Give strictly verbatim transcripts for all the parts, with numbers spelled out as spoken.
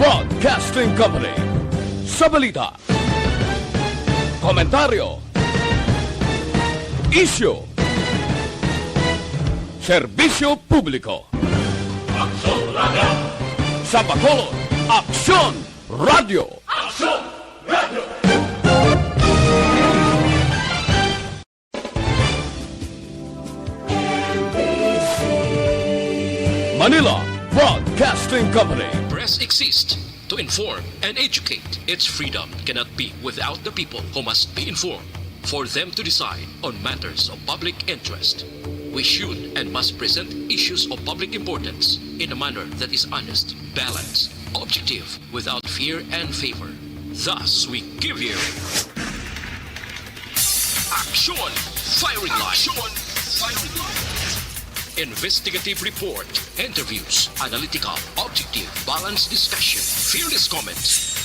Broadcasting Company. Sa balita, komentaryo, isyu, serbisyo publiko. Aksyon Radio! Sa Bacolod, Aksyon Radio! Aksyon Radio! Manila Broadcasting Company. Press exists to inform and educate. Its freedom cannot be without the people, who must be informed for them to decide on matters of public interest. We should and must present issues of public importance in a manner that is honest, balanced, objective, without fear and favor. Thus, we give you Aksyon Firing Line. Aksyon Firing Line. Investigative report, interviews, analytical, objective, balanced discussion, fearless comments.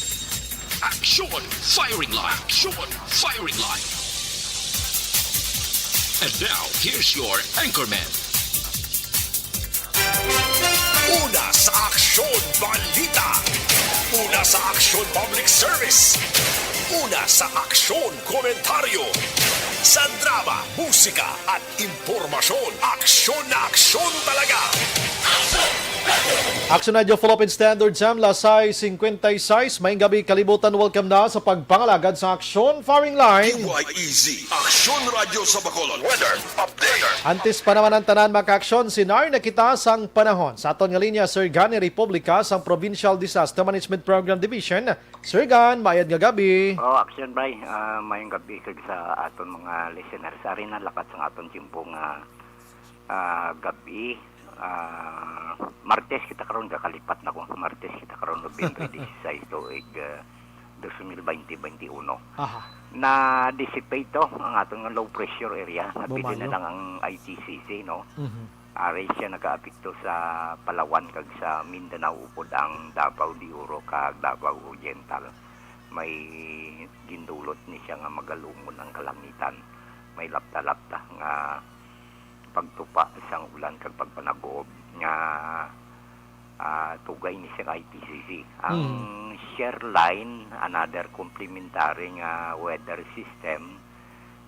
Aksyon Firing Line. Aksyon Firing Line. And now, here's your anchorman. Una sa Aksyon Balita. Una sa Aksyon Public Service. Una sa Aksyon Komentaryo. Sa drama, musika, at impormasyon, aksyon na aksyon talaga. Aksyon Radio Philippine Standard Time, las sais cincuenta y seis. Maayong gabi, kalibutan. Welcome na sa pagpangalagad sa Aksyon Firing Line. D Y E Z, Aksyon Radio sa Bacolod. Weather update. Antes pa naman ang tanan, makaaksyon, sinar na kita sang panahon. Sa aton nga linya, Sir Gani Republica sang Provincial Disaster Management Program Division. Sir Gan, mayad nga gabi. Oh, aksyon, bay. Ah, mayong gabi kag sa aton mga listeners. Ari na lakat sang aton tiyempo nga, ah, gabi. Ah, Martes kita karon, kakalipat na ko. Martes kita karon, Nobyembre dieciséis, tuig, ah, dos mil baynte baynte uno. Aha. Na-dissipate to, ang aton nga low pressure area. Napili na Bumayo. lang ang I T C C, no? Mhm. Ari siya nagaapekto sa Palawan kag sa Mindanao, upod ang Davao de Oro kag Davao Oriental. May gindulot ni siya nga magalumon ang kalangitan. May lapta-lapta nga pagtupa sang ulan kag pagpanaguob nga, ah, tugay ni sang I T C C. Ang Mm. shear line, another complementary nga weather system,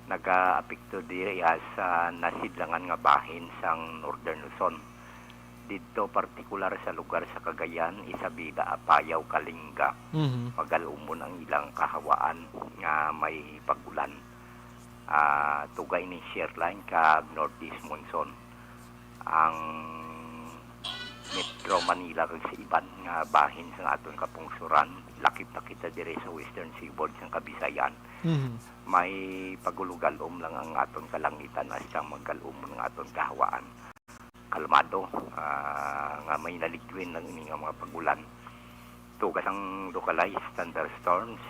nagaapekto diri sa nasidlangan nga bahin sang Northern Luzon. Didto, partikular sa lugar sa Cagayan, Isabela, Apayao, Kalinga, Mhm. magalumon ang ilang kahawaan nga may pag-ulan. Ah, tugay ni shear line kag northeast monsoon. Ang Metro Manila kag sa iban nga bahin sa aton kapungsuran, lakip na kita diri sa Western Seaboard sang Kabisayan. Mhm. May pagulugalom lang ang aton kalangitan hasta magalumon ang aton kahawaan. Kalmado, ah, nga may naligwin lang ini nga mga pag-ulan. Tuga sang localized thunderstorms,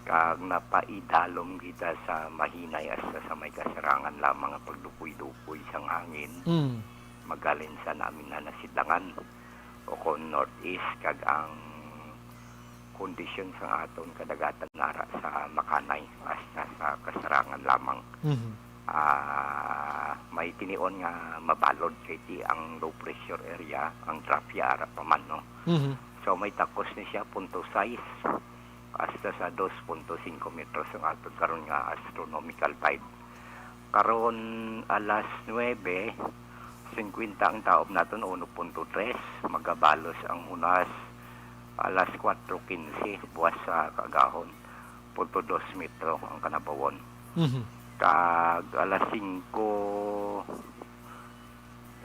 kag napaidalom kita sa mahinay hasta sa may kasarangan lamang nga pagdukoy-dukoy sang hangin, Mm. magalin sa namin na nasidlangan o kon northeast, kag ang kondisyon sang aton kadagatan nara sa makanay hasta sa kasarangan lamang. Mhm. Ah, may tinion nga mabalod kay ti ang low pressure area, ang trapya ara pa man, no? Mhm. So, may takos ni siya, punto sais hasta sa dos punto singko metros ang aton karon nga astronomical tide. Karon alas nuebe singkwenta ang taob naton, uno punto tres, magabalos ang hunas alas kuwatro kinse buwas sa kaagahon, punto dos metro ang kanabawon. Mhm. Kag alas singko,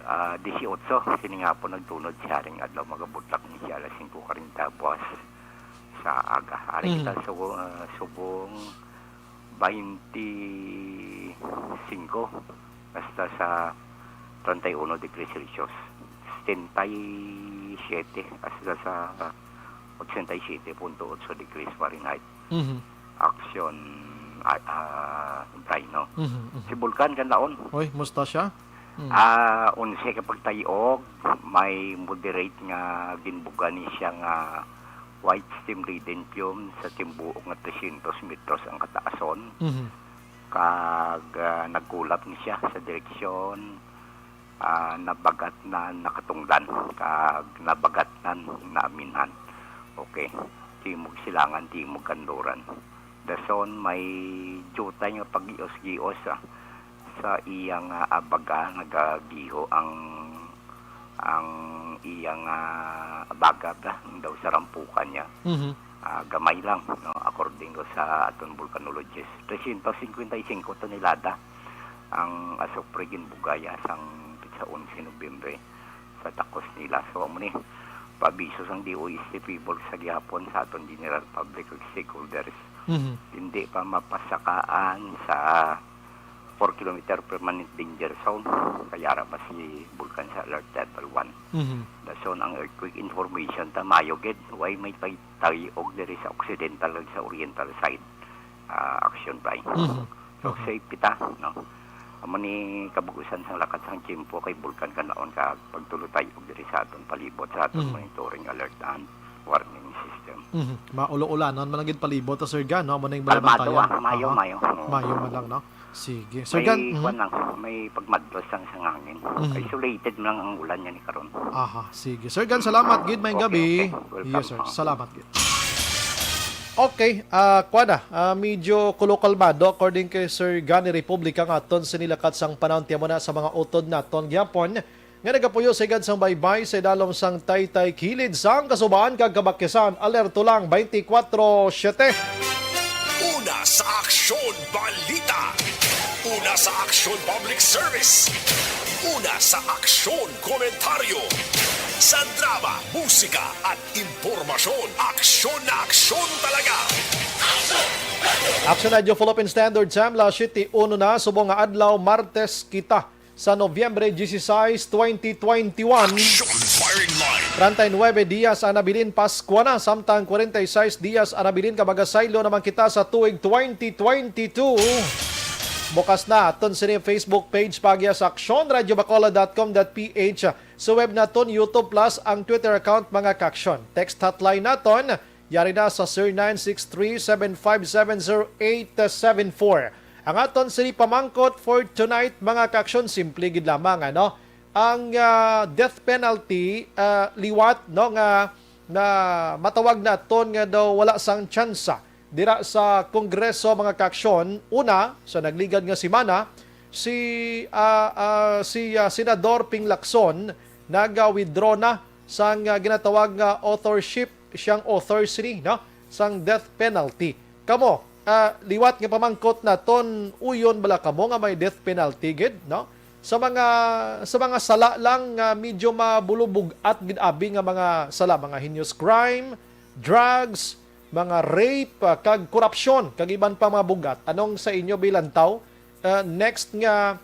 ah, disiotso, sini nga po nagtunod siya ring adlaw, magabutlak ni siya alas singko karenta buwas sa aga. Ari Mhm. kita subong, ah, subong baynte singko hasta sa treinta y uno degrees Celsius, setenta y siete hasta sa ochenta y siete punto otso degrees Fahrenheit. Mhm. Aksyon, ah, ah, Bray, no? Mhm, mhm. Si Vulcan Kanlaon. Oy, musta siya? Mm. Ah, unsay ka pagtayog, may moderate nga ginbuga ni siya nga white steam laden fume sa timbuok nga trescientos metros ang kataason. Mhm. Kag, ah, nagkulap ni siya sa direksyon, ah, Nabagatnan, Nakatungdan, kag Nabagatnan, Naaminhan. Okay. Timog Silangan, Timog Kanluran. Dason may diutay nga pag-gios-gios, ah, sa iya nga abaga nagagiho ang ang iya nga abaga ba, daw sa rampukan niya. Mhm. Ah, gamay lang, no, according ko sa aton volcanologist. Trescientos cincuenta y cinco tonelada ang asupre ginbugaya sang pitsa onse Nobyembre sa takos nila. So, amo ni, paabiso sang D O S T P bulk sa gihapon sa aton general public ug stakeholders. Mhm. Hindi pa mapasakaan sa four kilometer permanent danger zone. Kaya ra ba si Bulkan sa alert level one. Mhm. Dason ang earthquake information ta mayo gid. Why may pagtayog diri sa occidental ug sa oriental side? Ah, action by. Mhm. So, okay, safe kita, no? Amo ni kabug-usan sang lakat sang tiyempo kay Bulkan Kanlaon ka pagtulutay og diri sa aton palibot sa aton, mhm, monitoring alert and warning system. Mhm. Maulo-ulanon man lang gid palibot, ah, Sir Gan, no? Amo na yung Kalmado, balabantayan. Ah. Mayo, aha, mayo. Oo. Mayo man lang, no? Sige. Sir May Gan, mhm, kwan lang, may pagmadlos lang sa hangin. Mhm. Isolated man lang ang ulan niya ni karon. Aha, sige. Sir Gan, salamat gid. May okay, gabi. Okay. Welcome. Yes, sir. Salamat gid. Okay, ah, kwan na, ah, medyo kulo-kalmado according kay Sir Gan ni Republika nga aton sinilakat sang panahon tiamo na sa mga utod naton gyapon. Nga nagapuyo sa igad sang baybay sa idalom sang taytay kilid sang kasubahan kag kabakyasan. Alerto lang, twenty-four seven. Una sa aksyon, balita. Una sa aksyon, public service. Una sa aksyon, komentaryo. Sa drama, musika, at impormasyon, aksyon na aksyon talaga. Action Radyo Philippine Standard Time, las siyete uno na, subong nga adlaw, Martes kita. Sa Nobyembre dieciséis, twenty twenty-one. Action Firing Line. Treinta y nueve dias ang nabilin Paskwa na, samtang kwarenta y seis dias ang nabilin ka magasaylo naman kita sa tuig twenty twenty-two. Bukas na aton sini Facebook page pagya sa action radio bacolod dot com dot P H. Sa web naton, YouTube Plus, ang Twitter account, mga ka-action. Text hotline naton, yari na sa zero nine six three seven five seven zero eight seven four. Ang aton sini pamangkot for tonight, mga ka-action, simple gid lamang, ano? Ang, ah, death penalty, ah, liwat, no, nga, nga matawag naton nga daw wala sang tsansa dira sa Kongreso, mga ka-action. Una, sa nagligad nga semana, si, ah, ah, si, ah, Senador Ping Lacson nag-withdraw na sang, ah, ginatawag nga authorship, siyang author sini, no, sang death penalty. Kamo, ah, liwat nga pamangkot naton, uyon bala kamo nga may death penalty gid, no? Sa mga, sa mga sala lang nga medyo mabulubog-at gid abi nga mga sala, mga heinous crime, drugs, mga rape, ah, kag korupsyon, kag iban pa mga bug-at. Anong sa inyo bilantaw? Ah, next nga,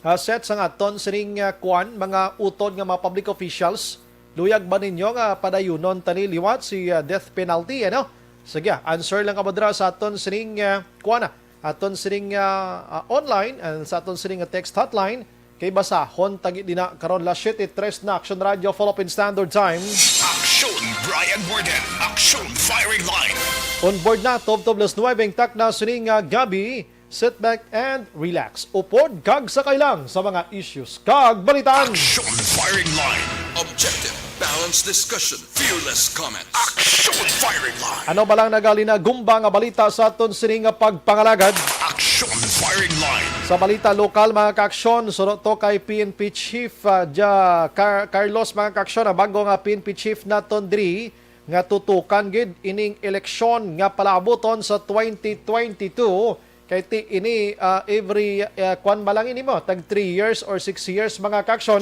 ah, set sang aton sining, ah, kuan, mga utod nga mga public officials, luyag ba ninyo nga padayunon tani liwat si, ah, death penalty, ano? Sige, ah, answer lang kamo dira sa aton sining, ah, kuan, ah, aton sining, ah, ah, online and sa aton sining, ah, text hotline. Kay basahon tagi dina karon, las siyete tres na, Action Radio Philippine Standard Time. Action Brian Warden, Action Firing Line. On board na, tubtob las nuebe ang takna sining, ah, gabi. Sit back and relax. Upod kag sakay lang sa mga issues kag balitaan. Action Firing Line. Objective, balanced discussion, fearless comment. Action Firing Line. Ano ba lang nagalinagumba nga balita sa aton sini nga pagpangalagad? Action Firing Line. Sa balita lokal, mga ka-aksyon, suno to kay P N P Chief, ah, Ja-, Car-, Carlos, mga ka-aksyon, ang bago nga P N P Chief naton diri nga tutukan gid ining eleksyon nga palaabuton sa twenty twenty-two. Kay ti ini, ah, every, ah, kwan ba lang ini mo, tag three years or six years, mga ka-aksyon.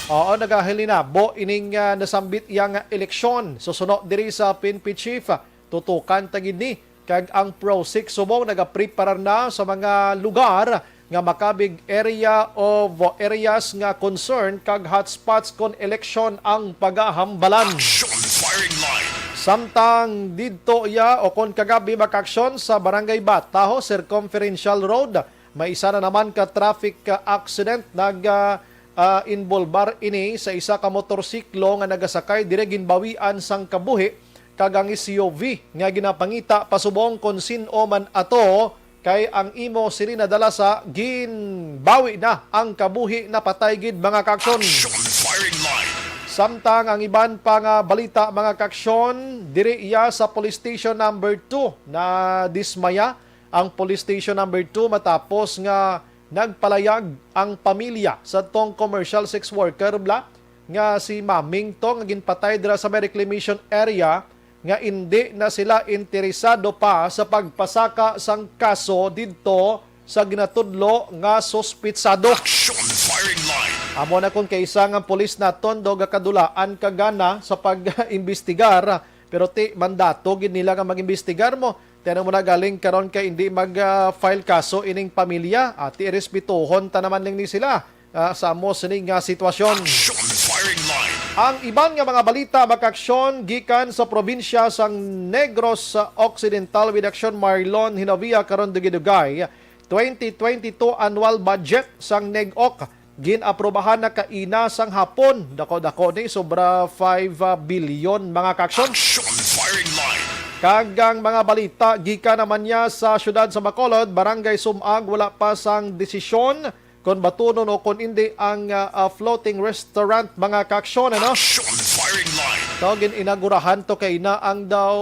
Oo, nagahilinabo ining, ah, nasambit iya nga eleksyon. Susuno diri sa P N P chief, ah, tutukan ta gid ni. Kag ang PROSIC Subong nagapreparar na sa mga lugar nga makabig area of areas nga concern kag hotspots kon eleksyon ang pagahambalan. Action Firing Line. Samtang didto iya o kon kagabi, mga ka-aksyon, sa Barangay Bataho Circumferential Road, may isa na naman ka traffic, ah, accident nag, ah, ah, involbar ini sa isa ka motorsiklo nga nagasakay diri ginbawian sang kabuhi kag ang S U V nga ginapangita pasubong kon sin-o man ato. Kay ang imo sini nadala sa ginbawi na ang kabuhi, napatay gid, mga ka-aksyon. Action Firing Line. Samtang ang iban pa nga balita, mga kaaksyon, diri iya sa Police Station Number Two, nadismaya ang Police Station Number Two matapos nga nagpalayag ang pamilya sa tong commercial sex worker bla nga si Maming to nga ginpatay dira sa may reclamation area, nga indi na sila interesado pa sa pagpasaka sang kaso didto sa ginatudlo nga suspitsado. Action Firing Line. Amo na kon kaisa nga pulis naton do gakadulaan ka gana sa pag-imbestigar, pero ti mandato gid nila nga mag-imbestigar mo. Tiyan mo na galing karon kay indi mag-file kaso ining pamilya. Ati, respetuhon ta naman ning ni sila ah, sa amo sini nga sitwasyon. Action Firing Line. Ang iban nga mga balita, mga kaaksyon, gikan sa probinsya sang Negros Occidental with Action Marlon Hinovia karon dugay-dugay, twenty twenty-two annual budget sang negok gin-aprobahan na kaina sang hapon. Dako-dako ni, sobra five bilyon, mga kaaksyon. Action Firing Line. Kag ang mga balita gikan naman niya sa siyudad sa Bacolod, Barangay Sumag, wala pa sang desisyon kon batunon o kon indi ang, ah, ah, floating restaurant, mga kaaksyon, ano? Action Firing Line. Daw gin-inagurahan to kay na ang daw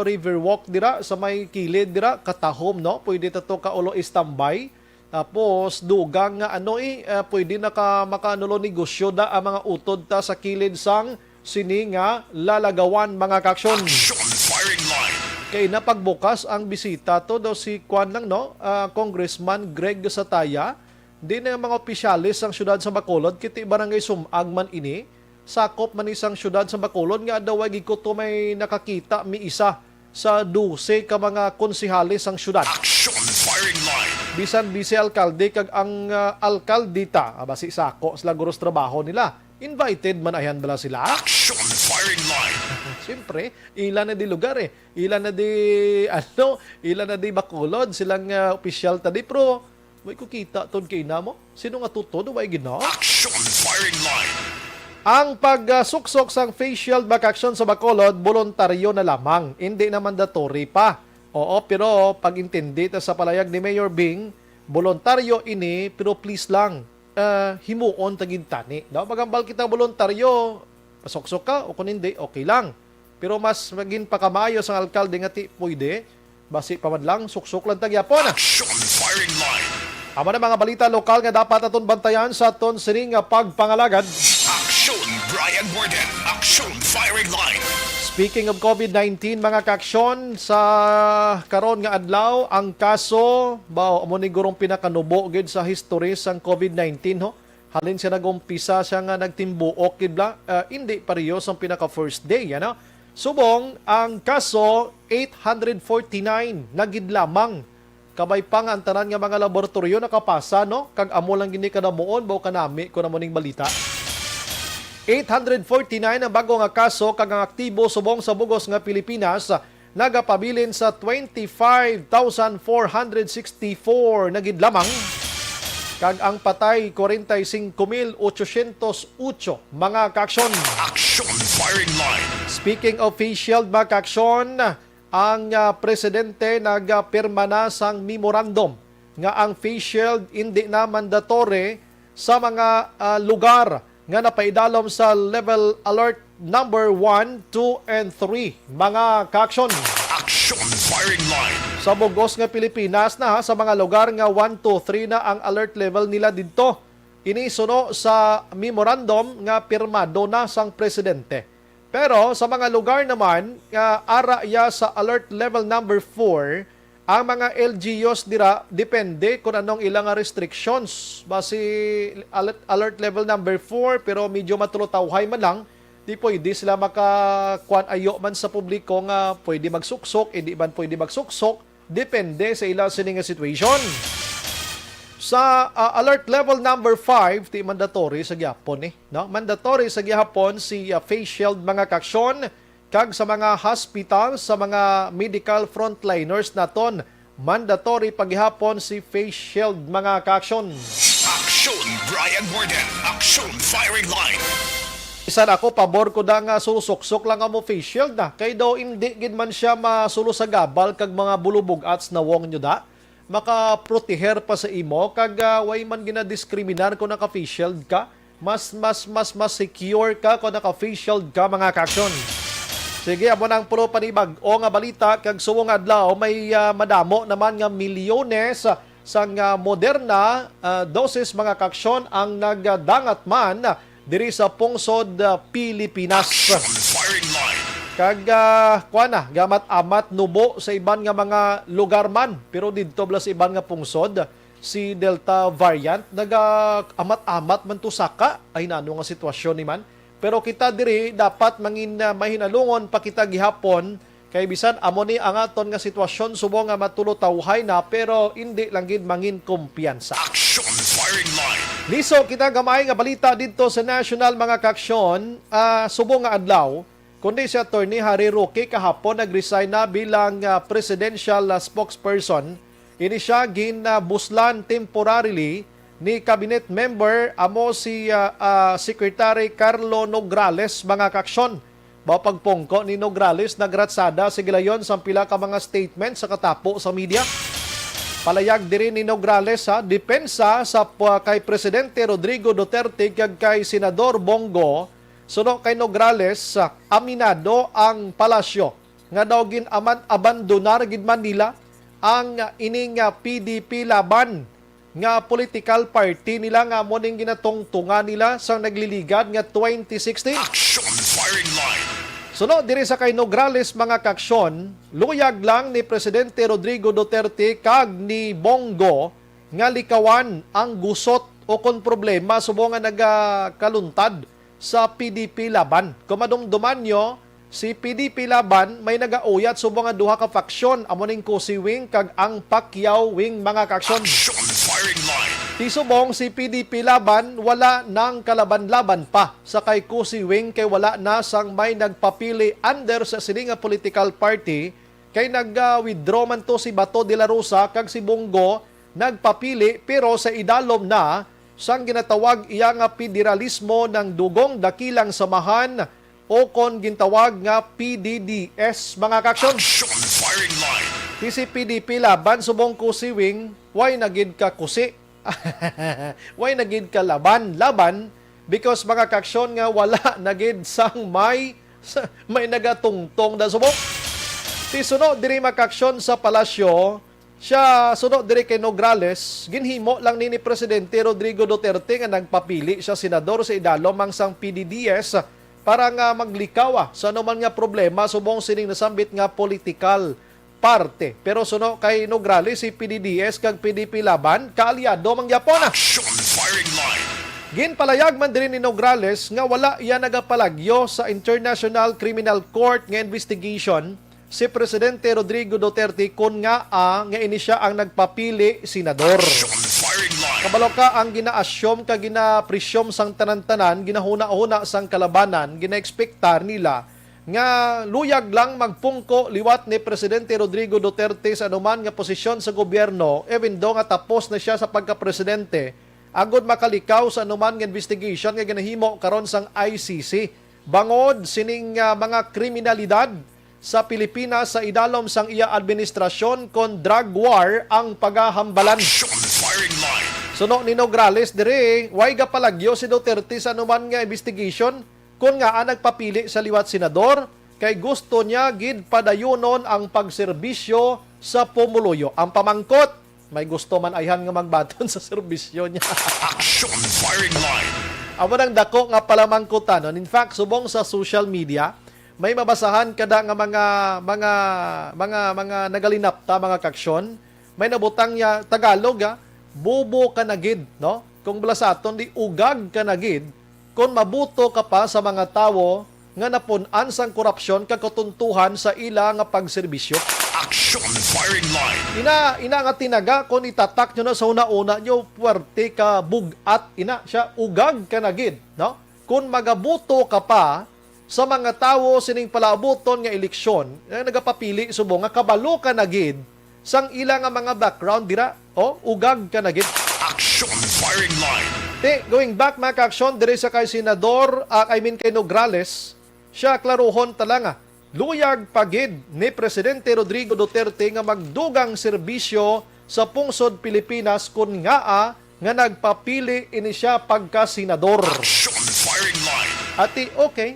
Riverwalk dira sa may kilid dira, katahom, no? Pwede ta to kaulo istambay. Tapos dugang nga ano, eh, ah, pwede na ka makanulo negosyo da ang mga utod ta sa kilid sang sini nga lalagawan, mga kaaksyon. Action Firing Line. Kay napagbukas ang bisita to daw si kwan lang, no? Ah, Congressman Greg Sataya. Di na nga mga opisyales sang siyudad sa Bacolod, kiti Barangay Sumag man ini, sakop man ni sang siyudad sa Bacolod, nga daw gid ko to may nakakita mi isa sa dose ka mga konsehales sang siyudad. Action Firing Line. Bisan vice alkalde kag ang, ah, alkaldita, ah, basi sako sila guro sa trabaho nila. Invited man ayan bala sila? Action Firing Line. Siyempre, ila na di lugar eh. Ila na di, ano, ila na di Bacolod, silang, ah, opisyal ta di, pero may ko kita ton kay ina mo. Sino nga tuto, way gina? Action Firing Line. Ang pagsuksok sang face shield, mga kaaksyon, sa Bacolod, boluntaryo na lamang, hindi na mandatory pa. Oo, pero pag-intindi ta sa palayag ni Mayor Bing, boluntaryo ini, pero please lang, ah, himuon ta gid tani. Daw maghambal kita boluntaryo, pasuksok ka o kung hindi, okay lang. Pero mas magin pakamaayo sang alkalde nga ti pwede, basi pa man lang, suksok lang ta gyapon. Action Firing Line. Amo na mga balita lokal nga dapat aton bantayan sa aton sining nga pagpangalagad. Action Brian Warden. Action Firing Line. Speaking of covid nineteen, mga kaaksyon, sa karon nga adlaw, ang kaso, ba, amo ni gurong pinakanubo gid sa history sang covid nineteen, ho? Halin siya nag-umpisa siya nga nagtimbuok gid bala, ah, hindi pareho sang pinaka first day, ano? Subong ang kaso, eight hundred forty-nine na gid lamang. Kabay pa nga ang tanan nga mga laboratoryo nakapasa, no? Kag amo lang gini kadamuon, ba, kanami ko na mo ning balita. Eight hundred forty-nine ang bago nga kaso kag ang aktibo subong sa bugos nga Pilipinas nagapabilin sa twenty-five thousand four hundred sixty-four na gid lamang, kag ang patay, forty-five mil ochocientos ocho, mga kaaksyon. Action Firing Line. Speaking of face shield, mga kaaksyon, ang, ah, presidente nagapirma na sang memorandum nga ang face shield hindi na mandatory sa mga, ah, lugar nga napaidalom sa level alert number one, two, and three, mga kaaksyon. Action Firing Line. Sa bugos nga Pilipinas na, ha, sa mga lugar nga one, two, three na ang alert level nila didto. Ini suno sa memorandum nga pirmado na sang presidente. Pero sa mga lugar naman nga ara ya sa alert level number four, ang mga L G Us dira depende kung anong ilang nga restrictions. Basi alert, alert level number four, pero medyo matulutawhay man lang, di pwede sila makakuan ayo man sa publiko nga pwede magsuksok, hindi man pwede magsuksok, depende sa ila sini nga situation. Sa, ah, alert level number five, ti mandatory sa gyapon eh, no? Mandatory sa gihapon si, ah, face shield, mga kaaksyon, kag sa mga hospital, sa mga medical frontliners naton, mandatory pa gihapon si face shield, mga kaaksyon. Action Brian Warden. Action Firing Line. Bisan ako, pabor ko da nga susuksok lang amo face shield na. Kay daw hindi gid man siya masulo sa gabal kag mga bulubog-at sa nawong nyo da. Makaproteher pa sa imo kag, ah, way man ginadiskriminar kung naka-face shield ka. Mas, mas, mas, mas secure ka kung naka-face shield ka, mga kaaksyon. Sige, amo na ang puro panibag-o nga balita kag subong nga adlaw may, ah, madamo naman nga milyones sang, ah, Moderna, ah, doses, mga kaaksyon, ang nagdangat man diri sa pungsod, ah, Pilipinas. Action Firing Line. Kag, ah, kuwan na, gamat-amat nubo sa iban nga mga lugar man, pero didto bala sa iban nga pungsod, si Delta variant, naga-amat-amat man to saka. Ay, nano nga sitwasyon ni man. Pero kita diri, dapat mangin, ah, mahinalungon pa kita gihapon, kay bisan amo ni ang aton nga sitwasyon, subong nga matulotawhay na, pero indi lang gid mangin kumpiyansa. Action Firing Line. Liso kita gamay nga balita didto sa national, mga kaaksyon, ah, subong nga adlaw, kundi si Attorney Harry Roque kahapon nag-resign na bilang, ah, presidential, ah, spokesperson. Ini siya ginabuslan temporarily ni cabinet member amo si, ah, ah, Secretary Carlo Nograles, mga kaaksyon. Mao pagpungko ni Nograles, nagratsada sa gilayon sang pila ka mga statement sa katapo sa media. Palayag diri ni Nograles, ha, depensa sa pa-, kay Presidente Rodrigo Duterte kag kay Senador Bong Go. Suno kay Nograles, ah, aminado ang palasyo nga daw gin-aman abandonar gid man nila ang, ah, ining, ah, P D P Laban nga political party nila nga amo ning ginatungtungan nila sang nagliligad nga twenty sixteen. Action Firing Line. Suno diri sa kay Nograles, mga kaaksyon, luyag lang ni Presidente Rodrigo Duterte kag ni Bong Go nga likawan ang gusot o kon problema subong nga nagakaluntad sa P D P Laban. Kung madumduman nyo, si P D P Laban may nagauyat subong nga duha ka faksyon, amo ning Cosi Wing kag ang Pacquiao Wing, mga kaaksyon. Action Firing Line. Ti subong si P D P Laban wala nang kalaban-laban pa sa kay Cosi Wing kay wala na sang may nagpapili under sa sini nga political party kay nag-withdraw man to si Bato de la Rosa kag si Bong Go nagpapili, pero sa idalom na sang ginatawag iya nga federalismo ng Dugong Dakilang Samahan o kon gintawag nga P D D S, mga kaaksyon. Action Firing Line. Ti si P D P Laban subong Cosi Wing, way na gid ka kusi. Way na gid ka laban, laban, because, mga kaaksyon, nga wala na gid sang may, may nagatungtong na subong. Ti suno diri, mga kaaksyon, sa palasyo, siya suno diri kay Nograles, ginhimo lang ni, ni Presidente Rodrigo Duterte nga nagpapili siya senador sa idalom ang sang P D D S para nga maglikaw, ah, sa anuman nga problema subong sining nasambit nga political parte. Pero suno kay Nograles, si P D D S kag P D P Laban, kaalyado man gyapon na. Action Firing Line. Ginpalayag man diri ni Nograles nga wala iya nagapalagyo sa International Criminal Court nga investigation si Presidente Rodrigo Duterte kon ngaa nga ini siya ang nagpapili senador. Action Firing Line. Kabalo ka, ang gina-assume kag gina-presume sang tanan-tanan, ginahuna-huna sang kalabanan, gina-expectar nila nga luyag lang magpungko liwat ni Presidente Rodrigo Duterte sa anuman nga posisyon sa gobyerno, even though nga tapos na siya sa pagkapresidente, agod makalikaw sa anuman nga investigation nga ginahimo karon sang I C C bangod sining, ah, mga kriminalidad sa Pilipinas sa idalom sang iya administrasyon kon drug war ang pagahambalan. Action Firing Line. Suno ni Nograles diri, way gapalagyo si Duterte sa anuman nga investigation kon ngaa nagpapili sa liwat senador, kay gusto niya gid padayunon ang pagserbisyo sa pumuluyo. Ang pamangkot, may gusto man ayhan nga magbaton sa serbisyo niya. Action Firing Line. Amo nang dako nga palamangkutan, no? In fact, subong sa social media, may mabasahan kada nga mga, mga, mga, mga nagalinapta, mga kaaksyon, may nabutang niya, Tagalog, ah, "Bobo ka na gid," no? Kung bala sa aton, di, "Ugag ka na gid," kon mabuto ka pa sa mga tawo nga napun-an sang korupsyon kag katuntuhan sa ila nga pagserbisyo. Action Firing Line. Ina, ina nga tinaga, kon itatak nyo na sa una-una nyo, puwerte ka, bug-at, ina siya, "Ugag ka na gid," no? Kon magabuto ka pa sa mga tawo sining palaabuton nga eleksyon, eh, nagapapili subong nga kabalo ka na gid sang ila nga mga background dira, o, "Ugag ka na gid." Action Firing Line. Ti, going back, mga kaaksyon, diri sa kay Senador, ah, I mean, kay Nograles, siya, klaruhon ta lang, ah, luyag pa gid ni Presidente Rodrigo Duterte nga magdugang serbisyo sa pungsod Pilipinas kon ngaa nga nagpapili ini siya pagka-senador. Action Firing Line. Ati, okay.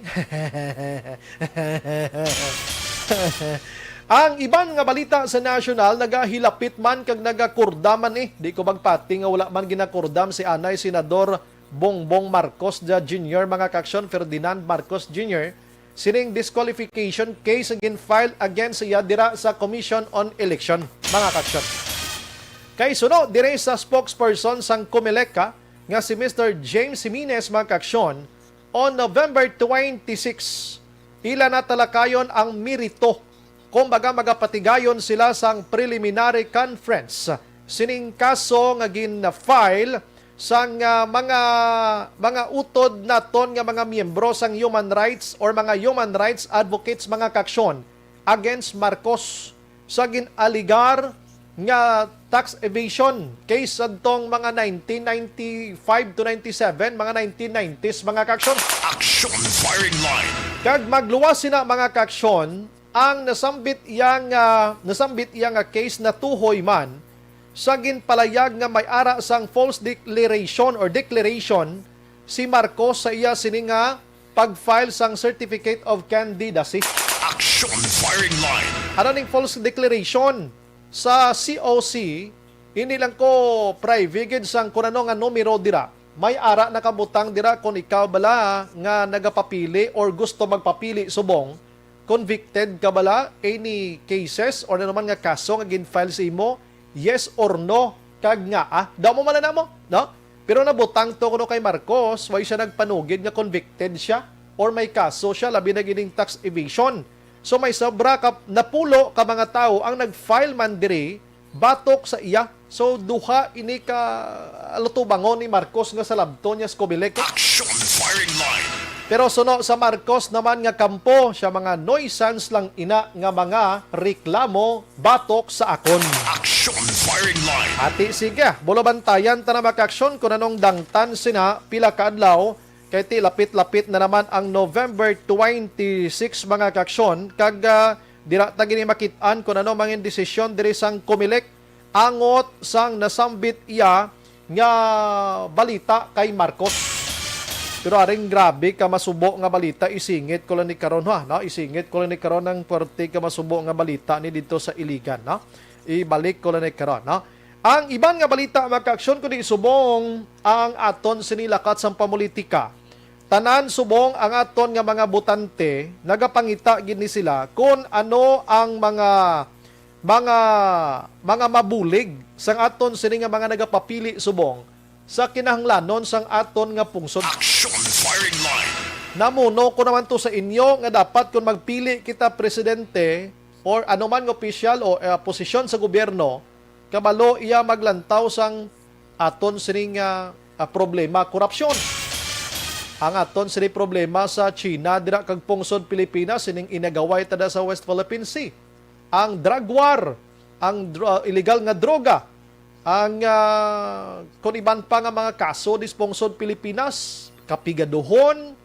Ang iban nga balita sa nasyonal, nagahilapit man kag nagakurdam man, eh. Di ko magpati nga wala man ginakurdam si anay Senador Bongbong Marcos da Junior, mga kaaksyon, Ferdinand Marcos Junior, sining disqualification case nga gin-file against iya dira sa Commission on Election, mga kaaksyon. Kay suno diri sa spokesperson sang Comelec, ah, nga si Mister James Jimenez, mga kaaksyon, on November twenty-six, ila na talakayon ang merito. Kumbaga, magapatigayon sila sang preliminary conference sining kaso nga gin-file sang, ah, mga, mga utod naton nga mga miyembro sang human rights or mga human rights advocates, mga kaaksyon, against Marcos sa gin-aligar nga tax evasion case sadtong mga nineteen ninety-five to ninety-seven, mga nineteen nineties, mga kaaksyon. Action Firing Line. Kag magluwas sina, mga kaaksyon, ang nasambit iya nga, nasambit iya nga case natuhoy man sa ginpalayag nga may ara sang false declaration or declaration si Marcos sa iya sini nga pag-file sang Certificate of Candidacy. Action Firing Line. Ano ning false declaration? Sa C O C, hindi lang ko privy gid sang kung ano nga numero dira. May ara nakabutang dira kung ikaw bala nga nagapapili or gusto magpapili subong, convicted ka bala any cases or ano man nga kaso nga gin-file sa imo, yes or no, kag ngaa. Daw mo man na mo, no? Pero nabutang to kuno kay Marcos, way siya nagpanugid nga convicted siya or may kaso siya, labi na gining tax evasion. So may sobra ka, napulo ka mga tawo ang nag-file man diri batok sa iya. So duha ini ka alutubangon ni Marcos nga salabton niya sa Comelec. Action Firing Line. Pero suno sa Marcos naman nga kampo, siya mga nuisance lang ina nga mga reklamo batok sa akon. Action Firing Line. Ati, sige, bulo bantayan ta na, mga kaaksyon, kung anong dangtan sina pila ka adlaw, kay ti lapit-lapit na naman ang November twenty-six, mga kaaksyon, kag, ah, dira ta gini makit-an kung ano mangin desisyon diri sang Comelec angot sang nasambit iya nga balita kay Marcos. Pero aring grabe ka masubo nga balita, isingit ko lang ni karon, ha, no? Isingit ko lang ni karon ang puwerte ka masubo nga balita ni dito sa Iligan, no? Ibalik ko lang ni karon, no? Ang iban nga balita, mga kaaksyon, kundi subong ang aton sini lakat sang pamulitika. Tanan subong ang aton nga mga botante, nagapangita gid ni sila kon ano ang mga, mga, mga mabulig sang aton sini nga mga nagapapili subong sa kinahanglanon sang aton nga pungsod. Action Firing Line. Namuno ko naman to sa inyo nga dapat kon magpili kita presidente or anuman nga opisyal o, eh, posisyon sa gobyerno, kabalo iya maglantaw sang aton sining, ah, ah, problema, korupsyon. Ang aton sini problema sa China dira kag pungsod Pilipinas, sining inagaway tada sa West Philippine Sea. Ang drug war, ang dro-, illegal nga droga, ang, ah, kun iban pa nga mga kaso dis pungsod Pilipinas, kapigaduhon,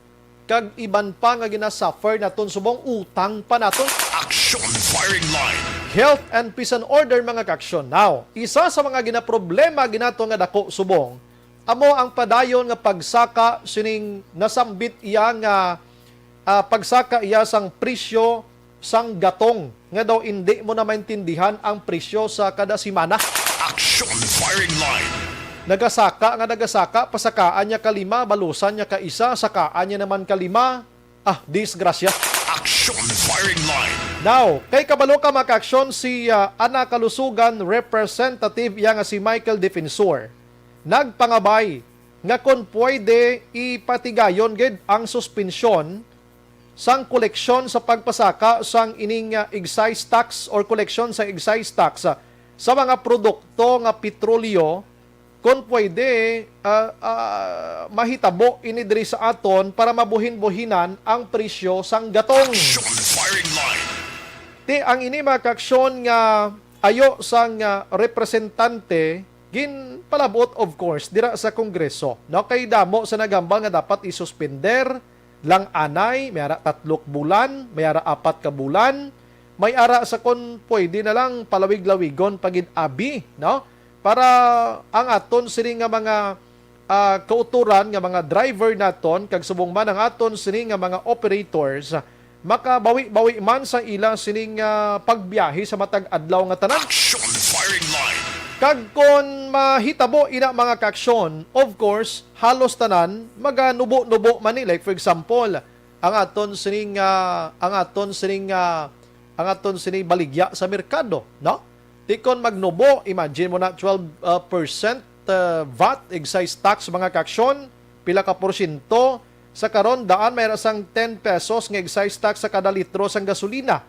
kag iban pa nga ginasuffer naton subong, utang pa naton. Action Firing Line. Health and peace and order, mga kaaksyon. Now, isa sa mga ginaproblema ginato nga dako subong, amo ang padayon nga pagsaka sining nasambit iya nga, ah, pagsaka iya sang presyo sang gatong nga daw indi mo na maintindihan ang presyo sa kada semana. Action Firing Line. Nagasaka nga nagasaka, pasakaan niya ka lima, balusan niya ka isa, sakaan niya naman ka lima. Ah, disgrasya. Action Firing Line. Now, kay kabalo ka, mga kaaksyon, si, ah, Ana Kalusugan Representative iya nga si Michael Defensor nagpangabay nga kon pwede ipatigayon gid ang suspensyon sang koleksyon sa pagpasaka sang ining, ah, excise tax or koleksyon sa excise tax, ah, sa mga produkto nga petrolyo, kon pwede, ah, ah, mahitabo ini diri sa aton para mabuhin-buhinan ang presyo sang gatong. Action Firing Line. Ti ang ini, mga kaaksyon, nga ayo sang, ah, representante ginpalabot, of course, dira sa Kongreso, no? Kay damo sa nagambal nga dapat isuspender lang anay, may ara tatlok bulan, may ara apat ka bulan, may ara sa kon pwede na lang palawig-lawigon pa gid abi, no? para ang aton sini nga mga, ah, kautoran nga mga driver naton, kag subong man ang aton sini nga mga operators, makabawi-bawi man sa ila sining, ah, pagbiyahe sa matag adlaw nga tanan. Action firing line. Kag kon mahitabo ina, mga kaaksyon, of course, halos tanan maganubo-nubo man ni. Like, for example, ang aton sining, ah, ang aton sining, ah, ang aton sini baligya sa merkado, no? Ti kon magnubo, imagine mo na, twelve, ah, percent, ah, vat, excise tax, mga kaaksyon, pila ka porsyento. Sa karon, daan may ra sang ten pesos nga excise tax sa kada litro sang gasolina.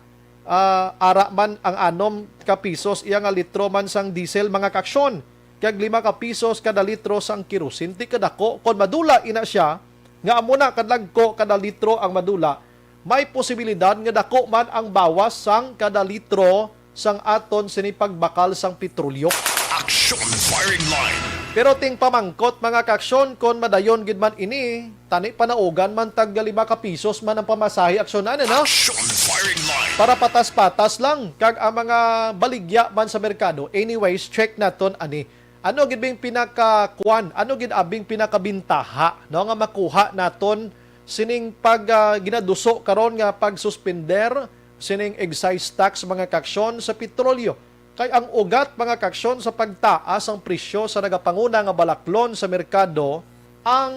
Ah, ara man ang anom ka pisos iya nga litro man sang diesel, mga kaaksyon, kag lima ka pisos kada litro sang kerosene. Ti kadako, kon madula ina siya, nga amo na kadagko kada litro ang madula, may posibilidad nga dako man ang bawas sang kada litro sang aton sini pagbakal sang petrolyo. Action firing line. Pero ting pamangkot, mga kaaksyon, kon madayon gid man ini, tani panaugan man tag lima ka pisos man ang pamasahe, aksyonan, ano? Action firing line. Para patas-patas lang, kag ang mga baligya man sa merkado, anyways, check naton ani. Ano gid bing pinakakuan? Ano gid abing pinakabintaha, no, nga makuha naton sining pag, ah, ginaduso karon nga pagsuspender sining excise tax, mga kaaksyon, sa petrolyo? Kay ang ugat, mga kaaksyon, sa pagtaas ang presyo sa nagapanguna nga balaklon sa merkado, ang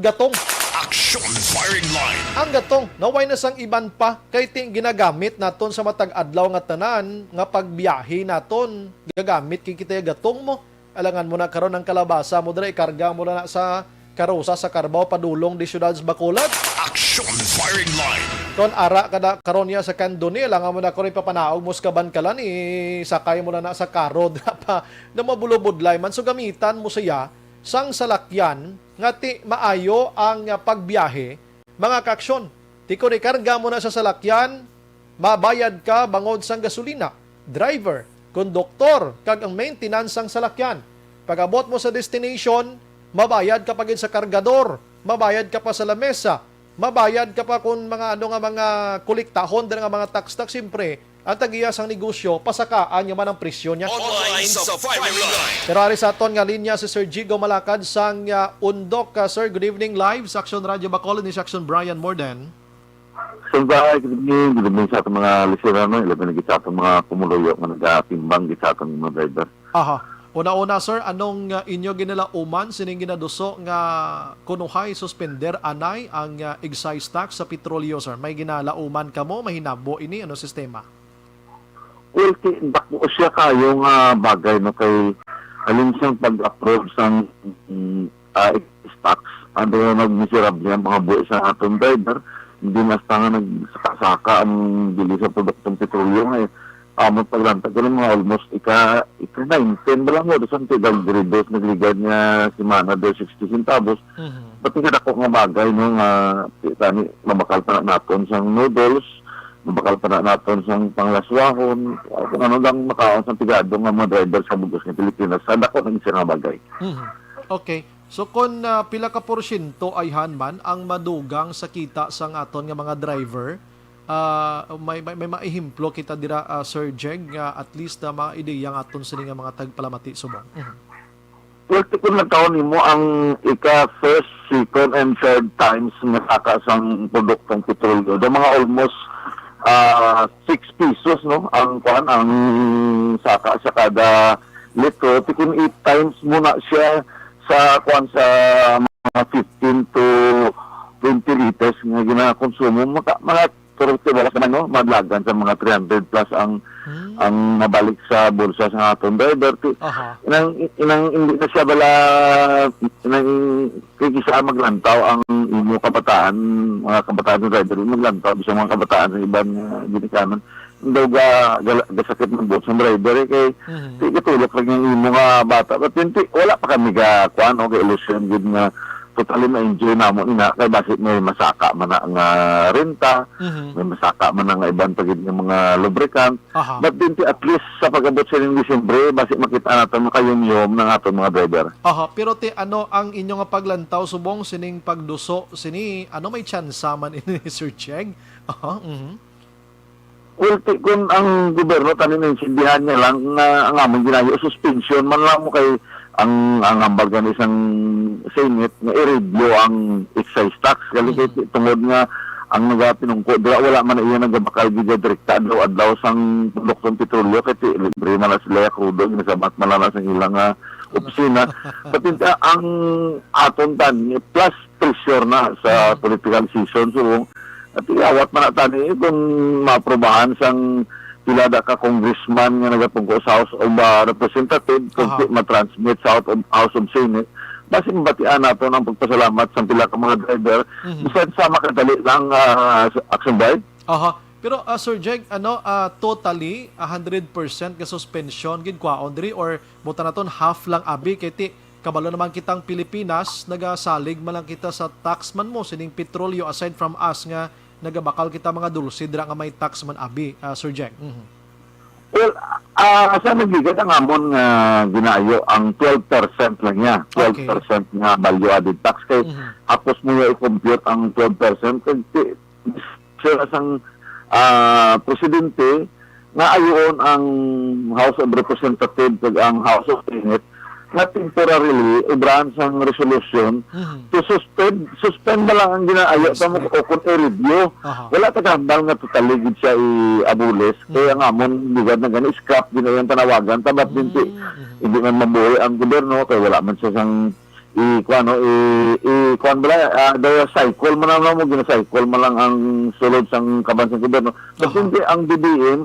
gatong. Action firing line. Ang gatong, naway na sang iban pa, kay ti ginagamit naton sa matag adlaw nga tanan nga pagbiyahe naton, gagamit kay kita gatong mo. Alangan mo na karon ang kalabasa mo dira, ikarga mo na sa karusa sa Carabao padulong di siyudad sa Bacolod. Action firing line. Kon ara ka na karon niya sa Candoni, alangan mo na karon ipapanaog mo sa Kabankalan, isakay mo na na sa karo dira pa na mabulubudlay man. So, gamitan mo siya sang salakyan nga ti maayo ang, ah, pagbiyahe, mga kaaksyon. Ti kon ikarga mo na sa salakyan, mabayad ka bangod sang gasolina, driver, konduktor, kag ang maintenance sang salakyan. Pag-abot mo sa destination, mabayad ka pa gid sa kargador, mabayad ka pa sa lamesa, mabayad ka pa kung mga ano nga mga kolektahon dira nga mga tax-tax, siyempre, ang tag-iya sang negosyo, pasakaan niya man ang presyo niya. Online sa firing line. Pero ari sa aton nga linya si Sir Jigo Malakad sang, ah, Undok. Ah, sir, good evening. Live sa Action Radio Bacolod, ni si Action Brian Morden. Sir Brian, good evening. Good evening sa ating mga listener, no? Ilabi na gid sa ating mga pumuluyo nga nagatimbang gid sa ating mga driver. Aha. Una-una, sir, anong, ah, inyo ginalauman sining ginaduso nga kunuhay suspender anay ang, ah, excise tax sa petrolyo, sir? May ginalauman kamo? Mahinabo ini? Ano sistema? Well, ti-, dako siya kayo nga bagay, no, kay halin siyang pag-approve sang, mm, ah, tax, ano, nagmiserable ang mga buhi sa aton driver, hindi na hasta nga nagsaka-saka ang bili sa produktong petrolyo nga, eh, amo paglantag ko ng mga almost ika, ika nine, ten ba lang mo, doon sa tigang reduce, nagligad nga semana, do sixty centavos, Mhm. Pati nga dako nga bagay, no, nga, tani, mabakal pa na naton sang noodles, mabakal pa na naton sang panglaswahon, o kung ano lang makaon sang pigado nga mga driver sa bugos nga Pilipinas, sa dako na siya nga bagay. Mhm. Okay. So, kung, ah, pila ka porsyento ayhan man ang madugang sa kita sang aton nga mga driver, ah, may, may, may maehemplo kita dira, ah, Sir Jeg, nga at least, ah, mga ideya nga aton sini nga mga tagpalamati subong. Mhm. Well, kung nagkaon nimo ang ika first, second, and third times nga saka sang produktong petrolyo, the mga almost, ah, six pesos, no, ang kuan, ang saka sa kada litro. Ti kung eight times mo na siya sa kuan, sa mga fifteen to twenty liters nga ginakonsumo, maka-, mga Pero ti wala naman, no, madlagan sa mga three hundred plus ang, Hmm. ang mabalik sa bulsa sa aton driver. Ti, Aha. inang, inang hindi na siya bala, inang kay kisa maglantaw ang imo kabataan, mga kabataan ng driver, maglantaw sa mga kabataan sa iban nga ginikanan. Daw ga, ga, gasakit ng buot sa driver, eh, kay Mhm. ti katulok lang yung imo nga bata. But yun, ti, wala pa kami ga, kuan, o, ga ilusyon gid nga totally ma-enjoy namo ina, kay basi may masaka man na nga renta, Mhm. may masaka man na nga iban pa gid nga mga lubricant. Aha. But then, ti, at least sa pag-abot sa ining Disyembre, basi makita naton makayumyom ng aton mga driver. Aha, pero ti, ano ang inyo nga paglantaw subong sining pagduso sini? Ano, may tsansa man ini, Sir Cheng? Aha, mhm. Well, ti-, kung ang gobyerno tani naintindihan niya lang nga ang among ginayo, suspension man lang mo kay ang, ang hambal gani sang Senate nga i-review ang excise tax. Gali kay Mm. ti-, tungod nga ang nagatinungko dira, wala man na iya nagabakal gid direkta adlaw-adlaw sang produkto sa petrolyo kay ti-, libre man na sila ya krudo, ginasabat man lang na sa ilang, ah, opisina. But ang aton tani, plus pressure na sa Mm. political season. So, at iyawat man na tani kung maaprubahan sang pila da ka congressman nga nagatungko sa House of, ah, Representative, kung Aha. ti-, matransmit sa House of, House of Senate, basi mabatian nato ang pagpasalamat sa pila ka mga driver. Mhm. Bisan sa makadali lang, ah, sa action by. Aha. Pero, ah, Sir Jeg, ano, ah, totally, a hundred percent nga suspension gid kwaon diri, or buta naton half lang abi kay ti kabalo naman kitang Pilipinas, nagasalig man lang kita sa tax man mo sining petrolyo, aside from us nga nagabakal kita mga dulce dira nga may tax man abi, ah, Sir Jeg. Mhm. Well, ah, sa nagligad ang amon nga ginaayo ang twelve percent lang niya. Okay. Twelve percent nga value added tax kay Mhm. hapos mo niya i-compute ang twelve percent kay ti-, sila sang, ah, presidente nga ayoon ang House of Representatives kag ang House of Senate nga temporarily ibrahan sang resolution Mhm. to suspend, suspend na lang ang ginaayo Yes, ta mo correct. o kung i-review. Aha. Wala ta kahambal nga totally gid siya i-abolish. Kay Mhm. ang amon ligad na gani, scrap gid na yung tanawagan. Tabat din ti, Mhm. hindi man mabuhi ang gobyerno kay wala man siya sang i-, kuwan, no, i-, i-, kuwan bala, ah, the cycle man lang mo, gina-cycle man lang ang sulod sang kaban sang gobyerno. But Aha. hindi ang B B M,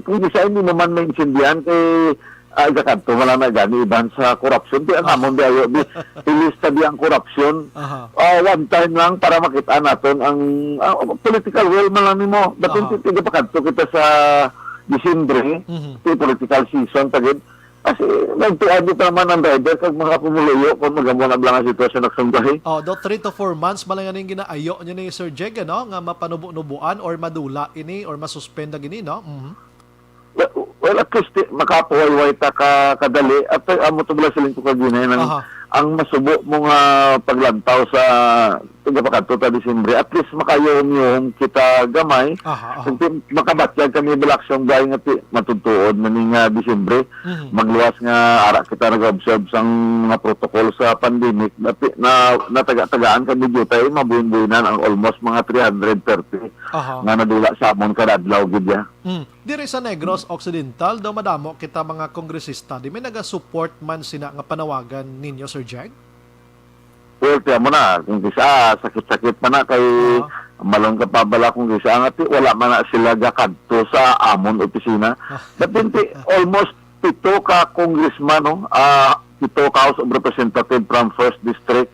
kung isa hindi mo man maintindihan kay, ah, ikakadto man lang na gani iban sa korupsyon. Di ang Ah. amon di ayo, di, ilista di ang korupsyon. Aha. Ah, one time lang para makita naton ang, ah, political will man lang nimo. But Aha. hindi, hindi pakadto kita sa Disyembre, Mhm. di political season pa gid. Kasi nagtuan di pa naman ang driver kag mga pumuluyo kung magamo na bala nga sitwasyon nagsunggay. Oh, do three to four months ba lang ning ginaayo niyo ni Sir Jeg, ano, nga mapanubo-nubuan or madula ini or masuspenda gini, no? Mhm. Well, well, at least, eh, makapawayway ta ka, kadali. At, eh, amo to bala siling ko kagina, nang Aha. ang masubo mo nga paglantaw sa tiga pa kadto ta Disyembre, at least makayuhom-yuhom kita gamay. Aha, aha. Kung ti-, makabatyag kami bala sang bay nga ti-, matudtuod na ni nga Disyembre, Mhm. magluwas nga ara kita nag-observe sang mga protocol sa pandemic, na ti-, na, nataga-tagaan kami dito ay mabuhin-buhinan ang almost mga three hundred thirty Aha. nga nadula sa amon kada adlaw gid ya. Mm. Diri sa Negros Occidental, daw madamo kita mga kongresista. Di may naga-support man sina nga panawagan ninyo, Sir Jeg? Well, tiyan mo na, kung kisa, sakit-sakit pa na kay Ah. malong ka pa bala kung kisa nga ti-, wala man na sila gakadto sa amon opisina. Ah. But then, ti-, almost pito ka congressman, no? Ah, pito ka House of Representative from first District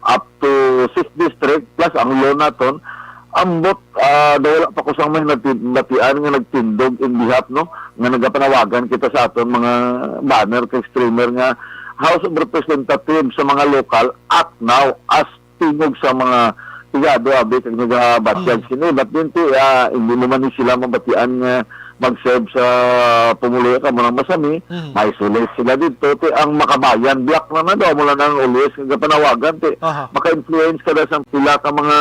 up to sixth District, plus ang law naton, ambot, ah, daw wala pa ko sang may nati-, batian nga nagtindog in behalf, no? Nga nagapanawagan kita sa aton mga banner kay streamer nga House of Representatives sa mga local, act now as tingog sa mga tigado, abi, kag nagabatyag Hmm. sini. But then, ti, ah, hindi naman ni sila mabatian nga mag-serve sa pumuluyo ka mo ng masami, Hmm. ma-isolate sila dito. Ti, ang makabayan, black na na daw, mula nang always nagapanawagan, ti, Aha. maka-influence ka na sa pila ka mga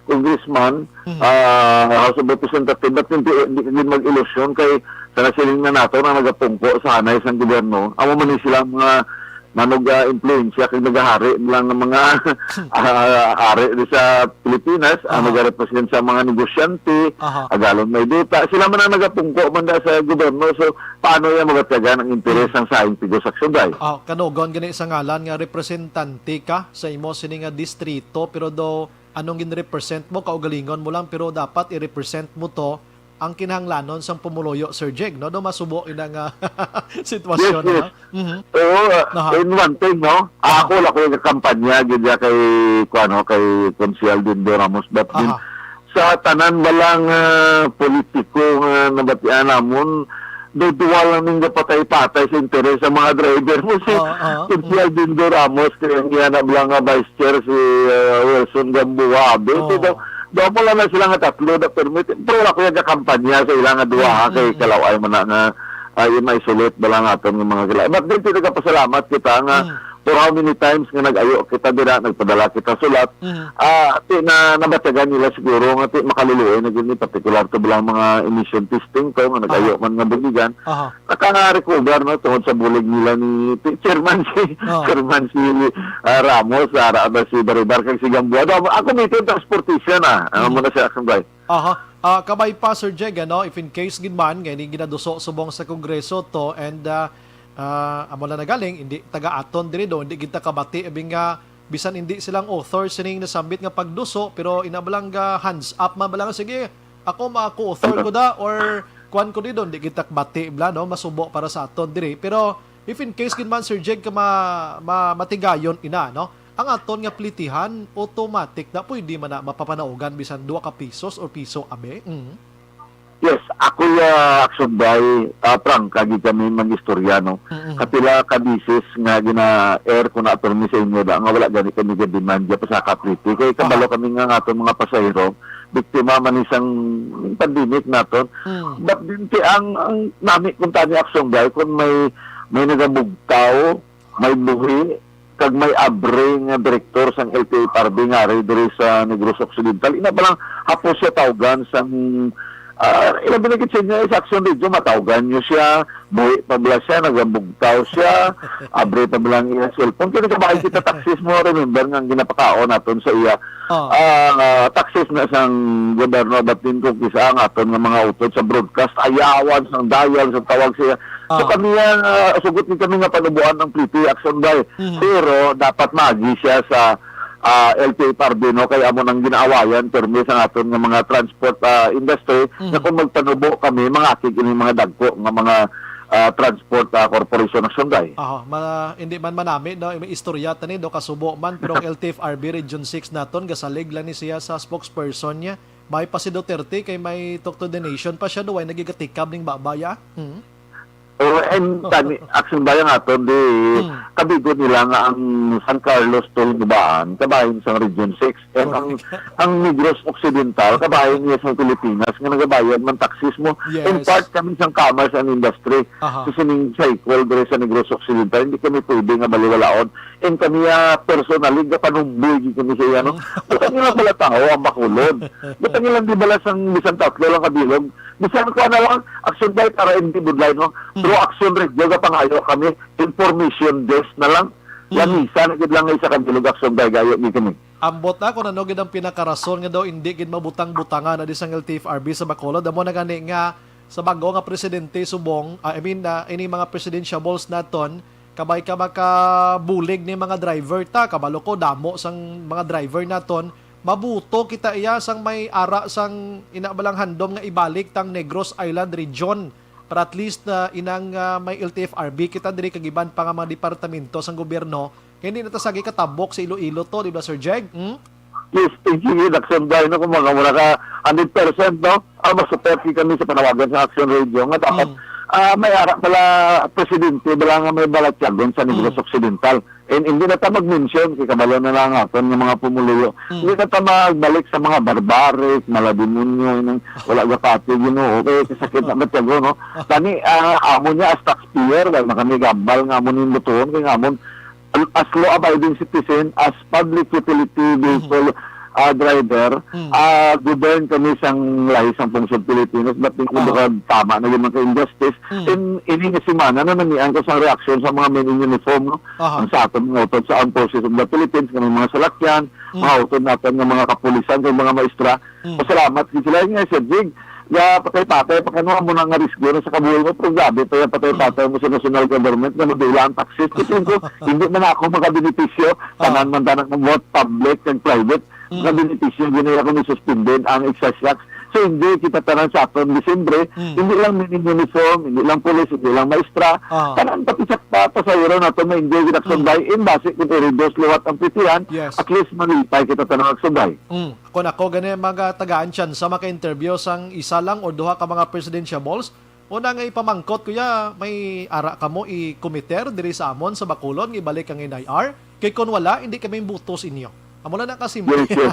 congressman, Mhm. ah, House of Representatives, but hindi, hindi ka gid mag-ilusyon kay sa nasiling na nato na nagapungko sa hanay sang gobyerno. Amo man ni sila mga manog, ah, impluwensya kag nagahari lang ng mga, ah, ari di sa Pilipinas, ang Aha. nagarepresent sa mga negosyante, Aha. agalon may duta. Sila man ang nagapungko man da sa gobyerno. So, paano yan mabatyagan ang interes Mhm. ng saing tigos aksyon, day? Ah, kanugon gani sa ngalan nga representante ka sa imo sini nga distrito, pero do anong ginrepresent mo, kaugalingon mo lang, pero dapat i-represent mo to ang kinahanglanon sang pumuluyo, Sir Jeg, no? Do masubo ina nga sitwasyon, Yes, yes. no? Mhm. Oo, uh, Aha. in one thing, no? Aha. Ako lang ko yung kampanya, gid ya kay, kuano, kay Konsehal Dindo Ramos. But din, Aha. sa tanan ba lang, ah, politiko nga nabatian namon, duduwa lang ning gapatay-patay sa interes sa mga driver mo. Si Oo, oo. Konsehal Mm. Dindo Ramos, kaya niya na lang nga vice chair si, ah, Wilson Gamboa. Abi, Oo. so, daw, daw mo lang na sila nga tatlo na permit. Pero wala ko yung kampanya sa ilang nga duwa, ha, Mm, kay mm, mm. kalaway man na nga, ah, yung may sulit ba lang aton nga mga gila. But then, pinagpasalamat kita nga Mm. for how many times nga nag-ayo kita dira, nagpadala kita sulat, Mhm. ah, ti na nabatyagan nila siguro nga ti makaluluoy na gid ni, partikular to bilang mga emission testing to nga nag-ayo Aha. man nga buligan. Aha. Naka-recover, no, tungod sa bulig nila ni ti-, chairman si, Oh. chairman si, ah, Ramos, ah, ra-, ba si Baribar kag si Gamboa. Daw, ako may transportation, ah. Ano Mm. mo na siya, Action Bay? Aha. Ah, kabay pa, Sir Jeg, ano, if in case gid man nga ini ginaduso subong sa Kongreso to, and, ah, ah, amo lang na galing, hindi taga aton diri do, hindi kita kabati abi nga bisan hindi silang author sining nasambit nga pagduso, pero ina ba lang ga hands up man ba lang, sige, ako ma-co-author ko da, or kuan ko diri do, hindi kita kabati bla, no, masubo para sa aton diri. Pero if in case gid man, Sir Jeg, ka ma-, ma-, matigayon ina, no, ang aton nga plitihan, automatic na, pwede man na mapapanaugan bisan duha ka pisos or piso, abi. Mm. Yes, ako ya, Action Bay, ah, prangka gid kami mag-istorya, no? Mm-mm. Kapila ka bisis nga gina-air ko na permi sa inyo da, nga wala gani kami ga-demand ya pa sa kapliti. Kay kabalo Aha. kami nga nga aton mga pasahero, biktima man ni sang pandemic naton. Mm. But din ti ang, ang nami kung tani, Action Bay, kung may, may nagabugtaw, may buhi, kag may abre nga direktor sang L T F R B nga ari diri sa Negros Occidental. Ina pa lang, hapos siya tawgan sang, ah, ilabi na gid sa inyo, sa Action Radio, matawgan niyo siya, buhi pa bala siya, nagabugtaw siya, abre pa bala ang iya cellphone. Kaya kabahin kita, taxis mo, remember nga ang ginapakaon naton sa iya, Oh. ah, taxis na sang gobyerno, batin ko kisa ang aton nga mga utod sa broadcast, ayawan sang dial, sa tawag siya. So, Ah. kami yan, ah, sugot ni kami nga panubuan ang Pliti Action Bay. Mhm. Pero dapat maagi siya sa, ah, L T F R B, no? Kay amo nang ginaawayan, permi sa aton nga mga transport, ah, industry, Mhm. na kung magpanubo kami, mangakig ini mga dagko nga mga, ah, transport, ah, corporation, Action Bay. Aha, ma-, hindi man manami, no? May istorya tani, no? Kasubo man, pero ang L T F R B Region six naton, gasalig lang ni siya sa spokesperson niya. May pa si Duterte, kay may talk to the nation pa siya, do, ay nagigatikab ning babaya. Hmm. Oh, and tani, Action Bay, ang aton, di, Hmm. kabigo nila nga ang San Carlos to Hinubaan, kabahin sang Region six. And ang, Correct. ang Negros Occidental, kabahin niya sa Pilipinas, nga nagabayad man taxis mo. In Yes. part, kami sang Commerce and Industry, Aha. sa sining cycle, diri sa Negros Occidental, hindi kami pwede nga baliwalaon. And kami, ah, personally, gapanumboy gid kami sa iya, no? Mm. Butang nila bala tawo ang Bacolod. Butang nila di bala sang bisan tatlo lang ka bilog. Bisan ko na lang, Action Bay para hindi budlay, no? Mm. Through Action Radio, gapangayo kami, information desk na lang. Mm. Lamisa na gid lang nga isa ka bilog, Action Bay, gayo gid kami. Ambot na kung ano gid ang pinakarason nga daw hindi gid mabutang-butangan na di sang L T F R B sa Bacolod. Amo na gani nga sa bago nga presidente subong, ah, I mean, ah, ini mga presidentiables naton, kabay ka makabulig ni mga driver ta, kabalo ko damo sang mga driver naton, mabuto kita iya sang may ara sang ina ba lang handom nga ibalik tang Negros Island region. Para at least na inang, ah, may L T F R B kita diri kag iban pa nga mga departamento sang gobyerno, kay hindi na ta sagi katabok sa Iloilo to, di ba, Sir Jeg? Hmm? Yes, thank you, Gid. Action Bay, no, kung mga mura ka hundred percent, no? Ah, mas support kami sa panawagan sa Action Radio nga dapat, Hmm. ah, may ara pala presidente, bala nga may balatyagon sa Negros Hmm. Occidental. And hindi na ta mag-mention, kay kabalo na lang aton nga mga pumuluyo. Hmm. Hindi na ta magbalik sa mga barbaric, malademonyo, inang wala gapati, Ginoo, kay kasakit na batyagon, no? Tani, ah, amo niya as taxpayer, wala na kami gambal nga amo ning butuhon, kay nga amon, as law-abiding citizen, as public utility vehicle, ah, driver, Mm. ah, govern kami sang lahi sang pungsod Pilipinas, but di ko Ah. baka tama na yun ang injustice. Mm. In, ini nga semana na namian ko sa reaksyon sa mga men in uniform, no? Aha. Ang sa aton mga utod sa Armed Forces of the Philippines, nga may mga salakyan, Mm. mga utod naton nga mga kapulisan, kag mga maestra. Mm. Pasalamat gid sila nga, Sir Jig. Ya, patay-patay, pa kano mo na nga risgo na sa kabuhi mo, pero grabe pa yan, patay-patay mo sa national government nga madula ang taxes. Kasi ko, hindi man ako makabenepisyo, Ah. tanan man tanan ng both public and private, Mm. makabenepisyo, gini ako ni suspended ang excise tax. So, hindi kita tanan sa aton Disyembre, Mm. hindi lang men in uniform, hindi lang pulis, hindi lang maestra, Ah. tanan pati sa pa-, pasahero nato, ma-enjoy kita, Action Mm. Bay, in base kung i-reduce liwat ang pitihan, Yes. at least malipay kita tanan, Action Bay. Mm. Kon ako gani, mga tagaan tsansa maka-interview sang isa lang o duha ka mga presidentiables, una nga ipamangkot, kuya, may ara kamo i-committer diri sa amon sa Bacolod nga ibalik ang N I R? Kay kon wala, hindi kami butos inyo. Amo lang na kasimple. Yes, yes.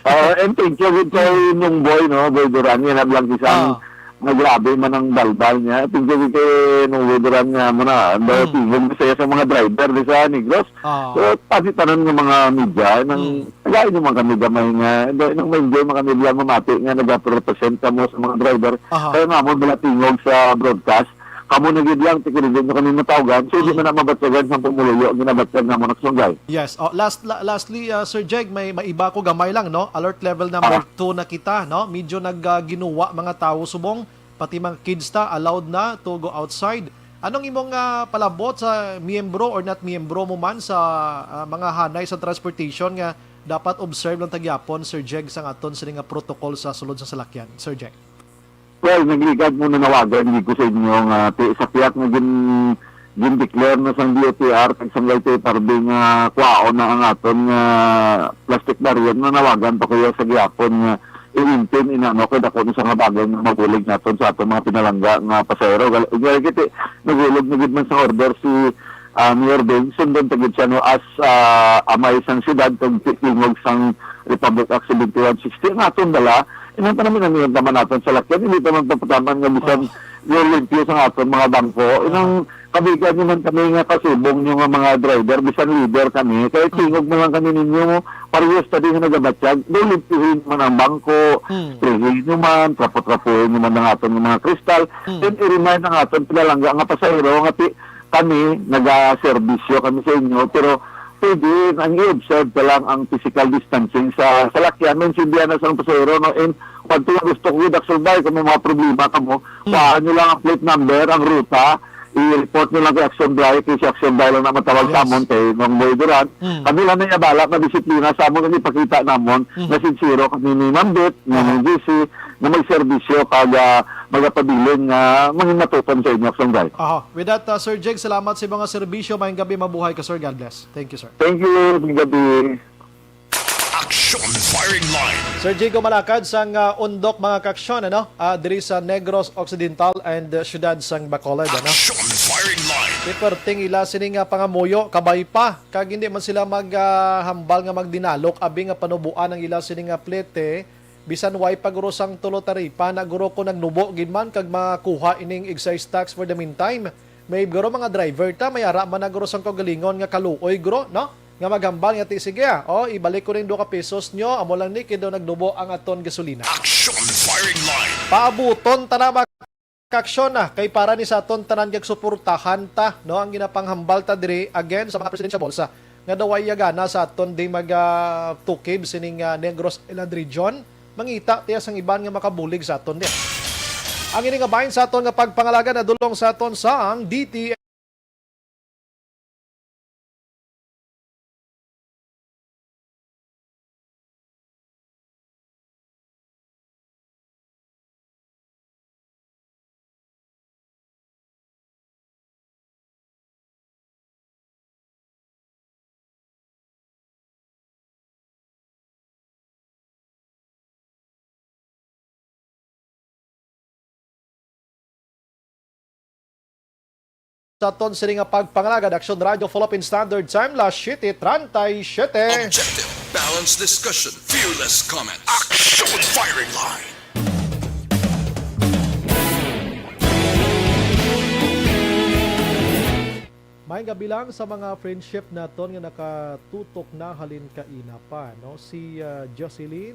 Ah, and thank you gid kay Mm. Nung Boy, no? Boy Duran, yan ang lang isang Ah. nga grabe man ang balbal niya. Tingkod kay nung weather nga mo na, ang daw Hmm. tingog ni saya sa mga driver di sa Negros. Ah. So, pati tanan nga mga media, nang Hmm. nagain naman kami gamay nga, dahil nang ma-enjoy man kami bilang mamati nga nag-represent kamo sa mga driver. Aha. Kaya nga mo, wala tingog sa broadcast. Kamo na gid lang, tikilid nyo kami matawgan. So, hindi Hmm. man na mabatyagan sa pumuluyo, ang ginabatyag naman ang sunggay. Yes. Oh, last, la-, lastly, ah, Sir Jeg, may maiba ko gamay lang, no? Alert level number Ah. two na kita, no? Medyo nag, ah, ginuwa mga tawo subong, pati mga kids ta, allowed na to go outside. Anong imong, ah, palabot sa miyembro or not miyembro mo man sa, ah, mga hanay sa transportation nga dapat observe lang ta gyapon, Sir Jeg, sa aton sini nga protocol sa sulod sa salakyan, Sir Jeg? Well, nagligad mo nanawagan gid ko sa inyo nga ti-, sa pihak nga gin-, gin-declare na sang D O T R kag sang L T F R B nga kwaon na ang aton nga plastic barrier, nanawagan pa ko iya sa gihapon nga i-maintain inano kay dako ni sa nga bagay nga mabulig naton sa aton mga pinalangga nga pasahero. Gal-, gal-, kiti, nagulog na gid man sa order si, ah, Mayor Beng, sundon ta gid siya, no, as, ah, amay sang syudad kag ti-, tingog sang Republic Act seventy-one sixty. Ang aton dala, inang pa namin ang naman naton sa lakyan, hindi pa man papataman nga bisan Ah. yung limpyo sa aton mga bangko. Ah. Inang kabigan naman kami nga kasubong nyo nga mga driver, bisan leader kami, kaya Hmm. tingog na lang kami ninyo, parehas ta din nga nagabatyag, daw limpyuhin man ang bangko, Hmm. sprayhin nyo man, trapo-trapuhin nyo man ang aton nga mga kristal, Hmm. then i-remind ang aton pinalangga nga pasahero nga ti-, kami, nagaserbisyo kami sa inyo, pero pwede ang i-observe ka lang ang physical distancing sa salakyan, maintindihan na sa pasahero, no? And pag tuwa gusto ko, Dax Albay, kung may mga problema ka mo, Hmm. kuhaan nyo lang ang plate number, ang ruta, i-report nyo lang kay Action Bright, kay si Action Bright lang na matawag Yes. sa amon, kay Mang Boy Duran. Hmm. Kami lang na abala, madisiplina sa amon, ang ipakita namon, Hmm. na sincero kami ni Ma'am Beth, ni Aha. Ma'am J C, na may serbisyo, kag, ah, magapabilin nga mangin matuton sa inyo, Action Bright. Aha. With that, uh, Sir Jake, salamat sa mga serbisyo. Mayong gabi, mabuhay ka, sir. God bless. Thank you, sir. Thank you. Mayong gabi. Action Firing Line. Sir Jigo Malakad sang, uh, Undok, mga kaaksyon, ano? Ah, diri sa Negros Occidental and, uh, siyudad sang Bacolod, ano? Action Firing Line. Ti perting ila sini nga pangamuyo, kabay pa. Kag hindi man sila mag, ah, hambal nga magdinalok, abi nga panubuan ang ila sini nga plete. Bisan way pa guro sang tulo taripa, na guro ko nagnubo gid man kag makuha ining excise tax for the meantime. May guro mga driver ta, may ara man na guro sang kaugalingon nga kaluoy guro, no? Nga maghambal nga ti, "Sige, ah, oh, ibalik ko ning duha ka pesos nyo, amo lang ni, kay daw nagnubo ang aton gasolina." Action Firing Line. Paabuton ta na, mga kaaksyon, ah, kay para ni sa aton tanan, kag suportahan ta, no, ang ginapanghambal ta diri, again, sa mga presidential balls, ah, nga daw way gana sa aton di mag, ah, tukib sining, ah, Negros Island Region. Mangita tiya sang iban nga makabulig sa aton di. Ang ini nga bahin sa aton nga pagpangalaga nadulong sa aton sang D T Sa aton sini nga pagpangalagad, Action Radio, full up in standard time, las siete treinta y siete. Objective, balanced discussion, fearless comments. Action Firing Line. May gabi lang sa mga friendship naton nga nakatutok na halin kaina pa, no? Si, ah, Jocelyn,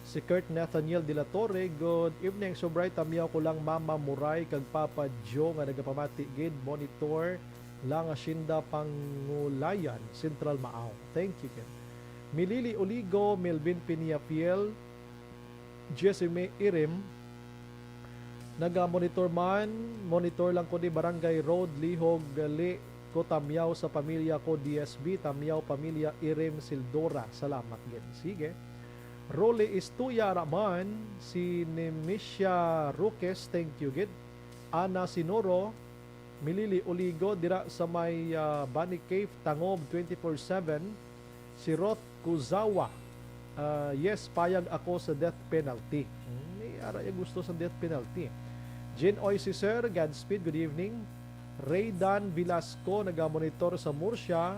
si Kurt Nathaniel de la Torre, "Good evening, Sobray. Tamyaw ko lang Mama Muray kag Papa Joe nga nagapamati gid, monitor lang Hacienda Pangulayan, Central Maaw." Thank you, Ken. Milili Oligo, Melvin Pinia Fiel, Jessime Irim, naga-monitor man, monitor lang ko di Barangay Road, Lihog, gali ko tamyaw sa pamilya ko, D S B, tamyaw pamilya Irim Sildora. Salamat gid. Sige. Rolly Istuya ra man, si Nemisha Roques, thank you gid. Ana Sinoro, Milili Oligo, dira sa may, ah, Bunny Cave, Tangob, twenty-four seven. Si Roth Kuzawa, ah, "Yes, payag ako sa death penalty." Hmm, may ara ya gusto sa death penalty. Jin Oy, si Sir, Godspeed, good evening. Raydan Velasco, nagamonitor sa Murcia.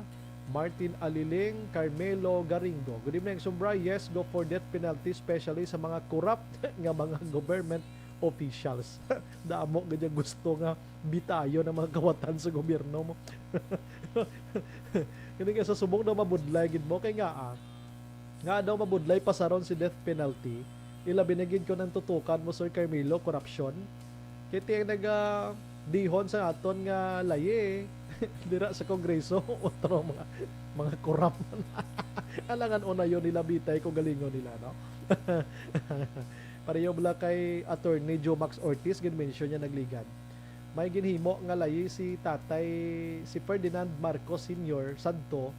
Martin Aliling, Carmelo Garingo, "Good evening, Sobray. Yes, go for death penalty, especially sa mga corrupt nga mga government officials. Damo gid ang gusto nga bitayon ang mga kawatan sa gobyerno mo. Kini nga sa subong daw mabudlay gid mo kay nga, ah, nga daw mabudlay pasaron si death penalty. Ilabi na gid kon ang tutukan mo, Sir Carmelo, korupsyon. Kay ti ang naga dihon sa aton nga layi dira sa Kongreso, otro mga, mga korap. Alangan unayon nila bitay kung galingon nila, no? Pareho bala kay Attorney Joe Max Ortiz, gin-mention niya nagligad. May ginhimo nga layi si tatay, si Ferdinand Marcos Senior Santo,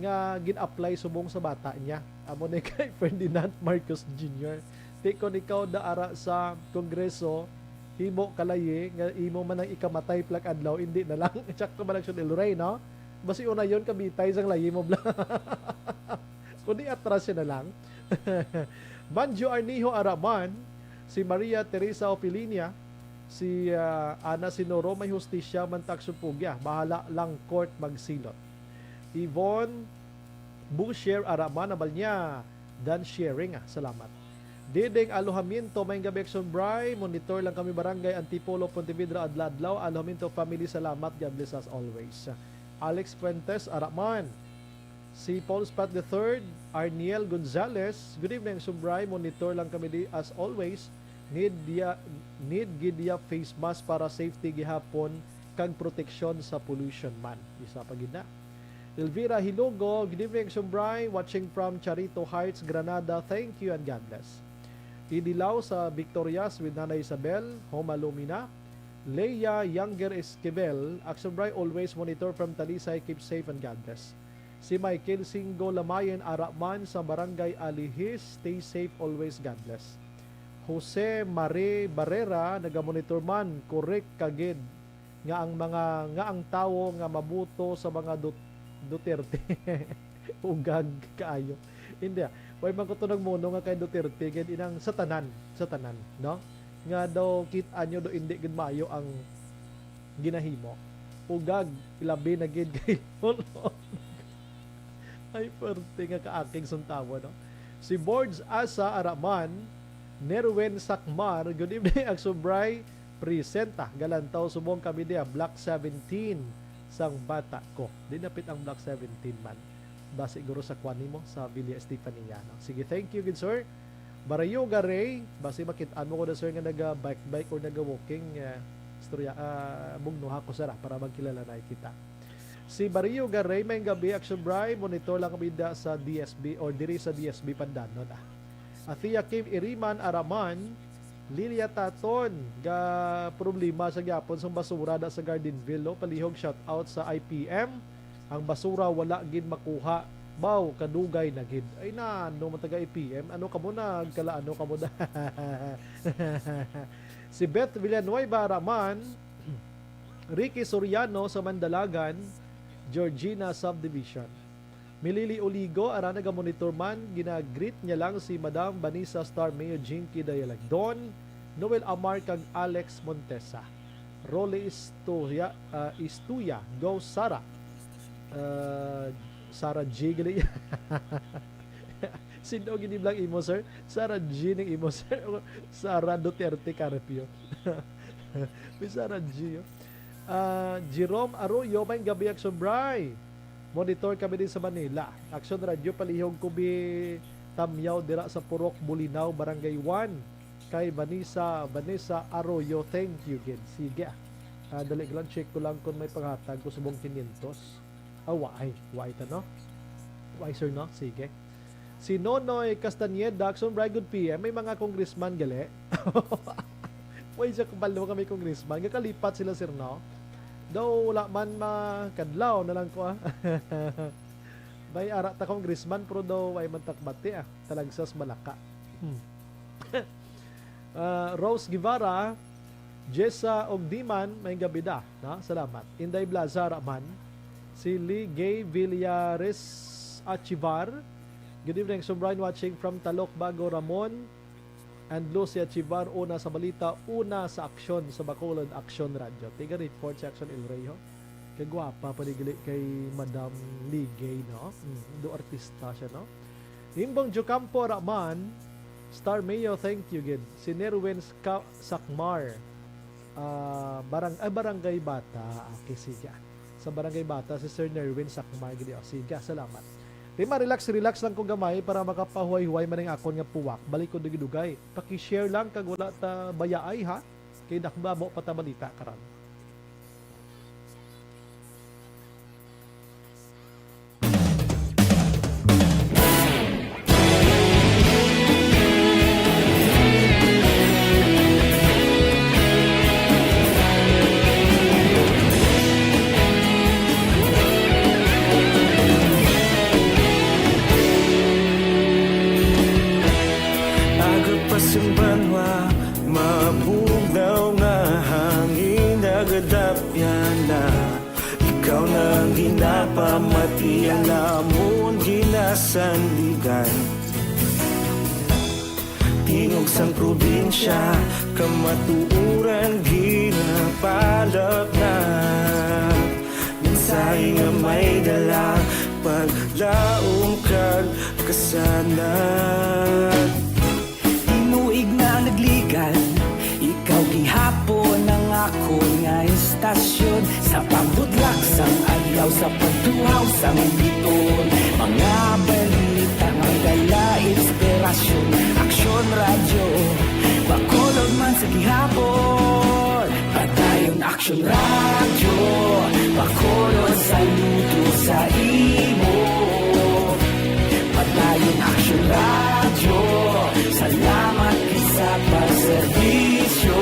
nga gin-apply subong sa bata niya. Amo ni kay Ferdinand Marcos Junior. Ti kon ikaw daara sa Kongreso, himo ka layi nga imo man ang ikamatay plak adlaw, hindi na lang. Sakto ba lang siya, El Rey, no? Basi unayon ka bitay sang layi mo, bla. Kundi atras siya na lang. Manjo Arnijo Araman, si Maria Teresa Opilinia, si, ah, Ana Sinoro, may hustisya man taksyon pugya. Bahala lang court magsilot. Yvonne Busher Araman, abal niya. Dan sharing, ah. Salamat. Diding Alojamiento, may gabi, Action Bry. Monitor lang kami, Barangay Antipolo, Pontevedra, adlaw-adlaw. Alojamiento family, salamat. God bless us always. Alex Fuentes Araman. Si Paul Spat the third, Arniel Gonzalez. Good evening, Action Bry. Monitor lang kami di as always. Need ya, need gid ya face mask para safety gihapon kag proteksyon sa pollution man. Isa pa gid na. Elvira Hilogo, good evening, Action Bry. Watching from Charito Heights, Granada. Thank you and God bless. Idilaw sa Victorias with Nanay Isabel, Homa Lumina. Leia Younger Esquivel, Action Bry, always monitor from Talisay. Keep safe and God bless. Si Michael Singo Lamayan, ara man sa Barangay Alihis. Stay safe always, God bless. Jose Mare Barrera, nagamonitor man, correct ka gid nga ang mga, nga ang tawo nga mabuto sa mga Dut-, Duterte ugag kaayo. Hindi, ah. Way man ko to nagmuno nga kay Duterte, gid inang sa tanan, sa tanan, no? Nga daw kit-an nyo do hindi gid maayo ang ginahimo. Ugag, ilabi na gid kay Ay, perte nga kaakig sang tawo, no? Si Boards Asa Araman, Nerwin Sakmar, good evening, Action Bry, presenta. Galantaw subong kami diya, Block seventeen, sang bata ko. Di napit ang Block seventeen man. Ba siguro sa kwan nimo, sa Villa Estefania, no? Sige, thank you, good sir. Barayoga Ray, basi makit-an mo ko na, sir, nga naga-bike-bike or naga-walking, eh, istorya, ah, bugnuha ko, sir, ah, para magkilala na kita. Si Barrio Garay, may gabi, Action Bry, monitor lang kami da sa D S B or diri sa D S B Pandanon, ah. Athea Kim Iriman Araman, Lilia Taton, ga problema sa gyapon sang basura da sa Gardenville, no? Palihog, shout out sa I P M. Ang basura wala gid makuha. Baw, kadugay na gid. Ay na, ano man taga I P M? Ano kamo na? Kala ano kamo na? Si Beth Villanueva Araman, Ricky Soriano sa Mandalagan, Georgina Subdivision. Milili Oligo, ara nagamonitor man, ginagreet niya lang si Madam Vanessa Star Mayor Jinky Dayalagdon, Noel Amar kag Alex Montesa. Rolly Istuya, ah, Istuya, go Sara. Ah, Sara G gali. Sino gini blang imo, sir? Sara G ning imo, sir. Sara Duterte Carpio. May Sara G, oh. Ah, Jerome Arroyo, may gabi, Action Bry. Monitor kami din sa Manila. Action Radio, palihog ko bi tamyaw dira sa Purok Bulinaw, Barangay one. Kay Vanessa, Vanessa Arroyo, thank you, gid. Sige. Ah, dali lang, check ko lang kung may panghatag ko subong quinientos. Ah, waay. Waay ta, no? Waay, sir, no? Sige. Si Nonoy Castañeda, Action Bry, good P M. May mga congressman gali. Way siya kabalo nga may congressman. Gakalipat sila, sir, no? Daw wala man makadlaw na lang ko, ah. May ara ta congressman, pero daw way man takbati, ah. Talagsas Malaka. Hmm. Ah, Rose Guevara, Jessa Ogdiman, may gabi da, na? Salamat. Inday Blaza Raman, si Lee Gay Villares Achivar. Good evening, Subrayan, watching from Talok, Bago, Ramon, and Lucia Chivar, una sa balita, una sa aksyon sa Bacolod Action Radio. Tiga report sa Action El Rey, ho. Kagwapa pa ni gali kay Madam Lee Gay, no? Mm, do artista siya, no? Imbong Jocampo Raman, Star Mayo, thank you gid. Si Nerwin Ska-, Sakmar. Ah, barang-, ah, Barangay Bata. Okay, sige. Sa Barangay Bata, si Sir Nerwin Sakmar gid. O, sige, salamat. Rima, relax, relax lang ko gamay para makapahuway-huway man ang akon nga puwak. Balik ko dugay-dugay. Paki-share lang kag wala ta bayaay, ha? Kay dakbabo pa ta balita karon. Aga pa sing banwa, mabugnaw nga hangin nagadapyan na. Ikaw na ang ginapamati, ang amon ginasandigan. Tingog sang probinsya, kamatuoran ginapalapnat. Mensahe nga may dala, paglaom kag kasanag. Tinuig na nagligan, ikaw gihapon ang akon nga istasyon. Sa pagbutlak sang adlaw, sa pagtuhaw sang biton, mga balita nga may dala inspirasyon. Aksyon Radyo, Bacolod man sa gihapon. Padayon Aksyon Radyo, Bacolod, saludo sa imo. Padayon Aksyon Radyo, salamat gid sa pagserbisyo.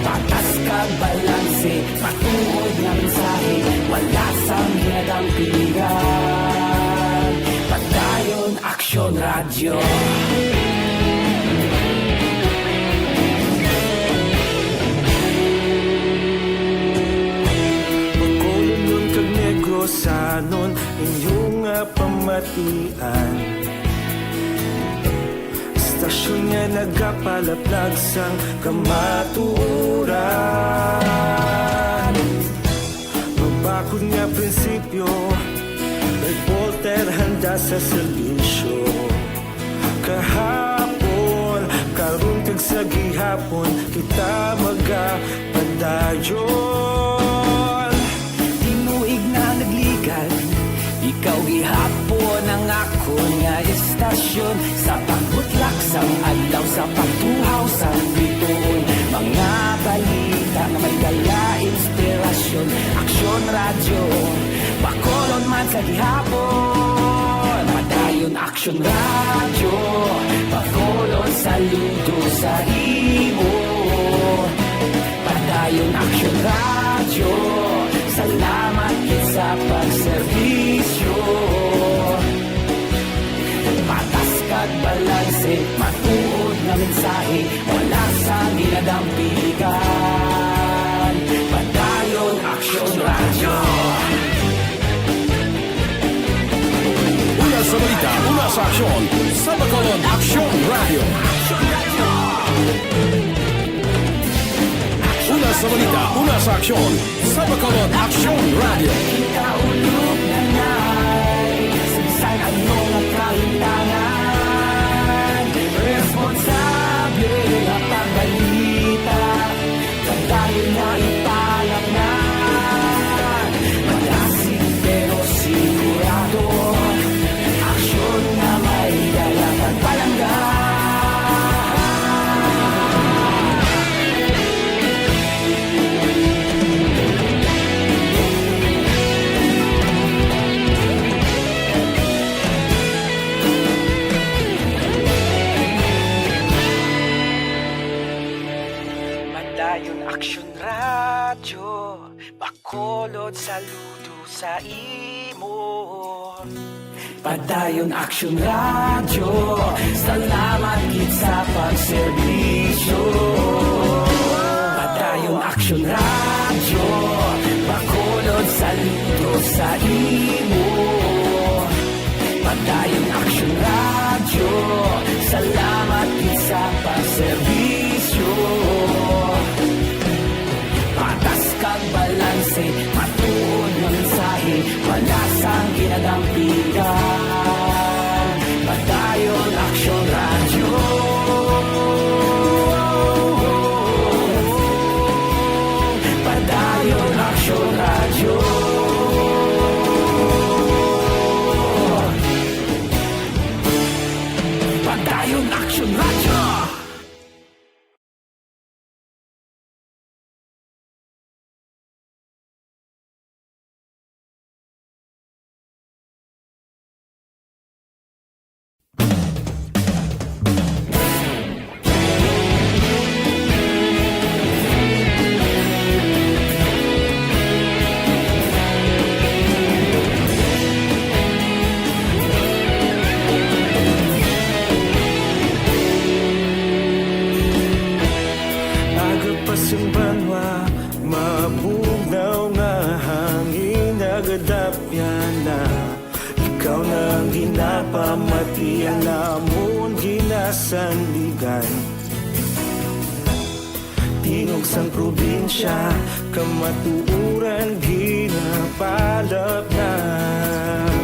Patas kag balanse, matuod nga mensahe, wala sang ginadampigan. Padayon Aksyon Radyo. Bacolodnon kag Negrosanon, inyo nga pamatian. Istasyon nga nagapalaplag sang kamatuoran. Mabakod nga prinsipyo, reporter handa sa serbisyo. Kahapon, karon kag sa gihapon, kita magapadayon. Tinuig na nagligan, ikaw gihapon ang akon nga istasyon. Sa pagbutlak sang adlaw, sa pagtuhaw sang bituon, mga balita nga may dala inspirasyon. Aksyon Radyo, Bacolod man sa gihapon. Padayon Aksyon Radyo, Bacolod, saludo sa imo. Padayon Aksyon Radyo, salamat gid sa pagserbisyo. Patas kag balanse, matuod nga mensahe, wala sang ginadampigan. Padayon Aksyon Radyo. Una sa balita, una sa aksyon, sa Bacolod Aksyon Radyo. Una sa balita, una sa aksyon, sa Bacolod Aksyon Radyo. Kita ulog na nay, sa bisan ano nga kalimtangan, responsable nga pagbalita. Padayon na ipalapngan, malasig pero sigurado. Aksyon nga may dala kag palangga. Padayon Aksyon Radyo, Bacolod, saludo sa imo. Padayon Aksyon Radyo, salamat gid sa pagserbisyo. Padayon Aksyon Radyo, Bacolod, saludo sa imo. Padayon Aksyon Radyo, salamat gid sa pagserbisyo. Patas kag balanse, matuod nga mensahe, wala sang ginadampigan. Padayon Sang banwa, mabugnaw nga hangin nagadapyan na. Ikaw na ang ginapamatian namon ginasandigan. Tingog sang probinsya, kamatuoran ginapalapnag.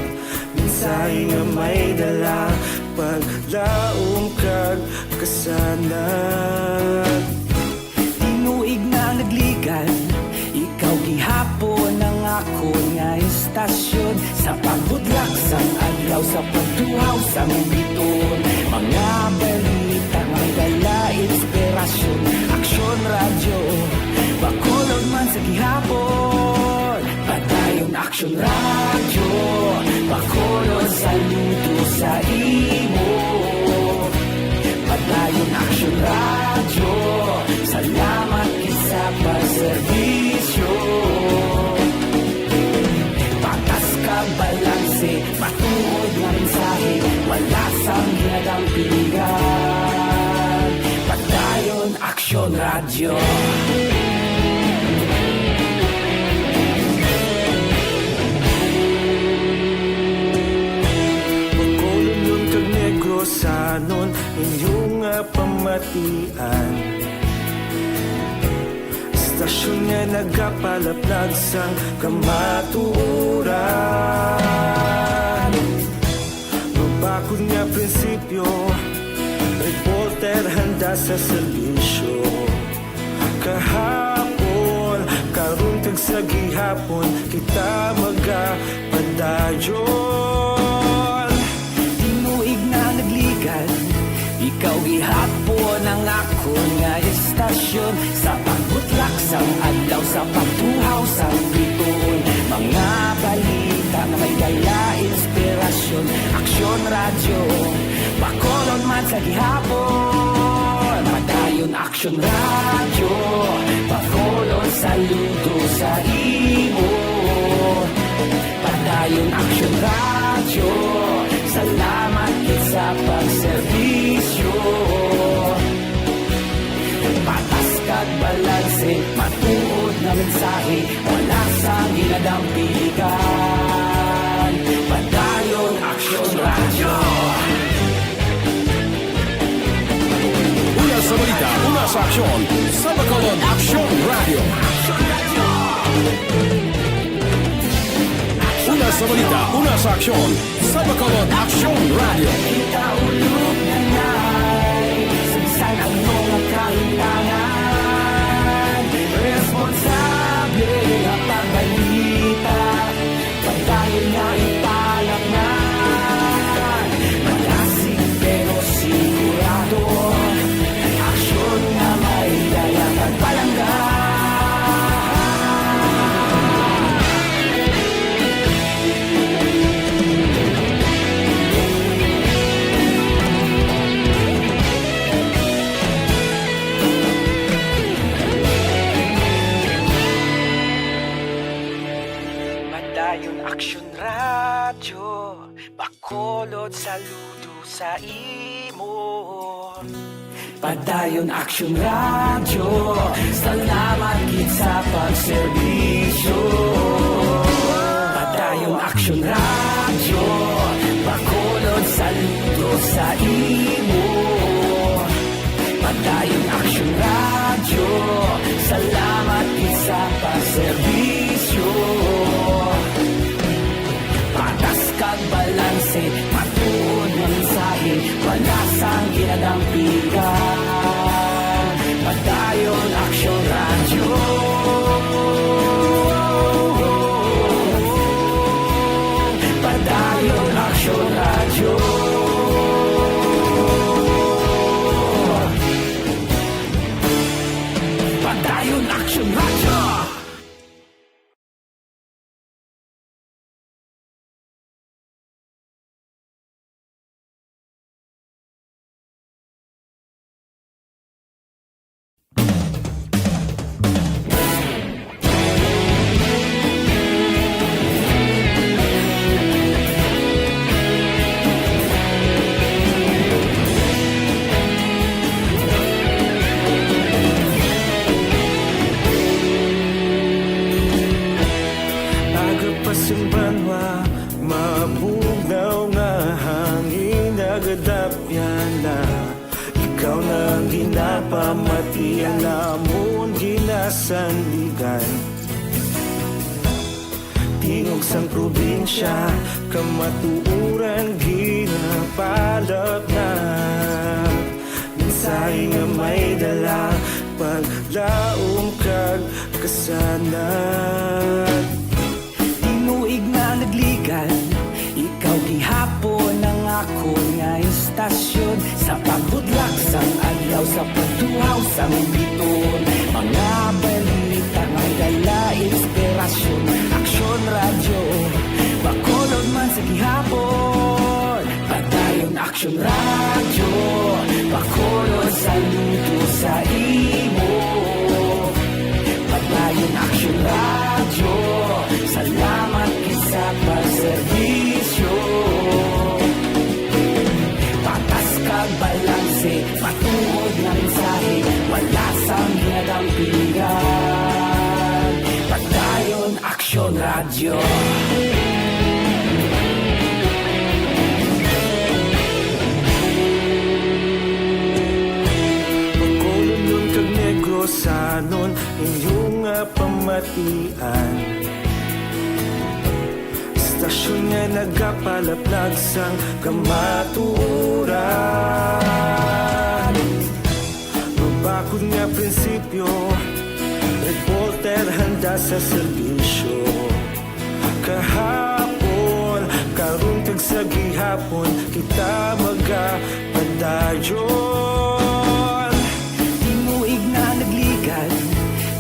Mensahe nga may dala, paglaom kag kasanag. Tinuig na nagligad, ikaw gihapon ang akon nga istasyon. Sa pagbudlak sang adlaw, sa pagtuhaw sang bituon, mga balita may dala inspirasyon. Aksyon Radyo, Bacolod man sa gihapon. Padayon Aksyon Radyo, Bacolod, saludo sa imo. Padayon Aksyon Radyo, salamat gid sa pagserbisyo. Patas kag balanse, matuod nga mensahe, wala sang ginadampigan. Padayon Aksyon Radyo. Bacolodnon kag Negrosanon, inyo nga pamatian. Istasyon nga nagapalaplag sang kamatuoran. Mabakod nga prinsipyo, reporter handa sa serbisyo. Kahapon, karon, kag sa gihapon, kita magapadayon. Tinuig na nagligad, ikaw gihapon ang akon nga istasyon. Sa pagbutlak sang adlaw, sa pagtuhaw sang bituon, mga balita nga may dala inspirasyon. Aksyon Radyo, Bacolod man sa gihapon. Padayon Aksyon Radyo, Bacolod, saludo sa imo. Padayon Aksyon Radyo, salamat gid sa pagserbisyo. Patas kag balanse, matuod nga mensahe, wala sang ginadampigan. Padayon Aksyon Radyo. Una sa balita, una sa aksyon, sa Bacolod Aksyon Radyo. Una sa balita, una sa aksyon, sa Bacolod Aksyon Radyo. Kita ulog na nay, sa bisan ano nga kahimtangan, responsable nga pagbalita. Padayon nga ipalapngan, malasig pero sigurado, aksyon nga may dala kag palangga. Padayon Aksyon Radyo, Bacolod, saludo sa imo. Padayon Aksyon Radyo, salamat gid sa pagserbisyo. Padayon Aksyon Radyo, Bacolod, saludo sa imo. Padayon Aksyon Radyo, salamat gid sa pagserbisyo. Patas kag balanse, matuod nga mensahe, wala sang ginadampigan. Padayon Aksyon Radyo. Padayon Aksyon Radyo. Padayon Aksyon Radyo. namon ginasandigan. Tingog sang probinsya, kamatuoran ginapalapnag. Mensahe nga may dala, paglaom kag kasanag. Tinuig nga nagligan, ikaw gihapon ang akon nga istasyon. Sa pagbudlak sang adlaw, sa pagtuhaw sang bituon, mga balita may dala inspirasyon. Aksyon Radyo, Bacolod man sa gihapon. Padayon Aksyon Radyo, Bacolod, saludo sa imo. Padayon Aksyon Radyo, salamat gid sa pagserbisyo. Patas kag balanse, matuod nga mensahe, wala sang ginadampigan. Padayon Aksyon Radyo. Bacolodnon kag Negrosanon, inyo nga pamatian. Istasyon nga nagapalaplag sang kamatuoran. Mabakod nga prinsipyo, reporter handa sa serbisyo. Kahapon, karon kag sa gihapon, kita magapadayon. Tinuig nga nagligan,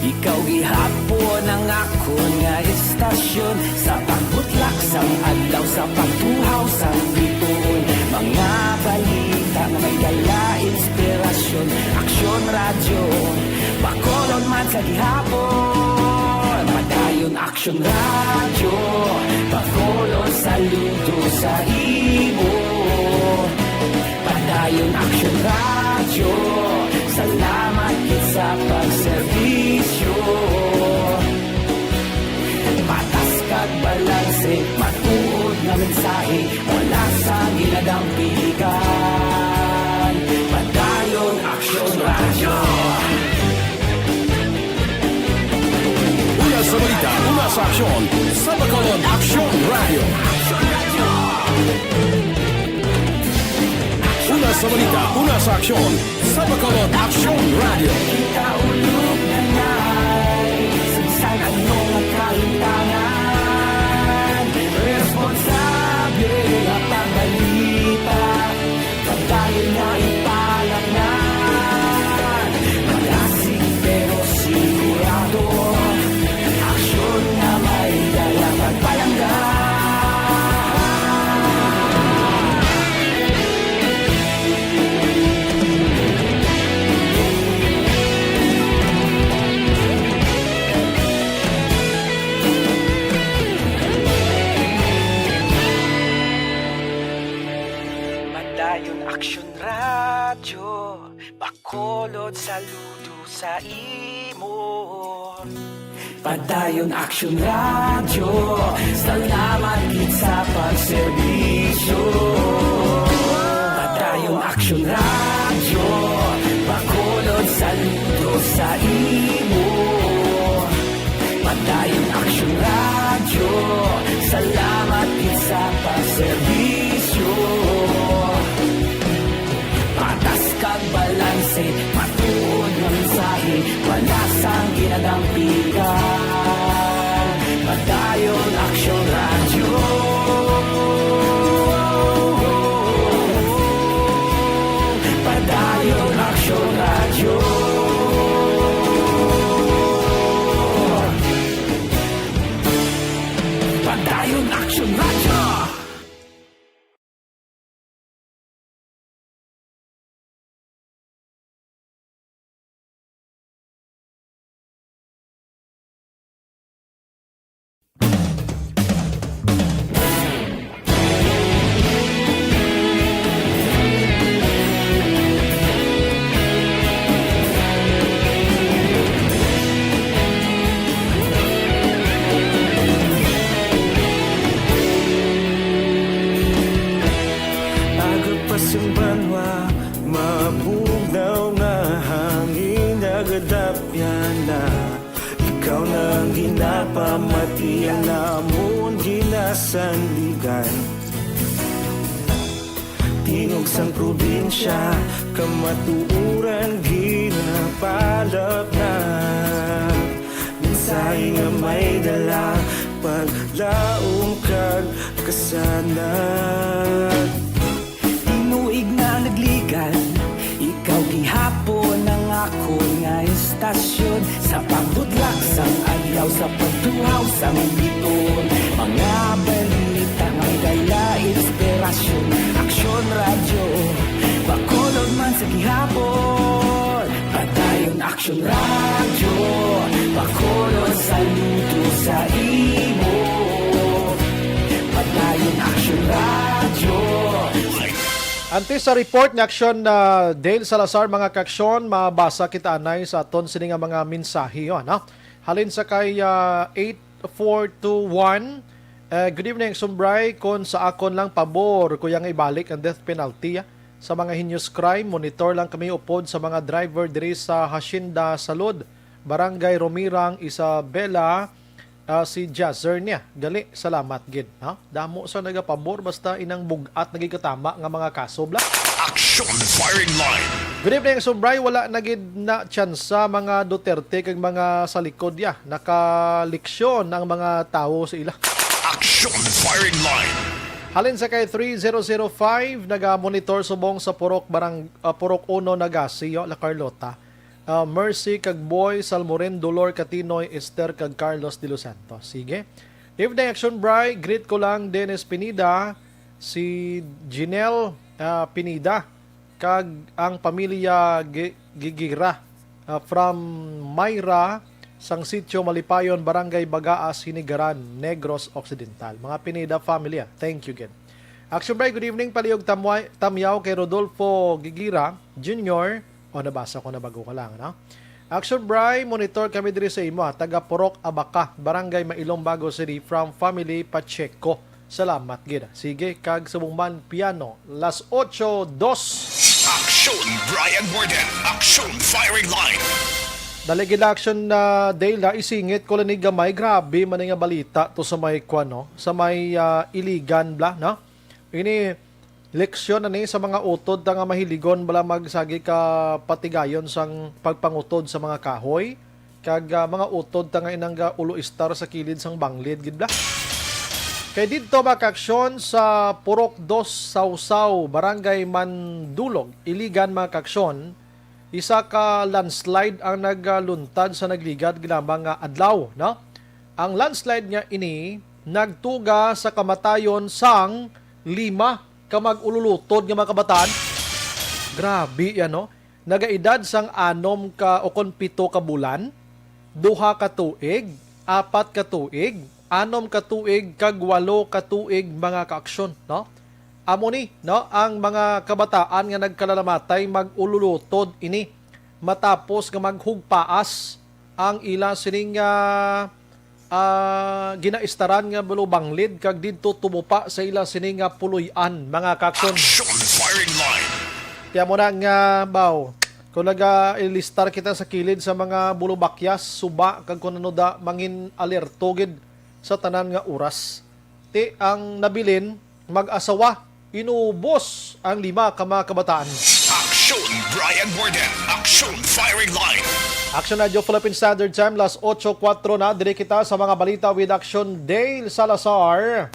ikaw gihapon ang akon nga istasyon. Sa pagbutlak sang adlaw, sa pagtuhaw sang bituon, mga balita nga may dala inspirasyon. Aksyon Radyo, Bacolod man sa gihapon. Padayon Aksyon Radyo, Bacolod, saludo sa imo. Padayon Aksyon Radyo, salamat gid sa pagserbisyo. Patas kag balanse, matuod nga mensahe, wala sang ginadampigan. Padayon Aksyon Radyo. Una sa balita, una sa aksyon, sa Bacolod Aksyon Radyo. Una sa balita, una sa aksyon, sa Bacolod Aksyon Radyo. Kita ulog na nai, sa bisan ano nga kalimtangan, responsable nga pagbalita, pagdayon nga ipalapnan, malasig pero sigurado, aksyon nga may dala pagpalangga. Padayon Aksyon Radyo, Bacolod, saludo sa imo. Padayon Aksyon Radyo, salamat gid sa pagserbisyo. Padayon Aksyon Radyo, Bacolod, saludo sa imo. Padayon Aksyon Radyo, salamat gid sa pagserbisyo. Patas kag balanse, matuod nga mensahe, wala sang ginadampigan. Padayon Aksyon Radyo. Padayon Aksyon Radyo. Padayon Aksyon Radyo. Yan na, ikaw na ang ginapamati, ang namon ginasandigan. Tingog sang probinsya, kamatuoran ginapalapnag. Mensahe nga may dala, paglaom kag kasanag. Tinuig na nagligan, ikaw gihapon ang akon nga istasyon. Sa pagbudlak sang adlaw, sa pagtuhaw sang biton, mga balita may dala inspirasyon. Aksyon Radyo, Bacolod man sa gihapon. Padayon Aksyon Radyo, Bacolod, saludo sa imo. Padayon Aksyon Radyo. Antes sa report ni Aksyon, ah, Dale Salazar, mga kaaksyon, mabasa kita anay sa aton sini nga mga mensahe, ano? Halin sa kay, ah, eight four two one, eh, "Good evening, Sumbray. Kon sa akon lang pabor, kuya, nga ibalik ang death penalty, ah, sa mga heinous crime. Monitor lang kami upod sa mga driver diri sa Hacienda Salud, Barangay Romirang, Isabela, ah, si Jazzer niya. Gali, salamat gid, ha?" Damo sa nagapabor basta inang bug-at nagikatama nga mga kaso, bla. Action Firing Line. Good evening, Sumbray. Wala na gid na tsansa mga Duterte kag mga sa likod, ya. Nakaliksyon ang mga tawo sa ila. Action Firing Line. Halin sa kay three zero zero five, naga-monitor subong sa Purok Barang-, ah, Purok Uno, Nagasi, yo, La Carlota. Ah, Mercy kag Boy, Salmoren, Dolor, Katinoy, Esther kag Carlos de los Santos. Sige. Evening, Action Bri. Greet ko lang Dennis Pinida, si Jinel, ah, Pinida, kag ang pamilya Gi-, Gigira, ah, from Myra, sang Sitio Malipayon, Barangay Bagaas, Hinigaran, Negros Occidental. Mga Pinida family, ah. Thank you, gid. Action Bri, good evening. Palihog tamway-, tamyaw kay Rodolfo Gigira Junior. O, nabasa ko na, bago ka lang, no? Action Bri, monitor kami diri sa imo, ah, taga Purok Abaca, Barangay Mailong, Bago City, from family Pacheco. Salamat gid. Sige, kag subong man, piano, las ocho dos. Action Brian Warden, Action Firing Line. Dali gid, Action, ah, Dale, na isingit ko lang ni gamay. Grabe man nga balita to sa may kwan, no? Sa may, ah, Iligan, bla, no? Ini leksyon na ni sa mga utod ta nga mahiligon bala magsagi ka patigayon sang pagpangutod sa mga kahoy, kag, ah, mga utod ta nga inang ga ulo istar sa kilid sang banglid gid bla. Kay didto, mga kaaksyon, sa Purok Dos Sausaw, Barangay Mandulog, Iligan, mga kaaksyon, isa ka landslide ang nagluntad sa nagligad ginamang nga adlaw, no? Ang landslide nga ini nagtuga sa kamatayon sang lima ka mag-ululutod nga mga kabataan. Grabe yan, no? Nagaedad sang anom ka o kon pito ka bulan, duha ka tuig, apat ka tuig, anom ka tuig, kag walo ka tuig, mga kaaksyon, no? Amo ni, no, ang mga kabataan nga nagkalalamatay, mag-ululutod ini matapos nga maghugpaas ang ila sining, ah, ah, ginaistaran nga balo banglid, kag didto tumupa sa ila sini nga puloy-an, mga kaaksyon. Action Firing Line. Kaya mo na nga, baw, kung naga-ilistar kita sa kilid sa mga bulubakyas, suba, kag kung ano da, mangin alerto gid sa tanan nga oras. Ti ang nabilin, mag-asawa, inubos ang lima ka mga kabataan. Action Brian Warden, Action Firing Line. Action Radio Philippine Standard Time, las ocho kuwatro na. Diri kita sa mga balita with Action Dale Salazar.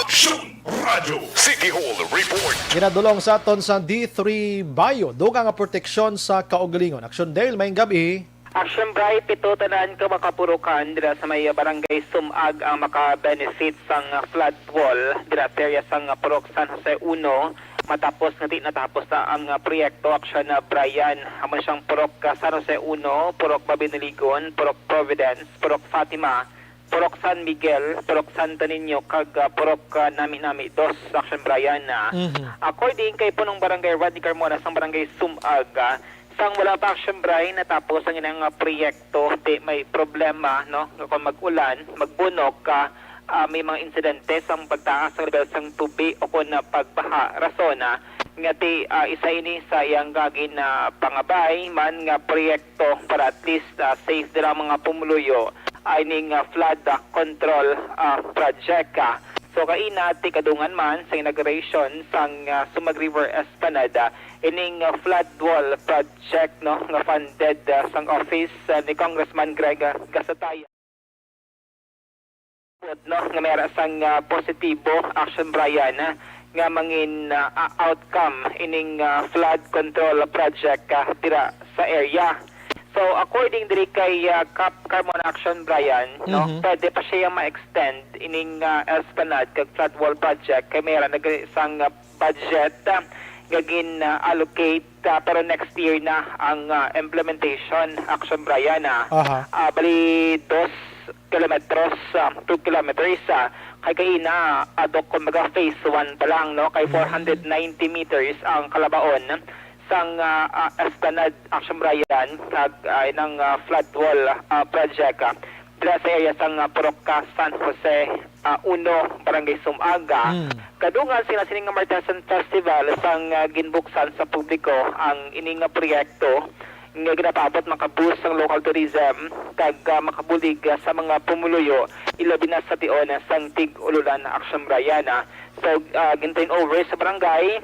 Action Radio City Hall Report. Ginadulong sa aton sa D three Bio, dugang nga proteksyon sa kaugalingon. Action Dale, maayong gabi. Action Bri, pito tanan ka makapurukan dira sa may Barangay Sumag ang maka-benefit sang flood wall dira sa area sang Purok San Jose Uno, matapos nga di natapos na ang, ah, proyekto. Action, ah, Brian, amo siyang Purok, ah, San Jose Uno, Purok Mabiniligon, Purok Providence, Purok Fatima, Purok San Miguel, Purok Santo Niño, kag, ah, Purok, ah, Nami-Nami Dos. Action Brian, ah. Mhm. According kay Punong Barangay Rodney Carmona sang Barangay Sumag, ah, sang wala pa, Action Bri, natapos ang ilang, ah, proyekto, ti may problema, no? Nga kung mag-ulan, magbunok ka, ah, may mga insidente sang pagtaas sa level sang tubi o kung, ah, pagbaha. Rason, ah, Nga ti, ah, isa ini sa iyang gagin na pangabay man nga proyekto para at least, ah, safe dira ang mga pumuluyo, ay ning, ah, flood, ah, control, ah, project, ah. So, kaina ti kadungan man sa inauguration sang, ah, Sumag River Esplanade, ah, ining, ah, flood wall project, no, nga funded, ah, sang office, ah, ni Congressman Greg, ah, Gasataya. No, nga may ara sang, ah, positibo, Action Brian, ah, nga mangin, ah, outcome ining, ah, flood control project, ah, dira sa area. So, according diri kay, ah, Kap Carmona, Action Brian, no, Mhm. pwede pa siya ma-extend ining, ah, Esplanade kag flood wall project kay may ara na gani sang, ah, budget, ah, nga gin-allocate, ah, pero next year na ang, ah, implementation, Action Brian, ah. Aha. Ah, bali, dos kilometros, ah, two kilometers, ah, kay kaina, adok, kumbaga, phase one pa lang, no? Kay Mm. four hundred ninety meters ang kalabaon sang, ah, ah, Esplanade, Action Brian, kag, ah, inang, ah, flood wall, ah, project, ah, dira sa area sang, ah, Purok, ah, San Jose, ah, Uno, Barangay Sumaga. Mm. Kadungan sina sining nga Martesan Festival sang, ah, ginbuksan sa publiko ang ini nga proyekto nga ginapaabot makaboost sang local tourism kag, ah, makabulig, ah, sa mga pumuluyo, ilabi na sa tion sang tig-ululan, Action Brian, ah. So, ah, gin-turn over sa barangay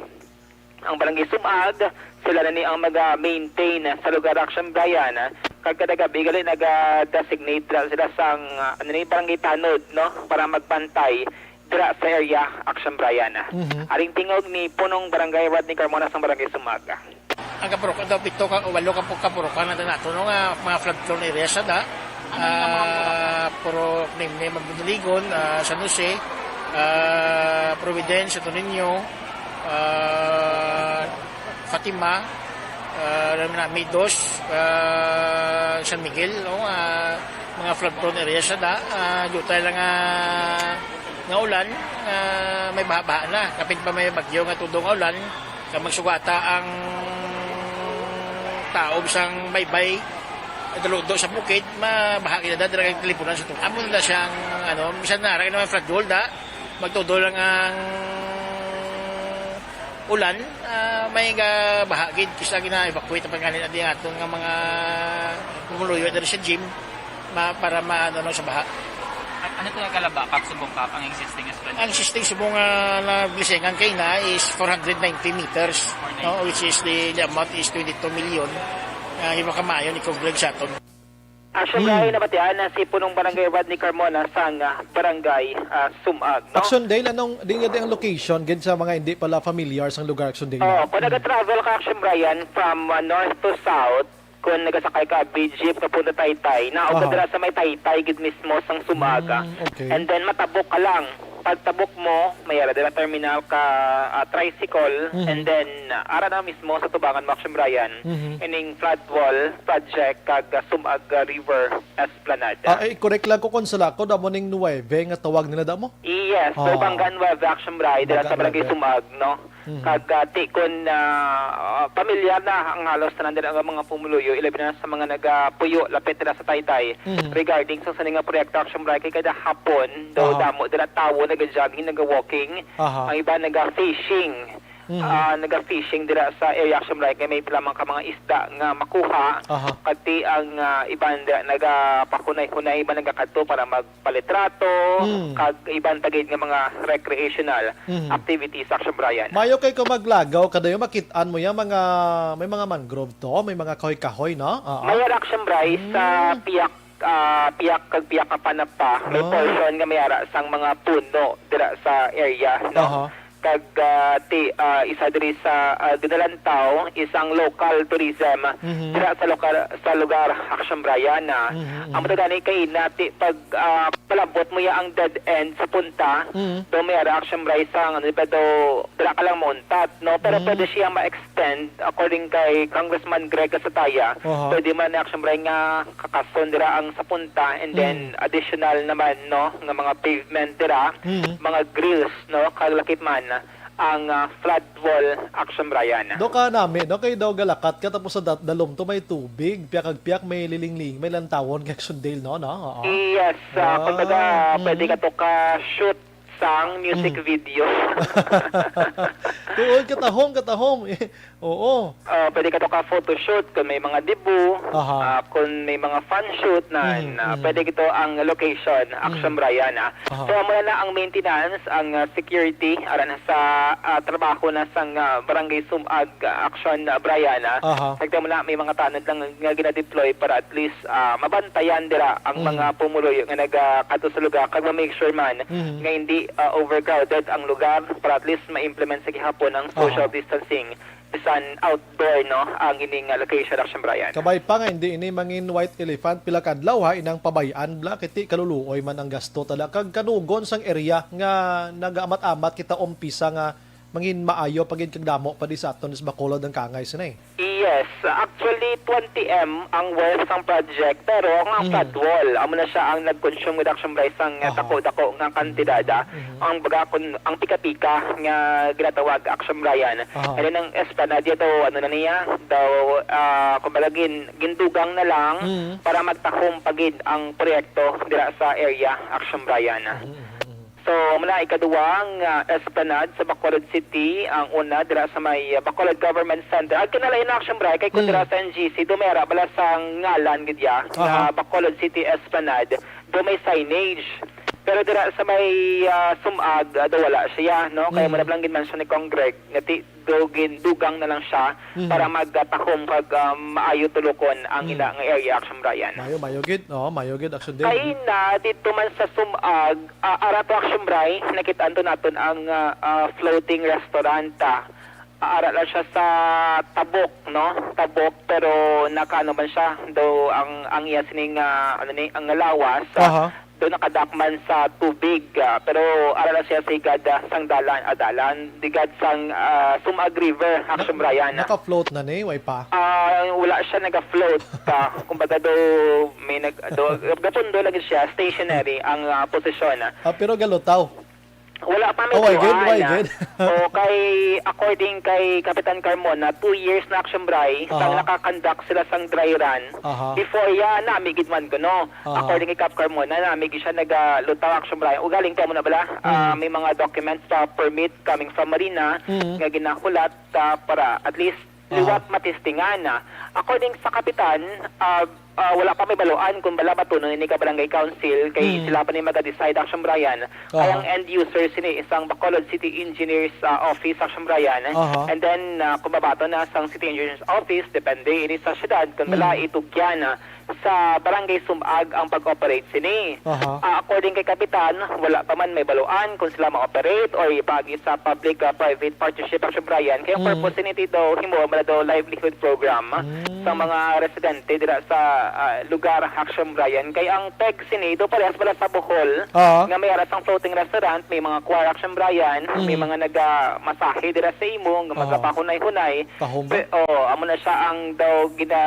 ang Barangay Sumag, sila na ni ang maga-maintain sa lugar, Action Brian, ah. Kag kada gabi gali naga-designate ra sila sang, ah, ano ni, barangay tanod, no, para magbantay dira sa area, Action Brian. Mhm. Aring tingog ni Punong Barangay Rodney Carmona sang Barangay Sumag. Ang kapurukan daw, pito ka, walo ka pu-, kapurukan na nato, no, nga mga flood prone areas na da. Ano yung mga Ah, puro ni, ni Magdudaligon, ah, San Jose, ah, Providence, Santo Niño, ah, Fatima, ah, alam na, Midos, ah, San Miguel, no, ah, mga flood prone areas na da. Ah, jutay lang nga, nga ulan, ah, may baha-baha na. Kapin pa may bagyo nga tudo nga ulan, kag magsugata ang taob sang baybay, daludo sa bukid, mabaha gid da, dira kay tilipunan sa tubo. Amo na siya ang, ano, bisan na ra naman flood wall da, magtudo lang ang ulan, ah, may ga baha gid, kisa gina-evacuate ang pagkanin adi aton nga mga pumuluyo diri sa gym, ma-, para maano lang sa baha. At ano to nga kalaba, Kap, subong, Kap, ang existing esplanade? Ang existing subong nga nablisingan kay na is four hundred ninety meters, no, which is the, the amount is twenty-two million. Ah, iba ka maayo ni Congreg sa aton. Action Hmm. Brian, nabatian na si Punong Barangay Rodney Carmona sang, ah, Barangay, ah, Sumag, no? Action Dale, anong, di nga di ang location, gid sa mga hindi pala familiar sang lugar, Action Dale? Oh, kung Hmm. nag-travel ka, Action Brian, from, ah, north to south, kung nagasakay ka, B Jeep, papunta Taytay, naog ka Aha. dira sa may Taytay, gid mismo sang Sumag, ah. Hmm, okay. And then, matabok ka lang. Pagtabok mo, may ara dira terminal ka, ah, tricycle, Mhm. and then, ah, ara na mismo sa tubangan mo, Action Brian, Mhm. ining flood wall project kag, ah, Sumag, ah, River Esplanade. Ah, eh, correct lang ko kung sala ko, damo ning nuwebe nga tawag nila, damo? Yes, Ah. pero Bangga nuwebe, Action Brian, dira Bangga sa Barangay nuwebe. Sumag, no? Mhm. Kag, ah, ti-, kun, ah, ah, pamilyar na ang halos tanan dira nga mga pumuluyo, ilabi na sa mga nagapuyo lapit dira sa Taytay, Mhm. regarding sa sini nga proyekto, Action Brian, kay kada hapon daw Aha. damo dira tawo naga-jogging, naga-walking, Aha. ang iba naga-fishing. Mhm. Ah, naga-fishing dira sa area, Action Brian, kay may pila man ka mga isda nga makuha. Aha. Kag ti ang, ah, iban dira nagapahunay-hunay, iban nagakadto para mag palitrato, Mm. kag iban pa gid nga mga recreational Mm. activities, Action Brian. Maayo kay kung maglagaw ka dayon, makit-an mo yang mga, may mga mangrove to, may mga kahoy-kahoy, no? Oo. May ara, Action Brian, sa Mm. piyak, ah, piyak kag piyak nga panapa, may Ah. portion nga may ara sang mga puno dira sa area, no? Aha. Kag, ah, ti, ah, isa diri sa, ah, ginalantaw, isang local tourism Mhm. dira sa lokal, sa lugar, Action Brian, ah. Mhm, mhm. Amo na gani kay nati pag, ah, palabot mo ya ang dead end sa punta, Mhm. do may ara, Action Brian, sang, ano ba do, dira ka lang mauntat, no? Pero Mhm. pwede siya ma-extend, according kay Congressman Greg Casataya, Aha. pwede man, Action Brian, nga kakason dira ang sa punta, and then Mhm. additional naman, no, nga mga pavement dira, Mhm. mga grills, no, kalakip man ang, ah, flood wall, Action Brian. Do ka nami, no? Kay daw galakat ka, tapos sa dat-, dalom to may tubig, piyak kag piyak may lilingling, may lantawon kay Action Dale, no? No? Oo. Yes, ah, Ah, kumbaga, mm. pwede ka to ka-shoot sang music Mm. video. Tuod, katahom, katahom. Oo. Ah, pwede ka to ka photoshoot kung may mga debut, Aha. ah, kung may mga fan shoot na, Mm, na mm. pwede kito ang location, Action Mm. Brian, ah. Aha. So, amo na ang maintenance, ang, ah, security, aran sa, ah, trabaho na sang, ah, Barangay Sumag, ah, Action, ah, Brian, ah. Aha. Nagtamo na, may mga tanod lang nga gina-deploy para at least, ah, mabantayan dira ang Mm. mga pumuluyo nga nagakadto sa lugar, kag ma-make sure man Mhm. nga hindi, ah, overcrowded ang lugar para at least ma-implement sa gihapon ang social Aha. distancing bisan outdoor, no, ang ining, ah, location, Action Brian. Kabay pa nga hindi ini mangin white elephant, pila ka adlaw, ha, inang pabay-an bala, kay ti kaluluoy man ang gasto tala, kag kanugon sang area nga nagaamat-amat kita umpisa nga mangin maayo pa gid kag damo pa di sa aton sa Bacolod ang kangay sini. Yes, actually, twenty M ang worth sang project, pero ang, ang Mhm. flood wall, amo na siya ang nag-consume with Action Brian sang, ah, Aha. dako-dako nga kantidad, ah. Mhm. Ang baga kun, ang pika-pika nga ginatawag, Action Brian. Aha. And then ang esplanade daw, ano na niya, daw, ah, kumbaga gin-, gindugang na lang Mhm. para magtahom pa gid ang proyekto dira sa area, Action Brian. Mhm, mhm, mhm. So, muna ikaduwa nga esplanade sa Bacolod City, ang una dira sa may, ah, Bacolod Government Center. Ang kinalain na, Action Brian, kay kung Mm. dira sa N G C, dumera bala sa ngalan gid ya, nga Aha. Bacolod City Esplanade, do may signage. Pero dira sa may, ah, Sumag, ah, do wala siya, no? Kaya Mm. muna lang gid man siya ni Cong Greg, nga ti-, do gin-, dugang na lang siya Mhm. para magtahom kag, ah, maayo tulukon ang Mm. ila nga area, Action Brian. Mayo, mayo gid. Oo, mayo gid, Action Dave. Kay na dito man sa Sumag, ah, ara to, Action Brian, nakita-an to naton ang, ah, ah, floating restaurant, ah. Ah, ara lang siya sa tabok, no? Tabok, pero nakaano man siya, do ang, ang iya sining, ah, ano ni, ang lawas, ah, Aha. do nakadakman sa tubig, ah, pero ara lang siya sa higad, ah, sang dalan, ah, dalan, higad sang, ah, Sumag River, Action Na-, Brian. naka-float na ni, way pa? Ah, wala siya naga-float. Ah, kumbaga do, may nag-, do, gapundo lagi siya, stationary ang, ah, posisyon. Ah, pero galutaw? Wala pa may Oh, why good? Why buwan. Good? O, kay, according kay Kapitan Carmona, two years na, Action Brian, sang Aha. naka-conduct sila sang dry run. Aha. Before ya, nami gid man kuno. Aha. According kay Kap Carmona, nami gid siya nagalutaw, Action Brian. Ugaling kamo na bala, ah, Mm. may mga documents pa, permit coming from Marina Mm. nga ginahulat, ah, para at least Aha. liwat matistingan. According sa kapitan, ah, ah, wala pa may baluan kung bala batunon ini ka barangay council, kay Mm. sila pa ni maga-decide, Action Brian. Aha. Kay ang end user sini isang Bacolod City Engineers, ah, Office, Action Brian. Aha. And then, ah, kung babaton na sang City Engineers Office, depende ini sa syudad kung bala Mm. itugyan, ah, sa Barangay Sumag ang pag-operate sini. Aha. Ah, according kay Kapitan, wala pa man may baluan kung sila ma-operate or ipagi sa public, ah, private partnership, Action Brian. Kay ang Mm. purpose sini dito, himo man daw livelihood program Mm. sa mga residente dira sa, ah, lugar, Action Brian. Kay ang peg sini do parehas bala sa Bohol, Ah. nga may ara sang floating restaurant, may mga choir, Action Brian, may Mm. mga nagamasahe dira sa imo, nga Ah. magapahunay-hunay. Kahumba? Pe-, oh, amo na siya ang daw gina-,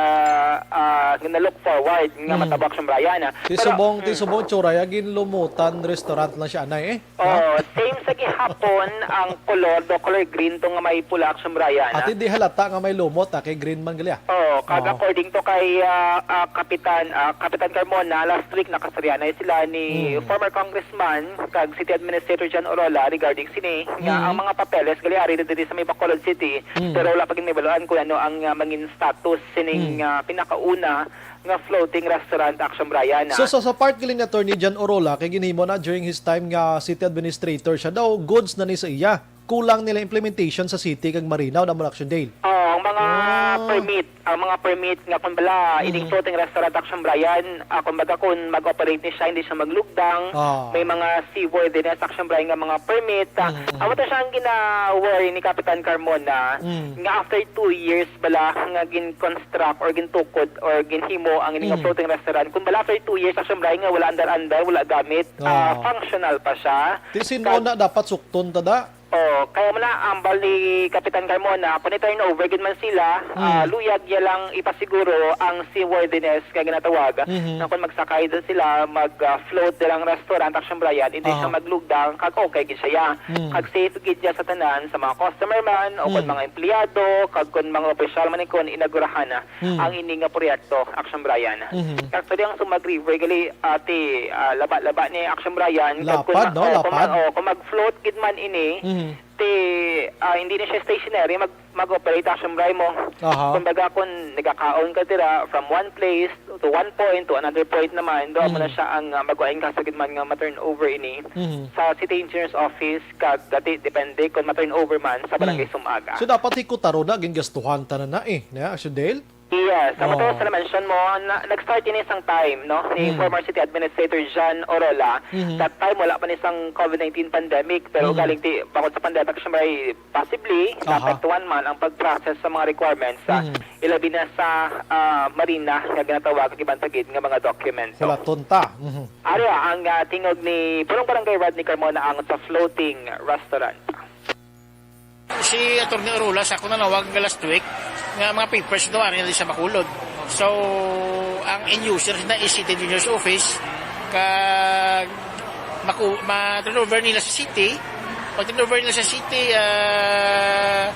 ah, gina-look forward nga Mm. matabo, Action Brian, ah. Ti Pero, subong, ti mm. subong, Churay, ah, ginlumutan restaurant lang siya, anay, eh. Oh, Ha? same sa gihapon ang kolor, do color green to nga may pula, Action Brian, ah. Ati di halata nga may lumot, ah, kay green man gali, ah. Oh, kag Oh. according to kay, ah, ah, Kapitan, ah, Kapitan Carmona, last week nakasaryanay sila ni Mm. former Congressman kag City Administrator John Orola regarding sini nga Mm. ang mga papeles gali ari na diri sa may Bacolod City, Mm. pero wala pa gid may baluan kung ano ang, ah, mangin status sining, Mm. ah, pinakauna nga floating restaurant, Action Brian, So, ah. so sa part gali ni Attorney John Orola, kay ginhimo na during his time nga city administrator siya daw, goods na ni sa iya. Kulang nila implementation sa city kag Marina, na mo, Action Dale. Oh, ang mga Ah. permit, ang mga permit nga kung bala, ining Mm. floating restaurant, Action Brian, ah, kumbaga kung mag-operate ni siya, hindi siya maglugdang, Ah. may mga seaworthiness, Action Brian, nga mga permit, ah, Mm, mm. amo to siya ang gina-worry ni Kapitan Carmona, Mm. nga after two years bala nga gin-construct or gintukod or ginhimo ang ining Mm. floating restaurant, kung bala after two years, Action Brian, nga wala andar-andar, wala gamit, ah, Ah. functional pa siya. Ti sin-o Kag- na dapat sukton ta da? Oh, kaya mo na, ambal ni Kapitan Carmona, kung i-turnover gid man sila, ah, luyag niya lang ipasiguro ang seaworthiness nga ginatawag, Mhm. na kung magsakay din sila, mag, ah, float din ang restaurant, Action Brian, hindi siya Aha. maglugdang, kag okay gid siya. Mm. Kag safe gid niya sa tanan, sa mga customer man, o kung Mm. mga empleyado, kag kung mga opisyal man, kung inaugurahan na Mm. ang ini nga proyekto, Action Brian. Mhm. Actually, ang Sumag River, gali, ati, ah, laba-laba ni Action Brian, kag kung Lapad, ma-, no? oh, kung Lapad. ma-, oh, kung mag-float gid man ini, Mhm. ti, ah, hindi na siya stationary, mag-, mag-operate, Action Brian, mo. Aha. Kumbaga, kung nagakaon ka dira, from one place to one point to another point naman, doon mo na Mhm. siya ang, ah, mag-uwain kaso gid man nga ma-turnover ini Mhm. sa City Engineers Office, kag dati, depende kung ma-turnover man sa Barangay Mhm. Sumaga. So, dapat hikutaro na, gingastuhan tanan na eh, na, Action Dale? Yes, ang Oh. matuod sa na-mention mo, na, nag-start ini sang time, no, ni Mhm. former City Administrator John Orola. Mhm. That time, wala pa ni sang COVID nineteen pandemic, pero Mhm. galing ti, bangod sa pandemic, syempre, possibly, Aha. naapektuhan man ang pag-process sa mga requirements, ah, Mhm. ilabi na sa, ah, marina nga ginatawag ang iban tagid nga mga documents. Wala tonta. Mhm. Ari ang, ah, tingog ni Purong Barangay Rodney Carmona ang sa floating restaurant. Si Attorney Orula sa ako nanawag nga last week nga mga papers daw ari na sa Bacolod. So, ang end user na is City Engineers Office, kag maku-, ma-turnover nila sa city. Pag turnover nila sa city, ah,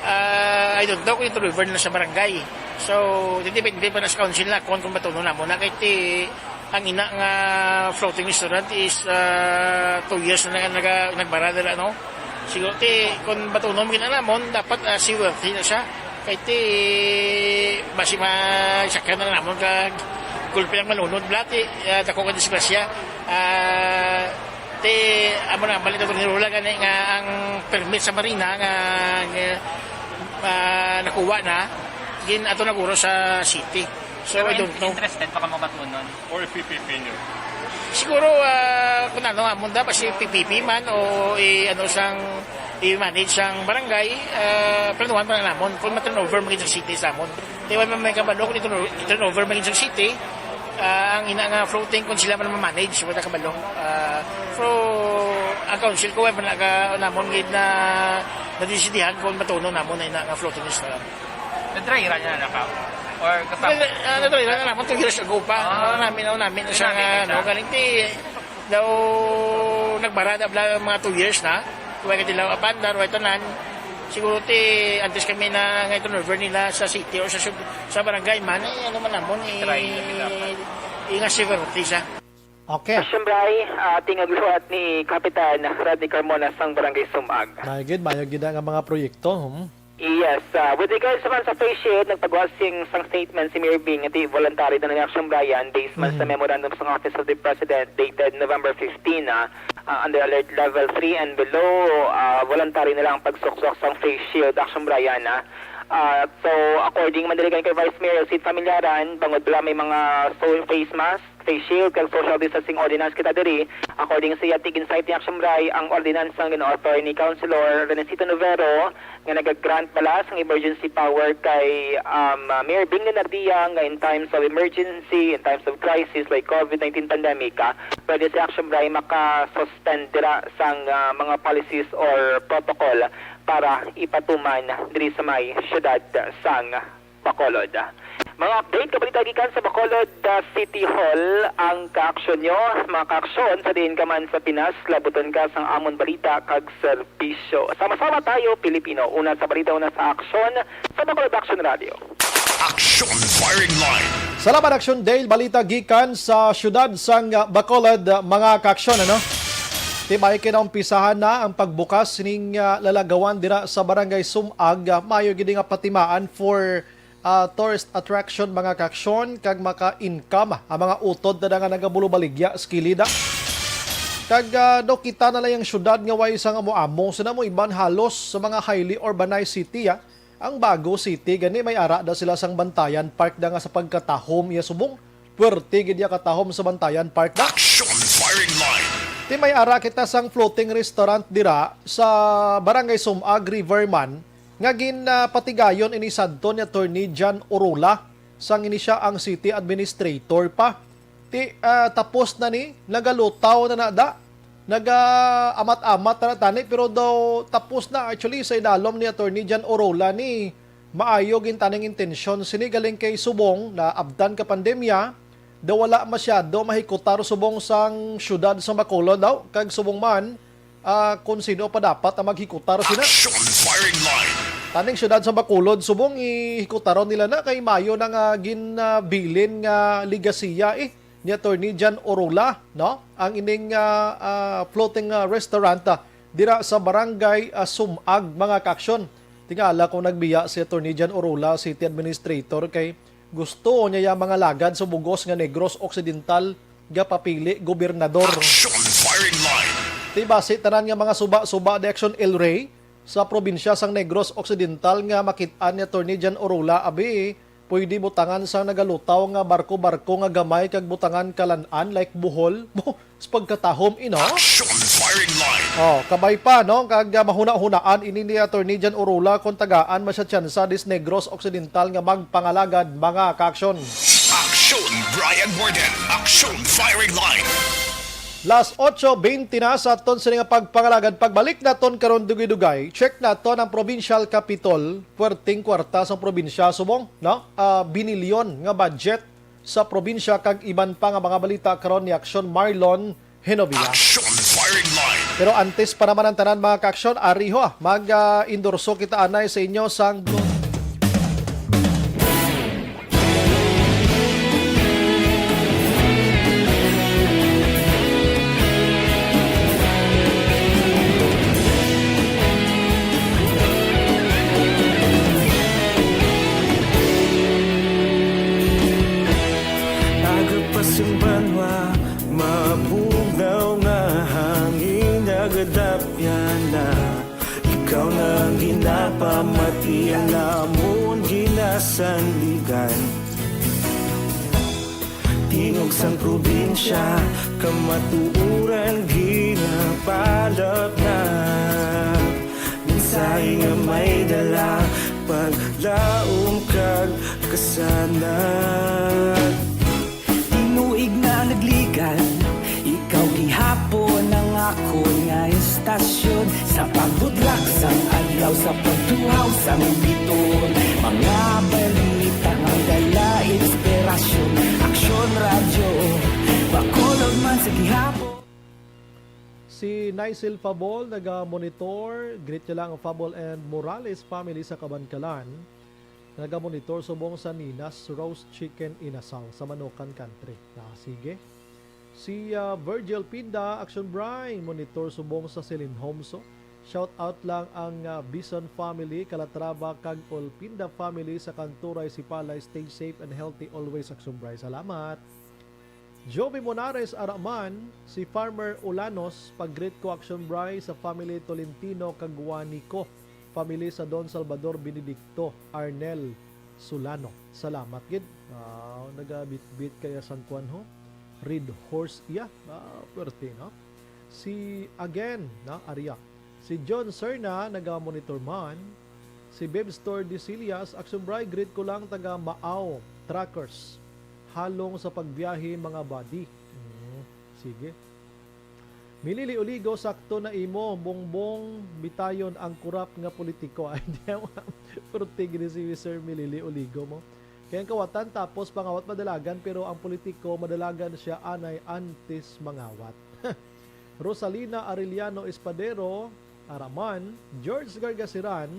ah, I don't know kung turnover nila sa barangay. So, depende pa na sa council na kung, kung matuno na mo na kay ti, ang ina nga floating restaurant is, ah, two years na nga naga-, nagbara dira, no? Siguro ti, kung matuno mo gid namon, dapat, ah, seaworthy na siya. Kay ti, basi masakyan na namon kag gulpi lang malunod, bla, ti, ah, dako ka disgrasya. Ah, ti, amo na, balik na ni Rola gani nga ang permit sa marina nga, nga, ah, nakuha na, gin-ato na guro sa city. So, Pero I don't in-, know. Interested pa ka mo batunon? Or P P P nyo? Siguro, ah, kung ano, amon da, basi P P P man o i-, ano sang, i-manage sang barangay, ah, planuhan pa na namon kung ma-turnover man gid sa city sa amon. Di ba may kabalo kung i-turn-, i-turnover man gid sa city, ah, ang ina nga floating kung sila man ma-manage, wala kabalo. Ah, pero ang council ko, wala pa naga-, namon gid na nadesidihan kung matuno namon na ina nga floating restaurant. Na-try ra niya na ka? Or kasama? Well, ah, na-try ra na namon two years ago pa. Ah. Ano namin, ano namin, Ano sa, namin, ano, sa galing ti, daw, nagbarada bla mga two years na. Huwag ka dilaw apandar, huwag tanan. Siguro ti, antes kami na nga turnover nila sa city or sa sub-, sa barangay man, eh, ano man namon, eh, Try na nila. Inga siguro ti siya. Okay. Siyempre, ah, tingog liwat ni Kapitan Rodney Carmona sang Barangay Sumag. Mayo gid, mayo gid nga mga proyekto, hmm? Yes, ah, with regards naman sa face shield, nagpagawa sing sang statement si Mayor Bing, nga ti voluntary na ni Action Brian, based man sa Mhm. memorandum sang Office of the President dated November fifteen, ah, ah, under alert level three and below, ah, voluntary na lang ang pagsuksok sang face shield, Action Brian, ah. Ah, so, according man diri kay Vice Mayor Sid Familiaran, bangod bala may mga so-, face mask, face shield, kag social distancing ordinance kita diri. According sa iya, ti gin-cite ni Action Bri ang ordinance nga gin-author ni Councilor Renesito Novero nga nag-grant bala sang emergency power kay, um, Mayor Bing Leonardia nga in times of emergency, in times of crisis like COVID nineteen pandemic, ah, pwede si Action Bri maka-suspend dira sang, ah, mga policies or protocol para ipatuman diri sa may siyudad sang Bacolod. Mga update nga balita gikan sa Bacolod, ah, City Hall ang kaaksyon nyo. Mga kaaksyon, sa diin ka man sa Pinas, labuton ka sang amon balita kag serbisyo. Sama-sama tayo, Pilipino. Una sa balita, una sa aksyon, sa Bacolod Action Radio. Action Firing Line. Salamat, Action Dale. Balita gikan sa siyudad sang, ah, Bacolod, ah, mga kaaksyon, ano? Ti maayo kay naumpisahan na ang pagbukas ning, ah, lalagawan dira sa Barangay Sumag. Ah, maayo gid nga patimaan for ah, tourist attraction, mga kaaksyon, kag maka-income ang mga utod na nga nagabulubaligya sa kilid, ah. Kag, ah, daw kita na lang ang syudad nga way sang amo-amo. Sa namo iban halos sa mga highly urbanized city, ah. Ang Bago City, gani may ara da sila sang Bantayan Park da nga sa pagkatahom iya subong. Puwerte gid iya katahom sa Bantayan Park da. Action Firing Line. Ti may ara kita sang floating restaurant dira sa Barangay Sumag, Riverman, nga gin, ah, patigayon ini sadto ni Attorney John Orula, sang ini sia ang city administrator pa. Ti, ah, tapos na ni, nagalutaw na na da. Naga-amat-amat na tani, pero daw tapos na actually sa idalom ni Attorney John Orola ni maayo gintaning intensyon. Sini galing kay subong na abtan ka pandemya, daw wala masyado mahikutar subong sang syudad sang Bacolod daw, kag subong man, ah, kung sino pa dapat ang maghikutar sina. Action firing line. Taning syudad sa Bacolod, subong ihikutaron nila na kay mayo na nga ginabilin nga legasiya eh ni Attorney John Orola, no? Ang ining, ah, ah, floating, ah, restaurant, ah, dira sa barangay, ah, Sumag, mga kaaksyon. Tingala kung nagbiya si Attorney John Orola, city administrator, kay gusto niya yung mga lagad sa bugos nga Negros Occidental gapapili gobernador. Action firing line. Ti basi tanan nga mga suba-suba di Action El Rey sa probinsya sang Negros Occidental nga makit-an ni Attorney John Orola, abi, pwede butangan sang nagalutaw nga barko-barko nga gamay kag butangan kalan-an like Bohol. Sa pagkatahom, ino? Action firing line. Oh, kabay pa, no? Kag, ah, mahuna-hunaan ini ni Attorney John Orola kung tagaan man siya tsansa dis Negros Occidental nga magpangalagad, mga kaaksyon. Action, Brian Warden. Action firing line. Las ocho veinte na sa aton sini nga pagpangalagad. Pagbalik naton karon dugay-dugay, check naton ang provincial capitol, puwerteng kwarta sa probinsya, subong, no? Ah, binilyon nga budget sa probinsya kag iban pa nga mga balita karon ni Aksyon Marlon Henovia. Action firing line. Pero antes pa naman ang tanan, mga kaaksyon, ari ho, ah, mag, ah, endorso kita anay sa inyo sang Agapas ang banwa, mabugnaw nga hangin, nagadapyan na. Ikaw na ang ginapamati, ang amon ginasandigan. Tingog sang probinsya, kamatuoran ginapalapnat. Mensahe nga may dala, paglaom kag kasanag. Tinuig na nagligan, ikaw gihapon ang akon nga estasyon. Sa pagbudlak sang adlaw, sa pagtuhaw sang biton, mga balita nga dala inspirasyon. Aksyon Radyo, Bacolod man sa gihapon. Si Nicel Fabol naga-monitor. Greet niyo lang ang Fabol and Morales family sa Kabankalan. Naga-monitor subong sa Nina's Roast Chicken Inasal sa Manokan Country. Ah, sige. Si, ah, Virgil Pinda, Action Bry, monitor subong sa Celine Homes, oh. Shout out lang ang, ah, Bison family, Calatrava, kag all Pinda family sa Kanturay, Sipalay. Stay safe and healthy always, Action Bry. Salamat. Joby Monares, ara man, si Farmer Ulanos, pag-greet ko, Action Bry, sa family Tolentino kag Juanico, family sa Don Salvador Benedicto, Arnel Solano. Salamat gid. Ah, nagabitbit kaya sang kwan ho. Red Horse iya. Ah, pwerte, no? Si again, no, Aria. Si John Serna, naga-monitor man. Si Beb Store Disillas, Action Bry, greet ko lang taga Maaw, Truckers. Halong sa pagbiyahe, mga buddy. Mm, sige. Milili Oligo, sakto na imo, Bongbong, bitayon ang kurap nga politiko. Ay, di, pwerte gid si Sir Milili Oligo mo. Kaya ang kawatan tapos pangawat madalagan, pero ang politiko madalagan siya anay antes mangawat. Rosalina Arellano Espadero, ara man, George Gargasiran,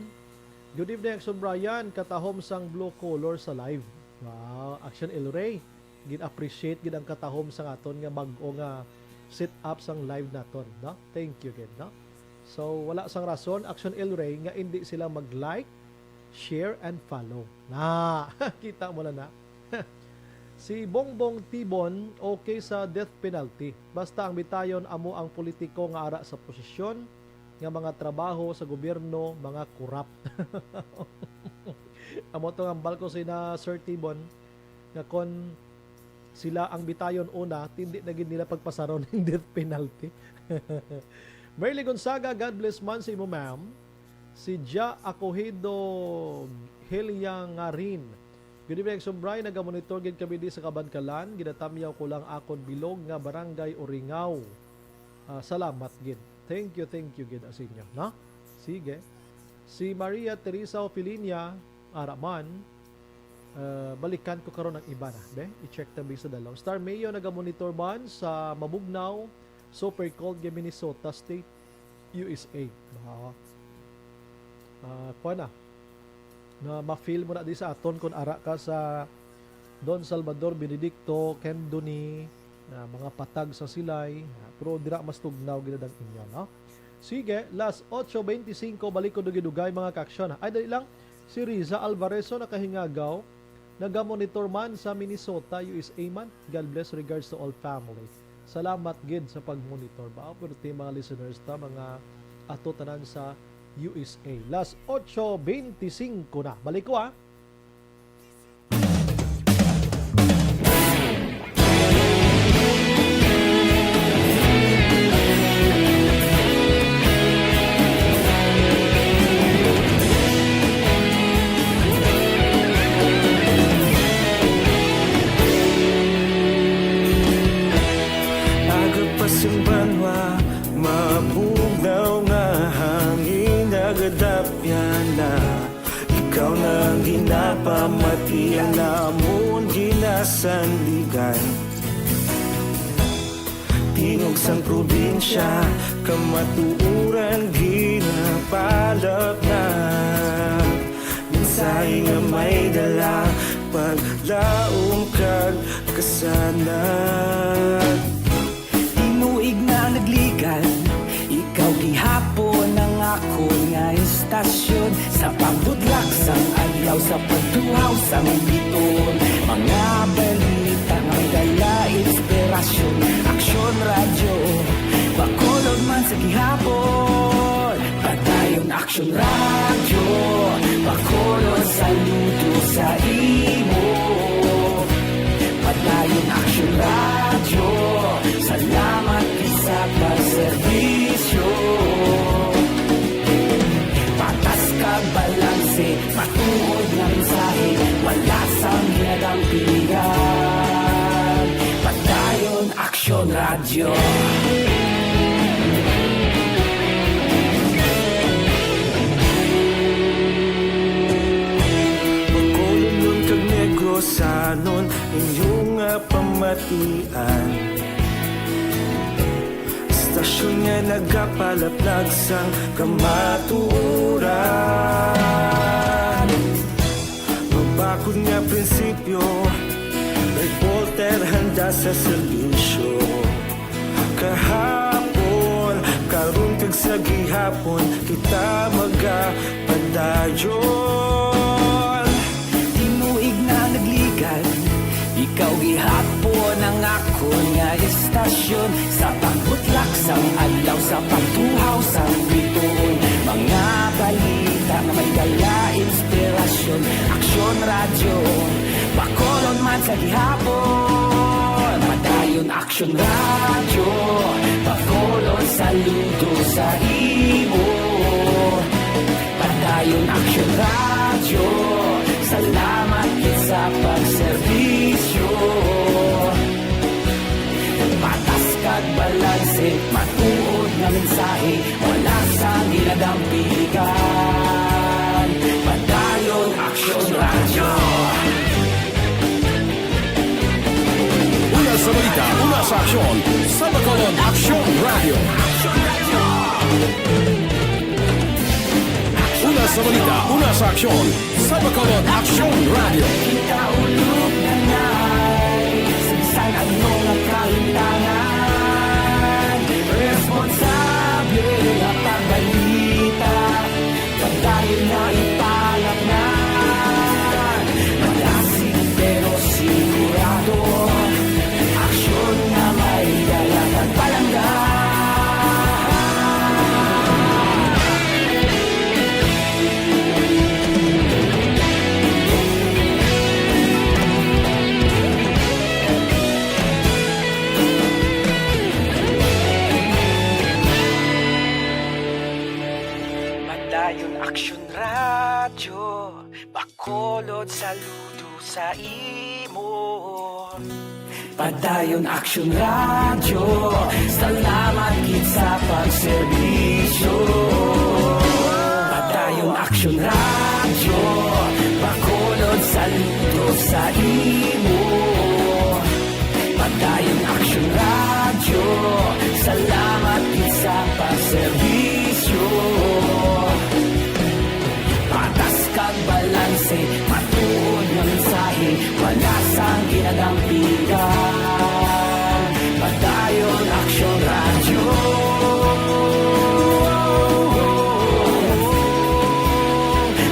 good evening, Action Brian, katahom sang blue color sa live. Wow, Action El Rey, gin-appreciate gid ang katahom sang aton nga bag-o nga setup sang live naton, no? Thank you gid, no? So, wala sang rason, Action El Rey, nga indi sila mag-like, share, and follow. Na, kita mo lang na. Si Bongbong Tibon, okay sa death penalty. Basta ang bitayon amo ang politiko nga ara sa posisyon, nga mga trabaho sa gobyerno, mga korap. Amo to nga hambal ko sina Sir Tibon, nga kon sila ang bitayon una, tindi na gid nila pagpasaron ang death penalty. Merly Gonzaga, God bless man sa imo, ma'am. Si Ja Acohido Helia Ngarin. Good evening, Action Bry. Nagamonitor gid kami di sa Kabankalan. Ginatamyaw ko lang akon bilog nga Barangay Uringaw. Ah, salamat gid. Thank you, thank you gid sa inyo, no? Sige. Si Maria Teresa Ofilinia, ara man, ah, balikan ko karon ang iba na, be. I-check ta bisag dalom. Star Mayo nagamonitor man sa Mabugnaw, super cold nga Minnesota State, U S A. Ba? Ah, kuwan na. Na ma-feel mo na di sa aton kung ara ka sa Don Salvador, Benedicto, Kendoni, ah, mga patag sa Silay, ah, pero dira mas tugnaw gid ang inyo, no? Sige, las ocho veinticinco, balik ko dugay-dugay, mga kaaksyon. Ay, dali lang, si Riza Alvarez, so, nakahingagaw, nagamonitor man sa Minnesota, U S A man. God bless, regards to all family. Salamat gid sa pag-monitor ba? Pero ti mga listeners ta, mga ato tanan sa U S A. Las ocho veinticinco na. Balik ko, ah. Aga pa sing banwa, mabugnaw nga hangin nagadapyan na. Ikaw na ang ginapamati, ang amon ginasandigan. Tingog sang probinsya, kamatuoran ginapalapnag. Mensahe nga may dala, paglaom kag kasanag. Tinuig na nagligad, ikaw gihapon ang akon nga istasyon. Sa pagbudlak sang adlaw, sa pagtuhaw sang biton, mga balita nga may dala inspirasyon. Aksyon Radyo, Bacolod man sa gihapon. Padayon Aksyon Radyo, Bacolod, saludo sa imo. Padayon Aksyon Radyo, salamat gid sa pagserbisyo. Patas kag balanse, matuod nga mensahe, wala sang ginadampigan. Padayon Aksyon Radyo. Bacolodnon kag Negrosanon, inyo nga pamatian. Istasyon nga nagapalaplag sang kamatuoran. Mabakod nga prinsipyo, reporter handa sa serbisyo. Kahapon, karon kag sa gihapon, kita magapadayon. Tinuig na nagligad, ikaw gihapon ang akon nga istasyon. Sa pagbutlak sang adlaw, sa pagtuhaw sang bituon, mga balita nga may dala inspirasyon. Aksyon Radyo, Bacolod man sa gihapon. Padayon Aksyon Radyo, Bacolod, saludo sa imo. Padayon Aksyon Radyo, salamat gid sa pagserbisyo. Patas kag balanse, matuod nga mensahe, wala sang ginadampigan. Padayon Aksyon Radyo. Una sa balita, una sa aksyon, sa Bacolod Aksyon Radyo. Una sa balita, una sa aksyon, sa Bacolod Aksyon Radyo. Kita ulog na nay, sa bisan ano nga kahimtangan, responsable nga pagbalita. Pagdayon na ipalapnan, malasig pero sigurado. Aksyon nga may dala kag palangga. Padayon Aksyon Radyo, Bacolod, saludo sa imo. Padayon Aksyon Radyo, salamat gid sa pagserbisyo. Padayon Aksyon Radyo, Bacolod, saludo sa imo. Padayon Aksyon Radyo, salamat gid sa pagserbisyo. Patas kag balanse, matuod nga mensahe, wala sang ginadampigan. Padayon Aksyon Radyo.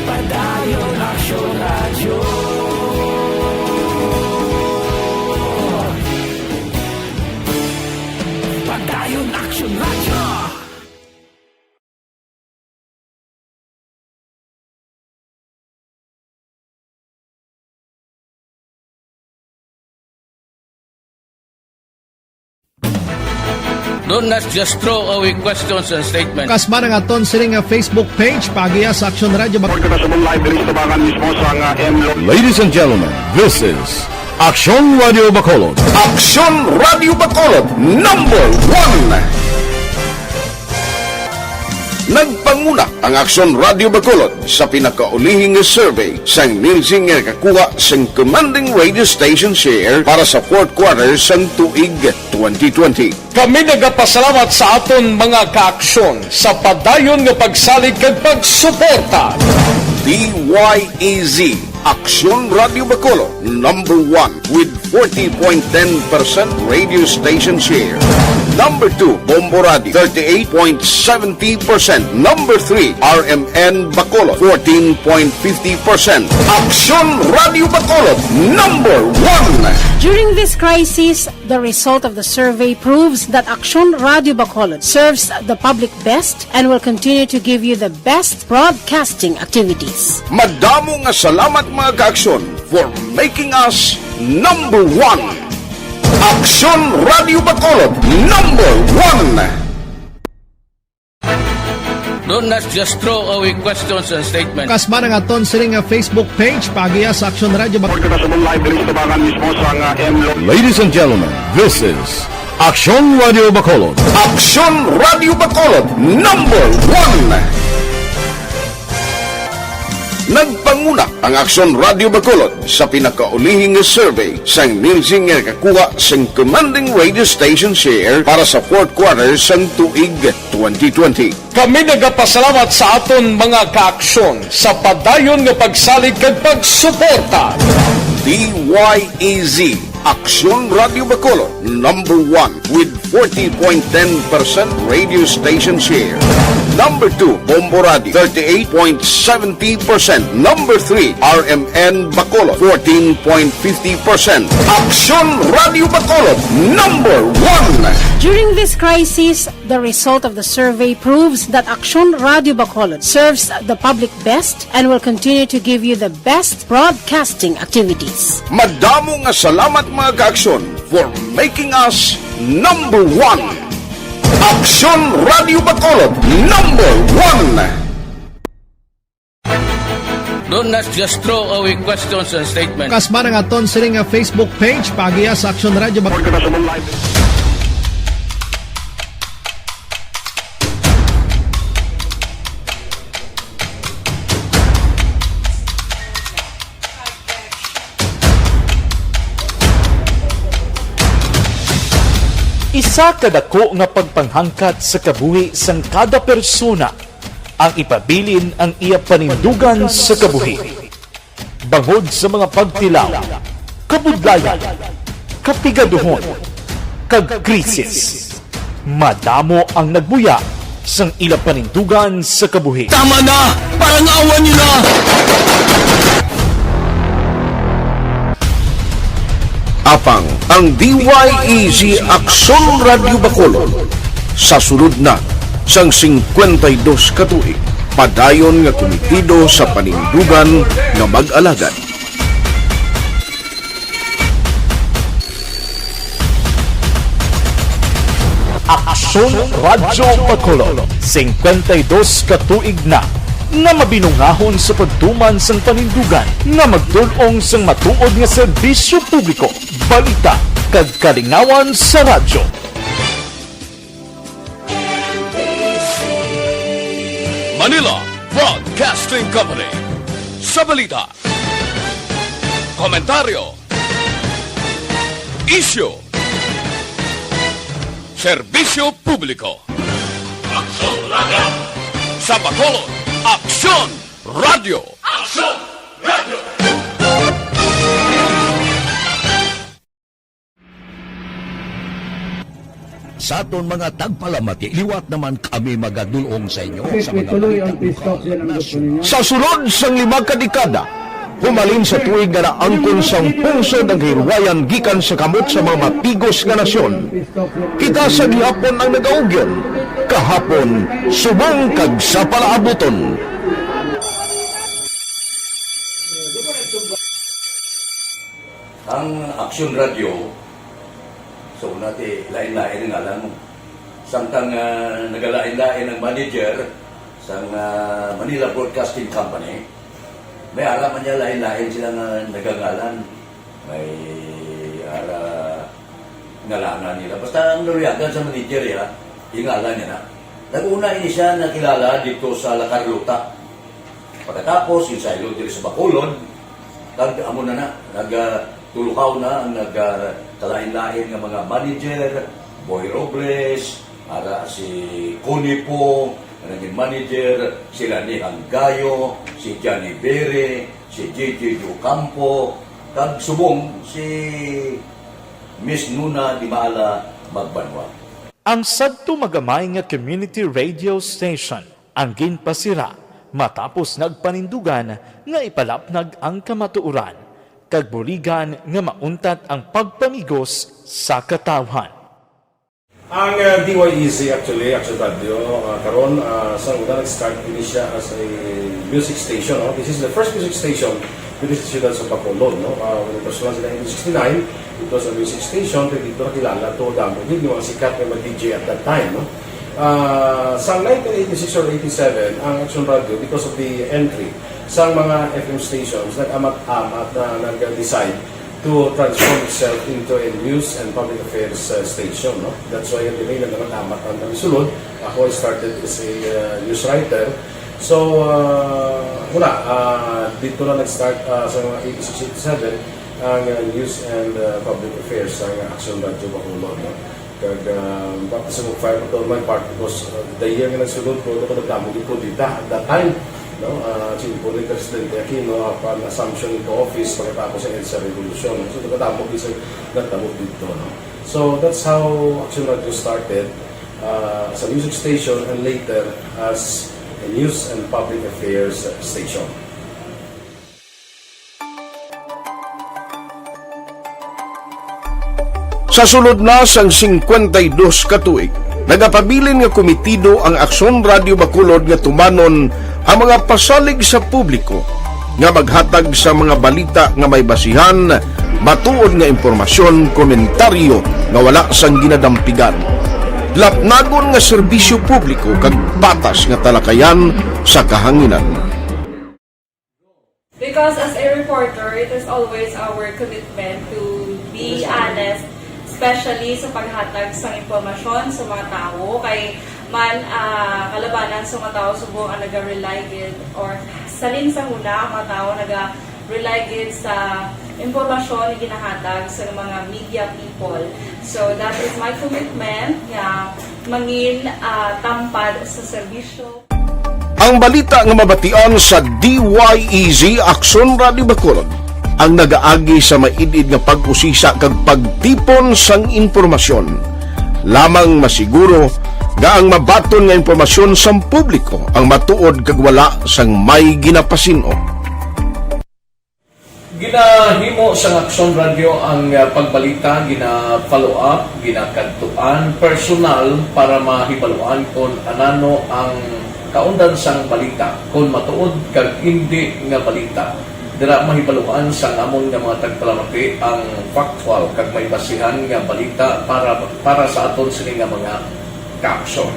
Padayon Aksyon Radyo. Padayon Aksyon Radyo. Don't just throw away questions and statements. Kasma nga aton sini nga Facebook page, paagiha sa Aksyon Radyo Bac- Report ka na sa mong live release, tabangan mismo sa nga M Lo- Ladies and gentlemen, this is Aksyon Radyo Bacolod. Aksyon Radyo Bacolod, number one. Nagpanguna ang Aksyon Radyo Bacolod sa pinakaulihi nga survey sang Nielsen nga nakakuha sang commanding radio station share para sa fourth quarter sang tuig twenty twenty. Kami nagapasalamat sa aton mga kaaksyon sa padayon nga pagsalig kag pagsuporta. D Y E Z, Aksyon Radyo Bacolod, number one with forty point ten percent radio station share. Number two, Bombo Radio, thirty-eight point seventy percent. Number three, R M N Bacolod, fourteen point fifty percent. Aksyon Radyo Bacolod, number one. During this crisis, the result of the survey proves that Aksyon Radyo Bacolod serves the public best and will continue to give you the best broadcasting activities. Madamo nga salamat, mga kaaksyon, for making us number one. Aksyon Radyo Bacolod, number one. Don't just throw away questions and statements. Kasma nga aton sini nga Facebook page, paagiha sa Aksyon Radyo Bac- Report ka na sa mong live release, tabangan mismo sa nga M Lo- Ladies and gentlemen, this is Aksyon Radyo Bacolod. Aksyon Radyo Bacolod, number one. Nagpanguna ang Aksyon Radyo Bacolod sa pinakaulihi nga survey sang Nielsen nga nakakuha sang commanding radio station share para sa fourth quarter sang tuig twenty twenty. Kami nagapasalamat sa aton mga kaaksyon sa padayon nga pagsalig kag pagsuporta. D Y E Z, Aksyon Radyo Bacolod, number one with forty point ten percent radio station share. Number two, Bombo Radio, thirty-eight point seventy percent. Number three, R M N Bacolod, fourteen point fifty percent. Aksyon Radyo Bacolod, number one. During this crisis, the result of the survey proves that Aksyon Radyo Bacolod serves the public best and will continue to give you the best broadcasting activities. Madamo nga salamat, mga kaaksyon, for making us number one. Aksyon Radyo Bacolod, number one. Don't just throw away questions and statements. Kasma nga aton sini nga Facebook page, paagiha sa Aksyon Radyo Bac- Report ka na sa mong live. Isa ka dako nga pagpanghangkat sa kabuhi sang kada persona ang ipabilin ang iya panindugan sa kabuhi. Bangod sa mga pagtilaw, kabudlayan, kapigaduhon, kag krisis, madamo ang nagbuya sang ila panindugan sa kabuhi. Tama na! Parang awan niyo na! Apang ang D Y E Z Aksyon Radyo Bacolod sa sulod na sang singkwenta y dos ka tuig, padayon nga kumitido sa panindugan nga mag-alagad. Aksyon Radyo Bacolod, singkwenta y dos ka tuig na nga mabinungahon sa pagtuman sang panindugan nga magtul-ong sang matuod nga serbisyo publiko, balita, kag kalingawan sa radyo. Manila Broadcasting Company. Sa balita, komentaryo, isyu, serbisyo publiko. Aksyon Radio. Sa Bacolod, Aksyon Radio. Aksyon Radio. Sa aton mga tagpalamati, liwat naman kami magadulong sa inyo sa mga balita lokal, nasyon. Sa sulod sang lima ka dekada, humalin sa tuig nga naangkon sang pungsod ang kahilwayan gikan sa kamot sa mga matigos nga nasyon. Kita sa gihapon ang nagaugyon, kahapon, subong kag sa palaabuton. Ang Aksyon Radio, sa una ti lain-lain ang ngalan mo. Samtang, ah, nagalain-lain ang manager sang, ah, Manila Broadcasting Company, may ara man niya lain-lain sila nga nagangalan. May ara ngalanan nila. Basta ang naluyagan sa manager, ya, ingalan niya na. Nag-una ini siya nakilala dito sa La Carlota. Pagkatapos, yung saylo diri sa Bacolod, kag amo na na, nag, ah, tulukaw na ang nag, ah, kalain-lain nga mga manager, Boy Robles, ara si Connie Pong, nga naging manager, sila ni Hanggayo, si Johnny Bere, si J J Ocampo, kag subong si Miss Nuna Dimala Magbanwa. Ang sadto magamay nga community radio station ang ginpasira matapos nagpanindugan nga ipalapnag ang kamatuoran, kag buligan nga mauntat ang pagpamigos sa katawhan. Ang, ah, D Y E Z, actually, Action Radio, ah, karon, ah, sa una nag-start ini siya as a music station, no? This is the first music station dito sa siyudad sa Bacolod, no? Ah, when it was launched in nineteen sixty-nine, it was a music station, kay dito nakilala to, damo gid yung mga sikat nga mga D J at that time, no? Ah, sa nineteen eighty-six or eighty-seven, ang Action Radio, because of the entry sa mga F M stations, nag-amat-amat na nag-decide to transform itself into a news and public affairs, uh, station, no? That's why yung dinay na naman amat ang kami sulod. Ako, I started as a, uh, news writer. So, uh, wala, uh, dito na nag-start, uh, sa mga eighty-six, eighty-seven, ang, uh, news and, uh, public affairs sa Action Radio Bacolod, no? Kag, ah, baptism of fire pa to my part because, ah, the year nga nagsulod ko, ako nagdamo gid ko dita at that time, no? Ah, simple ni Presidente Aquino, upon assumption into office, pagkatapos ang EDSA Revolution. So, nagdamo gid sa nagdamo dito, no? So, that's how Action Radio started, ah, as a music station and later as a news and public affairs station. Sa sulod na sang singkwenta y dos ka tuig, nagapabilin nga komitido ang Aksyon Radio Bacolod nga tumanon ang mga pasalig sa publiko nga maghatag sa mga balita nga may basihan, matuod nga impormasyon, komentaryo nga wala sang ginadampigan, lapnagon nga serbisyo publiko kag patas nga talakayan sa kahanginan. Because as a reporter, it is always our commitment to be honest, especially sa paghatag sa impormasyon sa mga tawo. Kay man, ah, kalabanan sa mga tawo subong ang naga-rely gid, or salin sa huna ang mga tawo naga-rely gid sa impormasyon nga ginahatag sa mga media people. So that is my commitment nga mangin, ah, tampad sa serbisyo. Ang balita nga mabatian sa D Y E Z Aksyon Radio Bacolod ang nagaagi sa maid-id nga pag-usisa kag pagtipon sang impormasyon. Lamang masiguro nga ang mabaton nga impormasyon sang publiko ang matuod kag wala sang may ginapasin-o. Ginahimo sang Aksyon Radio ang, ah, pagbalita, gina-follow up, ginakadtuan personal para mahibaluan kon anano ang kaundan sang balita, kon matuod kag indi nga balita. Dira mahibaluan sang amon nga mga tagpalamati ang factual kag may basihan nga balita para, para sa aton sini nga mga kaaksyon.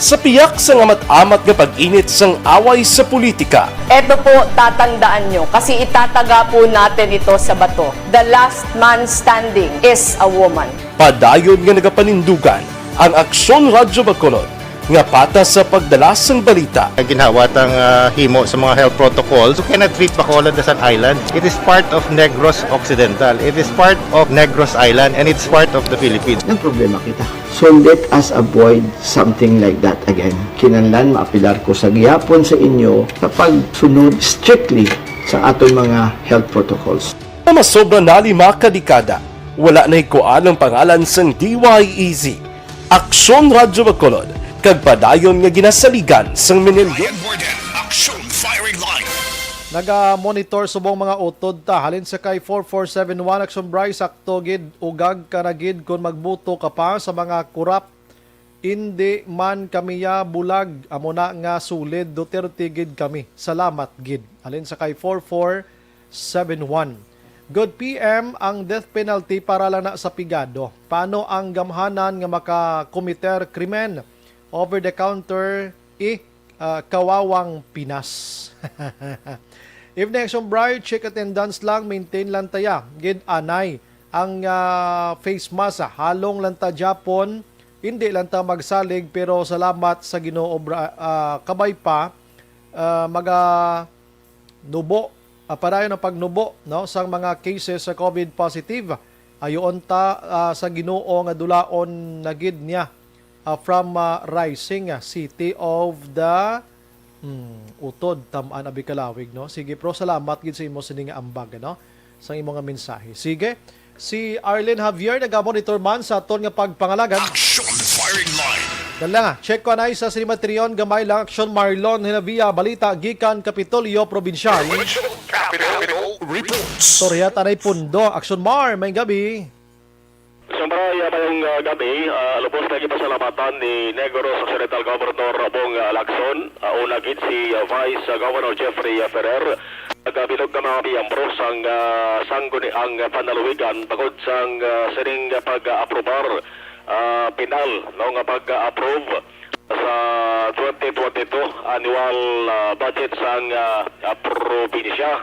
Sa piyak sang amat-amat nga pag-init sang away sa politika, Eto po, tatandaan nyo, kasi itataga po natin ito sa bato. The last man standing is a woman. Padayon nga nagapanindugan ang Aksyon Radyo Bacolod nga patas sa pagdala sang balita. Ginhawa tang ah, himo sa mga health protocols. You cannot treat Bacolod as an island. It is part of Negros Occidental. It is part of Negros Island and it's part of the Philippines. Nagproblema kita. So let us avoid something like that again. Kinahanglan maapilar ko sa gihapon sa inyo sa pagsunod strictly sa aton mga health protocols. Nga masobra na lima ka dekada, wala na hikuan ang pangalan sang D Y E Z, Aksyon Radyo Bacolod, kag padayon nga ginasaligan sang minilyon. Ryan Warden, Action Firing Line. Naga-monitor subong mga utod ta. Halin sa kay four four seven one, Action Bry, sakto gid, ugag ka na gid kon magbuto ka pa sa mga kurap. Indi man kami ya bulag, amo na nga solid Duterte gid kami. Salamat gid. Halin sa kay four four seven one. Good P M, ang death penalty para lang na sa pigado. Paano ang gamhanan nga makakomiter krimen? Over the counter, eh, ah, kawawang Pinas. Evening, Action Bright. Check attendance lang, maintain lang taya. Gid anay ang ah, face mask, ah, halong lang ta Japon. Hindi lang ta magsalig, pero salamat sa Ginoo, bra- ah, kabay pa, ah, maga nubo, ah, padayon ang pagnubo, no, sang mga cases sa COVID positive. Ayoon ta ah, sa Ginoo nga dulaon na gid niya ah, from ah, Rising ah, City of the hmm, Utod, Tam-an, abi kalawig, no? Sige, pro, salamat gid sa imo sini nga ambag, no? Sa imo nga mensahe. Sige, si Arlen Javier nagamonitor man sa aton nga pagpangalagan. Action Firing Line. Dala nga, check ko anay sa Cinematrion, gamay lang, Action Marlon Hinavia, balita gikan Kapitolyo Probinsyal. Capital Reports. Storya tanay pundo, Action Mar, may gabi. Siyempre, uh, mayong uh, gabi, uh, lubos na gipasalamatan ni Negros Occidental Governor Bong uh, Lacson, uh, una gid si uh, Vice uh, Governor Jeffrey uh, Ferrer, nagabilog nga mga miyembro sang uh, sangguniang panaluwigan tungod sang uh, sining pag-aprobar uh, pinal no nga pag-approve sa twenty twenty-two annual uh, budget sang uh, uh, probinsya.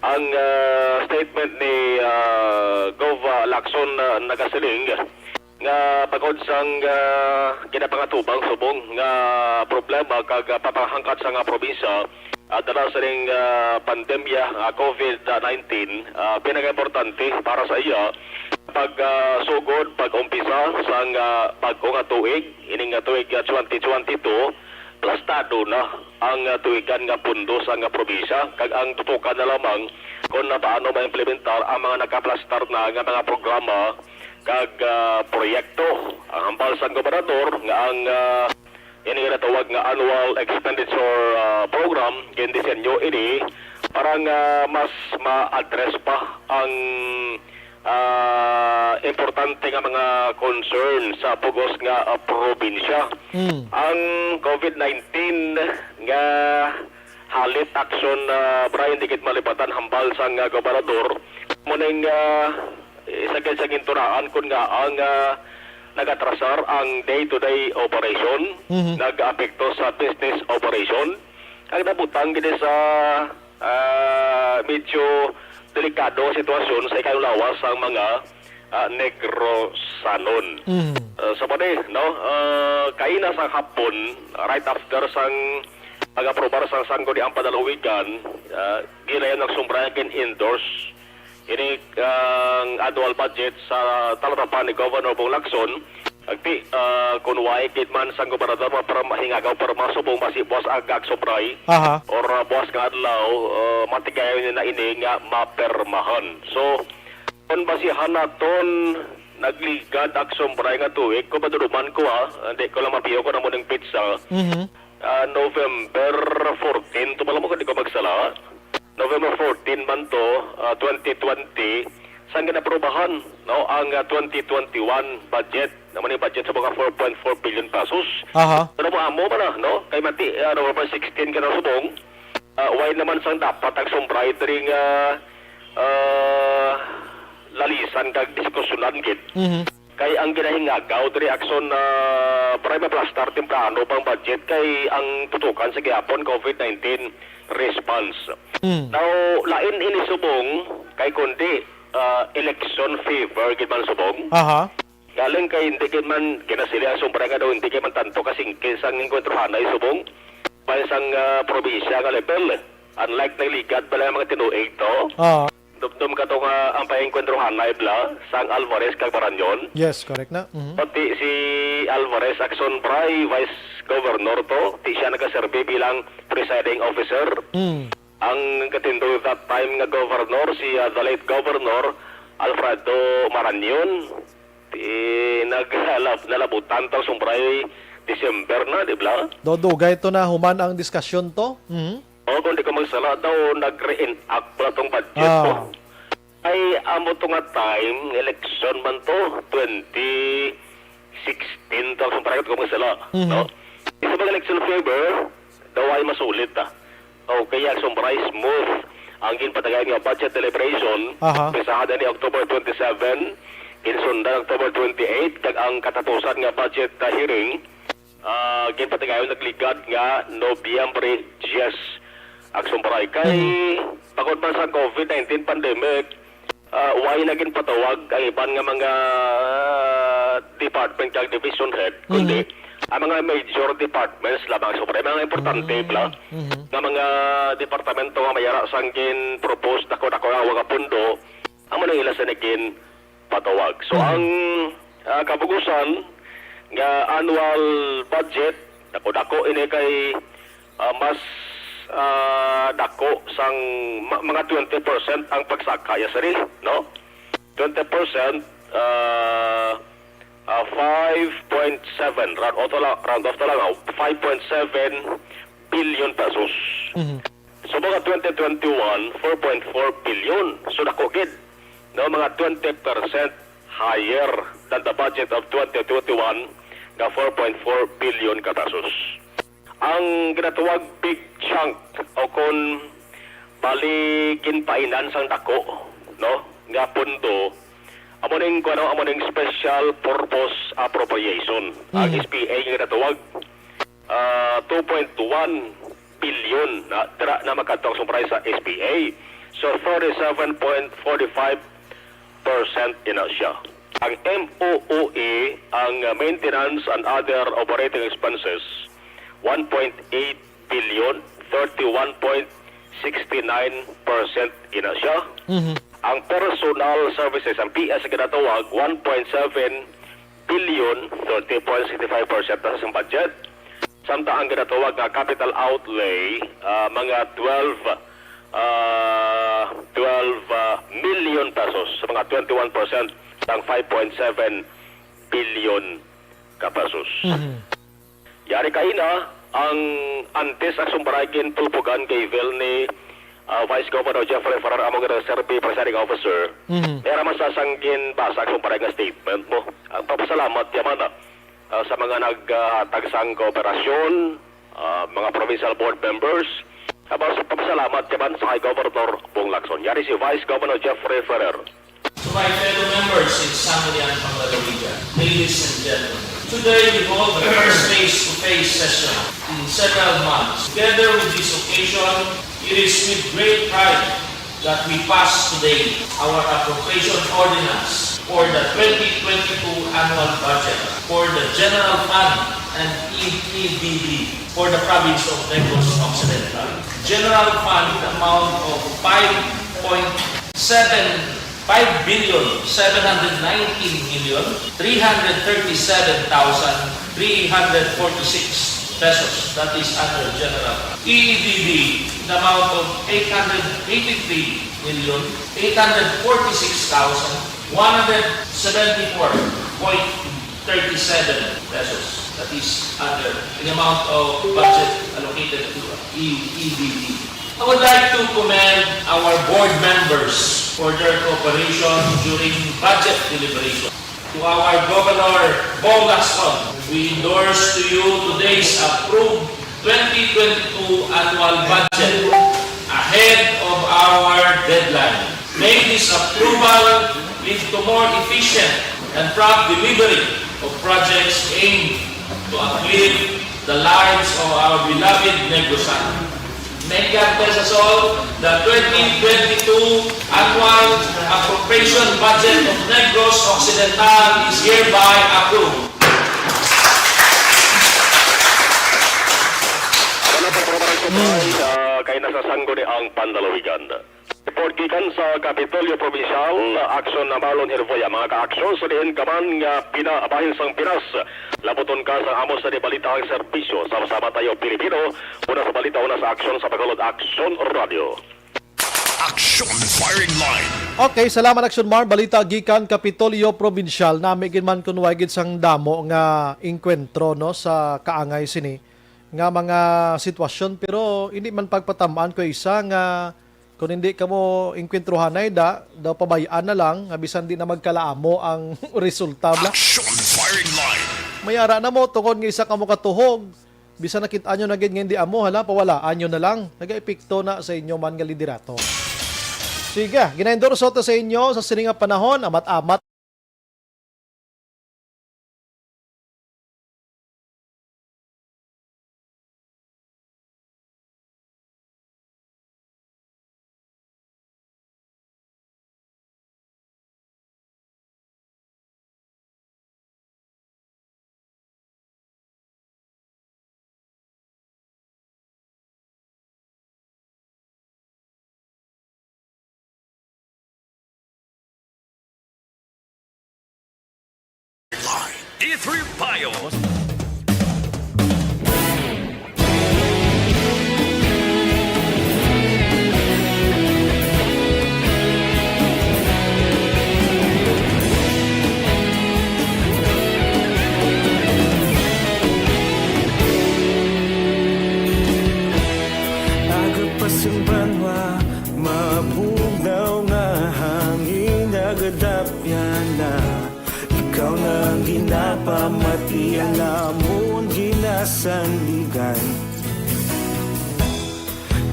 Ang uh, statement ni uh, Gov uh, Lacson uh, nagasiling nga bangod sang uh, ginapangatubang subong nga problema kag uh, papahangkat sa nga probinsya uh, dala sa ning uh, pandemya nga COVID nineteen, uh, pinakaimportante para sa iya pag uh, sugod pag-umpisa sang uh, bag-o nga tuig, ining nga tuig uh, twenty twenty-two, plastado na ang uh, tuigan nga pundo sa nga probinsya kag ang tutukan na lamang kung na paano maimplementar ang mga nakaplastar na nga mga programa kag ah, proyekto. Ang hambal sang gobernador nga ang ah, ini nga natawag nga annual expenditure ah, program gindisenyo ini para nga mas ma-address pa ang ah, importante nga mga concern sa pugos nga ah, probinsya. Ang COVID nineteen nga halit action na Brian, di gid malipatan hambal sang ah, gobernador. Muning ah, isa gid sa gintunaan kun nga ang ah, nagatrasar ang day-to-day operation, nag-apekto sa business operation. Ang nabutang gid sa ah, medyo delikado nga sitwasyon sa ikalulawas sang mga ah, Negrosanon. Ah, sa pati, no? Ah, kaina sa hapon, right after sang pag-aprobar sang sangguniang panaluwigan, ah, gilayan ng sumbraya gin-endorse ini ang annual budget sa talatapan ni Governor Bong Lacson. Agti, ah, kung why gid man sang gobernador maparma, hingagaw para masubong basi buwas aga ag sobray Aha. or ah, buwas nga adlaw, ah, matigayon na ini nga mapermahan. So, kung basihan naton nagligad ag sobray nga tuig, kung maduduman ko ha, hindi ko lang mapiyo kung amo ning petsa. Mhm. Ah, November fourteen, tumala mo kung di ko magsala. November fourteen man to, ah, twenty twenty, sang ginaprobahan, no, ang ah, twenty twenty-one budget. Naman yung budget sa mga four point four billion pesos. Aha. Pero mo amo man na, no? Kay mati, ah, November sixteen ka na subong. Ah, why naman sang dapat ang sumbray diri nga ah, lalisan kag diskusyonan gid? Mhm. Kay ang ginahingagaw diri action na Para maplastar temprano pang budget kay ang tutukan sa gihapon COVID nineteen response. Mm. Now, lain ini subong kay kundi, ah, election fever gid man subong. Aha. Galing kay hindi gid man ginasili ang sumbray nga daw hindi gid man tanto kasingkil sang enkwentro hanay subong. Bahin sang, ah, probinsya nga level. Unlike nang ligad bala nga mga tinuig to. Ah. Dumdum ka to nga ang paengkwentro hanay bala sang Alvarez kag Marañon. Yes, correct na. Mhm. Pati si Alvarez Action Bray, Vice Governor to, ti siya nagaserbi bilang presiding officer. Mm. Ang katindog that time nga governor, si, ah, the late Governor Alfredo Marañon, ti naghalap, nalabutan ta sumbray December na, di ba? Daw dugay to na human ang diskusyon to. Mhm. O, kung di ko magsala daw, nag-reenact pala tong budget Ah. to. Ay, amo to nga time, election man to, twenty sixteen to, kung parang ko magsala, Mhm. no? Sa mga election favor, daw ay masulit, ah. Okay, ang sumbray smooth ang ginpatagayan nga budget deliberation, Aha. Umpisahan na ni October twenty-seven, ginsundan October twenty-eight, kag ang katapusan nga budget, ah, hearing, ah, ginpatigayon nagligad nga Nobyembre diyes. Ang sumbray kay, Mhm. bangod man sa COVID nineteen pandemic, ah, way na ginpatawag ang iban nga mga, ah, department kag division head, kundi Mhm. ang mga major departments lamang. So, mga importante Mhm. pala Mhm. nga mga departamento nga may ara sang gin-propose dako-dako nga mga pundo, amo na ila sa nagin patawag. So, Mhm. ang, ah, kabugusan nga annual budget, dako-dako ini kay, ah, mas, ah, dako sang ma-, mga twenty percent ang pagsaka, yes, sir, no? Twenty percent, ah, ah, five point seven, round off to lang, round off to lang, ah, five point seven billion pesos. Mhm. So, mga twenty twenty-one, four point four billion. So, dako gid, no? Mga twenty percent higher than the budget of twenty twenty-one nga four point four billion ka pesos. Ang ginatawag big chunk o kon bali ginpainan sang dako, no, nga pondo, amo ning, kuwan, amo ning special purpose appropriation. Ang Mhm. S P A nga ginatawag, ah, two point one billion na dira na makadto ang sumbray sa S P A. So, thirty-seven point forty-five percent ina siya. Ang M O O E, ang maintenance and other operating expenses, one point eight billion, thirty-one point sixty-nine percent ina siya. Mhm. Ang personal services, ang P S ginatawag, one point seven billion, thirty point sixty-five percent na sa budget. Samtang ang ginatawag nga capital outlay, ah, mga twelve, ah, twelve, ah, million pesos, sa mga twenty-one percent sang five point seven billion ka pesos. Mhm. Yari kaina, ang antes ang sumbray gintupugan kay Vil ni, ah, Vice Governor Jeffrey Ferrer, amo nga nagserbi presiding officer. Mhm. May ara man sa sang ginbasa ang sumbray nga statement mo. Ang papasalamat yaman, ah, ah, sa mga naghatag sang kooperasyon, ah, mga provincial board members. Tapos, papasalamat yaman sa kay Governor Bong Lacson. Yari si Vice Governor Jeffrey Ferrer. To my fellow members in Sangguniang Panglalawigan, ladies and gentlemen, today we hold the first face-to-face session in several months. Together with this occasion, it is with great pride that we pass today our appropriation ordinance for the twenty twenty-two annual budget for the general fund and E D B for the province of Negros Occidental. General fund amount of five point seven, five billion seven hundred nineteen million three hundred thirty-seven thousand three hundred forty-six pesos. That is under general fund. E D B, the amount of eight hundred eighty-three million eight hundred forty-six thousand one hundred seventy-four point thirty-seven pesos. That is under the amount of budget allocated to E-, E D B. I would like to commend our board members for their cooperation during budget deliberation. To our Governor Bong Lacson, we endorse to you today's approved twenty twenty-two annual budget ahead of our deadline. May this approval lead to more efficient and prompt delivery of projects aimed to uplift the lives of our beloved Negros. May God bless us all. The twenty twenty-two annual appropriation budget of Negros Occidental is hereby approved. Wala pa, mga barangay, ah, kay nasasanggo ni ang panlalawigan. Report gikan sa Kapitolyo Probinsyal, Aksyon Marlon Hervoya, mga ka-aksyon, sa diin ka man nga pina-, bahin sang Pinas, labuton ka sang amo sa di balita ang serbisyo. Sama-sama tayo, Pilipino. Una sa balita, una sa aksyon, sa Bacolod Aksyon Radio. Aksyon Firing Line. Okay, salamat, Aksyon Mar. Balita gikan Kapitolyo Probinsyal. Nami gid man kun way gid sang damo nga engkwentro, no, sa kaangay sini nga mga sitwasyon, pero hindi man pagpatamaan ko isa nga kung hindi kamo engkwentruhanay da, daw pabay-an na lang, nga bisan di na magkalaamo ang resulta, bla. Action Firing Line. May ara na mo, tungod nga isa kamo katuhog, bisan nakit-an nyo na gid nga hindi amo, hala, pawalaan nyo na lang. Nagaepekto na sa inyo man nga liderato. Sige, ginaendorso ta sa inyo sa sini nga panahon, amat-amat. E three Bio. Aga pa sang banwa, mabugnaw nga hangin nagadapyan na. Ikaw na ang ginapamati, ang amon ginasandigan.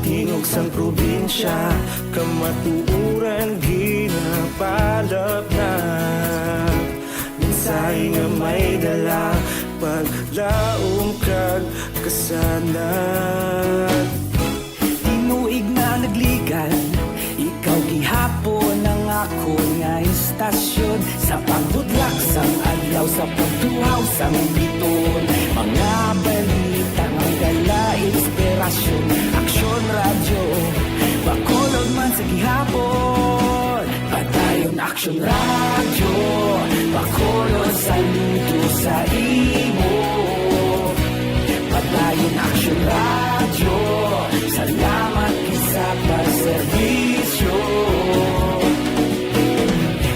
Tingog sang probinsya, kamatuoran ginapalapnap. Mensahe nga may dala, paglaom kag kasanag. Tinuig na nagligan, ikaw gihapon ang akon nga istasyon. Sa pagbudlak sang adlaw, sa pagtuhaw sang bituon, mga balita may dala inspirasyon. Aksyon Radyo, Bacolod man sa gihapon. Padayon Aksyon Radyo, Bacolod, saludo sa imo. Padayon Aksyon Radyo, salamat gid sa pagserbisyo.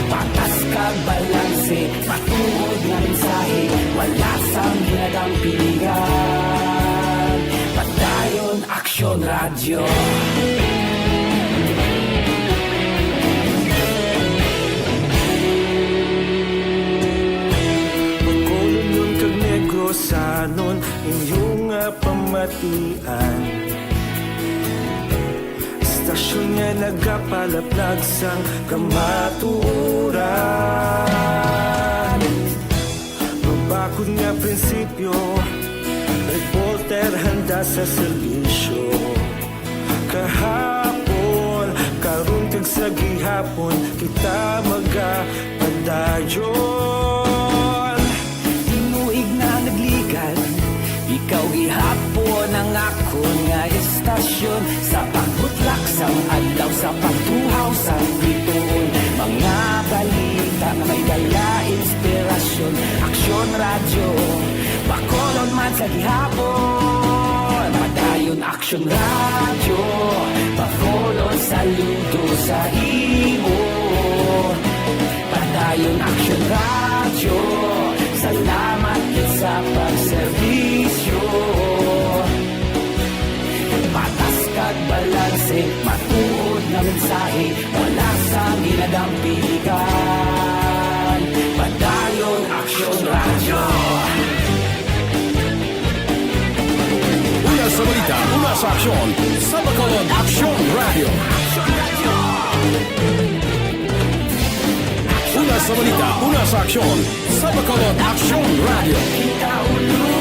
Patas kag balanse, matuod nga mensahe, wala sang ginadampigan. Padayon Aksyon Radyo. Bacolodnon kag Negrosanon, inyo nga pamatian. Istasyon nga nagapalaplag sang kamatuoran. Mabakod nga prinsipyo, reporter handa sa serbisyo. Kahapon, karon kag sa gihapon, kita magapadayon. Tinuig na nagligan, ikaw gihapon ang akon nga istasyon. Sa pagbutlak sang adlaw, sa pagtuhaw sang bituon, mga balita nga may dala inspirasyon. Aksyon Radyo, Bacolod man sa gihapon. Padayon Aksyon Radyo, Bacolod, saludo sa imo. Padayon Aksyon Radyo, salamat gid sa pagserbisyo. Patas kag balanse, matuod nga mensahe, wala sang ginadampigan. Padayon Aksyon Radyo. Una sa balita, una sa aksyon, sa Bacolod Aksyon Radyo. Una sa balita, una sa aksyon, sa Bacolod Aksyon Radyo. Kita ulo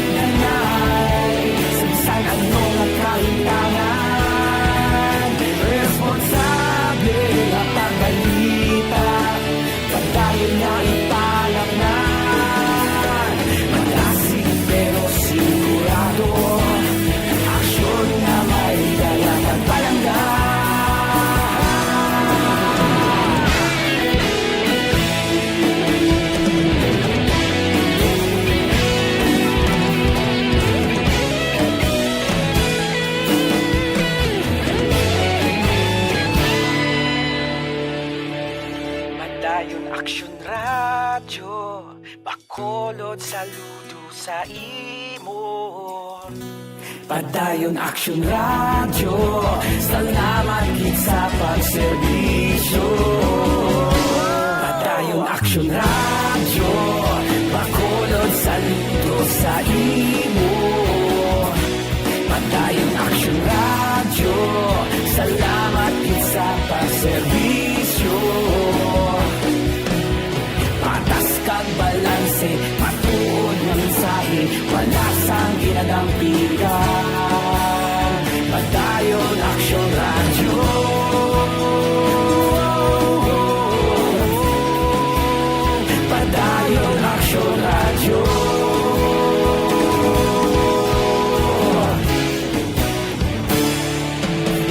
Dayon Aksyon Radyo, Bacolod, saludo sa imo. Padayon Aksyon Radyo, salamat gid sa pagserbisyo. Padayon Aksyon Radyo, Bacolod, saludo sa imo. Padayon Aksyon Radyo, salamat gid sa pagserbisyo. Patas kag balanse, matuod nga mensahe, wala sang ginadampigan. Padayon Aksyon Radyo. Padayon Aksyon Radyo.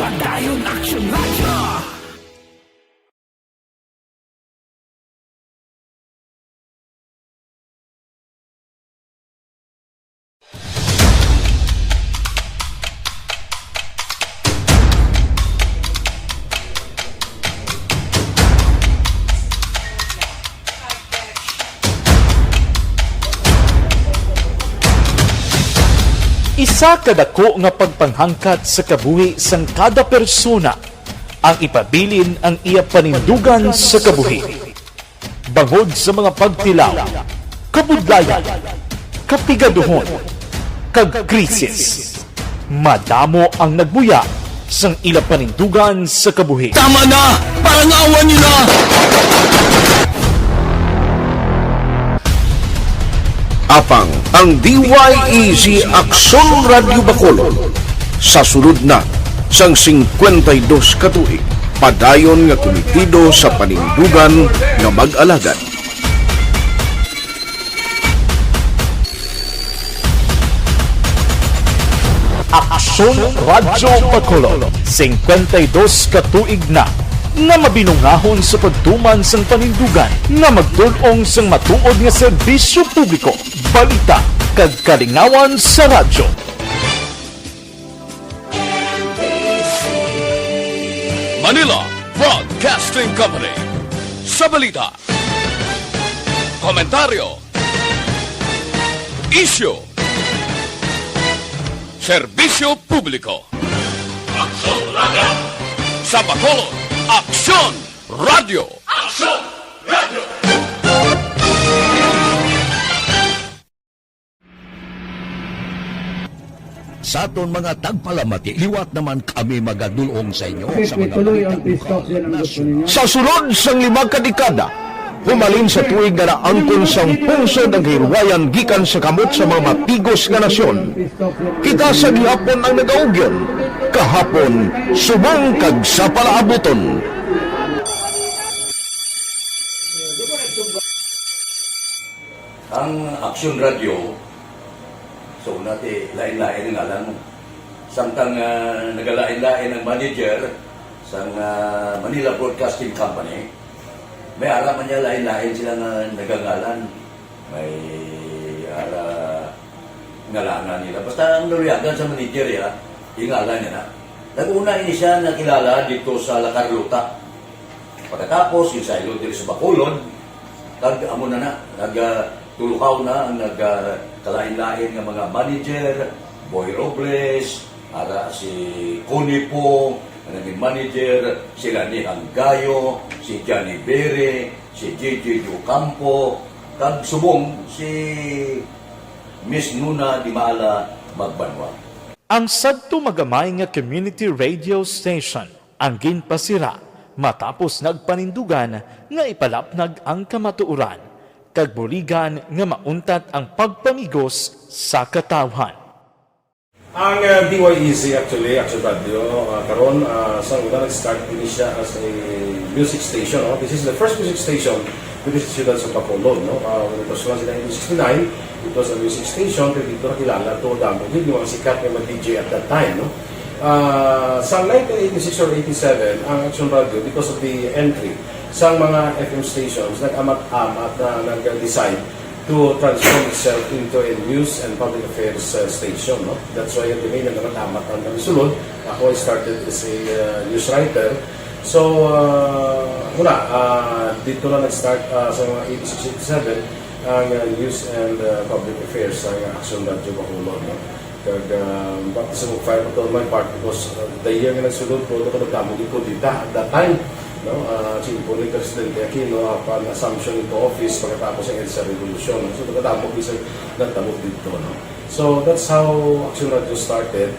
Padayon Aksyon Radyo. Isa ka dako nga pagpanghangkat sa kabuhi sang kada persona ang ipabilin ang iya panindugan sa kabuhi. Bangod sa mga pagtilaw, kabudlayan, kapigaduhon, kag krisis, madamo ang nagbuya sang ila panindugan sa kabuhi. Tama na! Parangawan niyo na! Apang ang D Y E Z Aksyon Radyo Bacolod sa sulod na sang singkwenta y dos ka tuig, padayon nga kumitido sa panindugan nga mag-alagad. Aksyon Radyo Bacolod, singkwenta y dos ka tuig na nga mabinungahon sa pagtuman sang panindugan nga magdul-ong sang matuod nga serbisyo publiko, balita, kag kalingawan sa radyo. Manila Broadcasting Company. Sa balita, komentaryo, isyu, serbisyo publiko. Aksyon Radyo. Sa Bacolod, Aksyon Radyo. Aksyon Radyo. Sa aton mga tagpalamati, liwat naman kami magadul-ong sa inyo sa mga balita lokal, nasyonal. Sa sulod sang lima ka dekada, humalin sa tuig nga naangkon sang pungsod ang kahilwayan gikan sa kamot sa mga matigos nga nasyon, kita sa gihapon ang nagaugyon, kahapon, subong kag sa palaabuton. Ang Aksyon Radyo, sa una ti lain-lain ang ngalan. Samtang, ah, nagalain-lain ang manager sang, ah, Manila Broadcasting Company, may ara man niya lain-lain sila nga nagangalan. May ara ngalanan nila. Basta ang naluyagan sa manager, ya, ingalan niya na. Nag-una ini siya nakilala dito sa La Carlota. Pagkatapos, ginsaylo diri sa Bacolod, kag amo na na, nag, ah, tulukaw na ang nag, ah, kalain-lain nga mga manager, Boy Robles, ara si Connie Pong, ang naging manager, si Lani Hanggayo, si Johnny Bere, si J J Ocampo, kag subong si Miss Nuna Di Maala Magbanwa. Ang sadto magamay nga community radio station ang ginpasira matapos nagpanindugan nga ipalapnag ang kamatuoran kag buligan nga mauntat ang pagpamigos sa katawhan. Ang, uh, D Y E Z actually, Action Radio, uh, karon, uh, sa una nag-start ini siya as a music station, no? This is the first music station dito sa siyudad sa Bacolod, no? Uh, when it was launched in nineteen sixty-nine, it was a music station, kaya dito nakilala to, damo gid yung mga sikat nga mga D J at that time, no? Ah, sa nineteen eighty-six or eighty-seven, ang Action Radio, because of the entry sa mga F M stations, nag-amat-amat na nag-decide to transform itself into a news and public affairs, uh, station, no? That's why, at the main, nag-amat-amat ang kami sulod. Ako, I started as a, uh, news writer. So, ah, wala, ah, dito na nag-start, ah, sa mga eighty-six, eighty-seven ang, ah, News and, ah, Public Affairs sa, ah, Aksyon Radyo Bacolod, no? Kag, ah, baptism of fire pa to my part because, ah, the year nga nagsulod, puro ko nagdamo gid kudita at that time, no? Ah, chimpo ni Presidente Aquino, upon assumption into office pagkatapos ng EDSA Revolution, no? So, nagdamo gid sa nagtabo dito, no? So, that's how Aksyon Radyo started,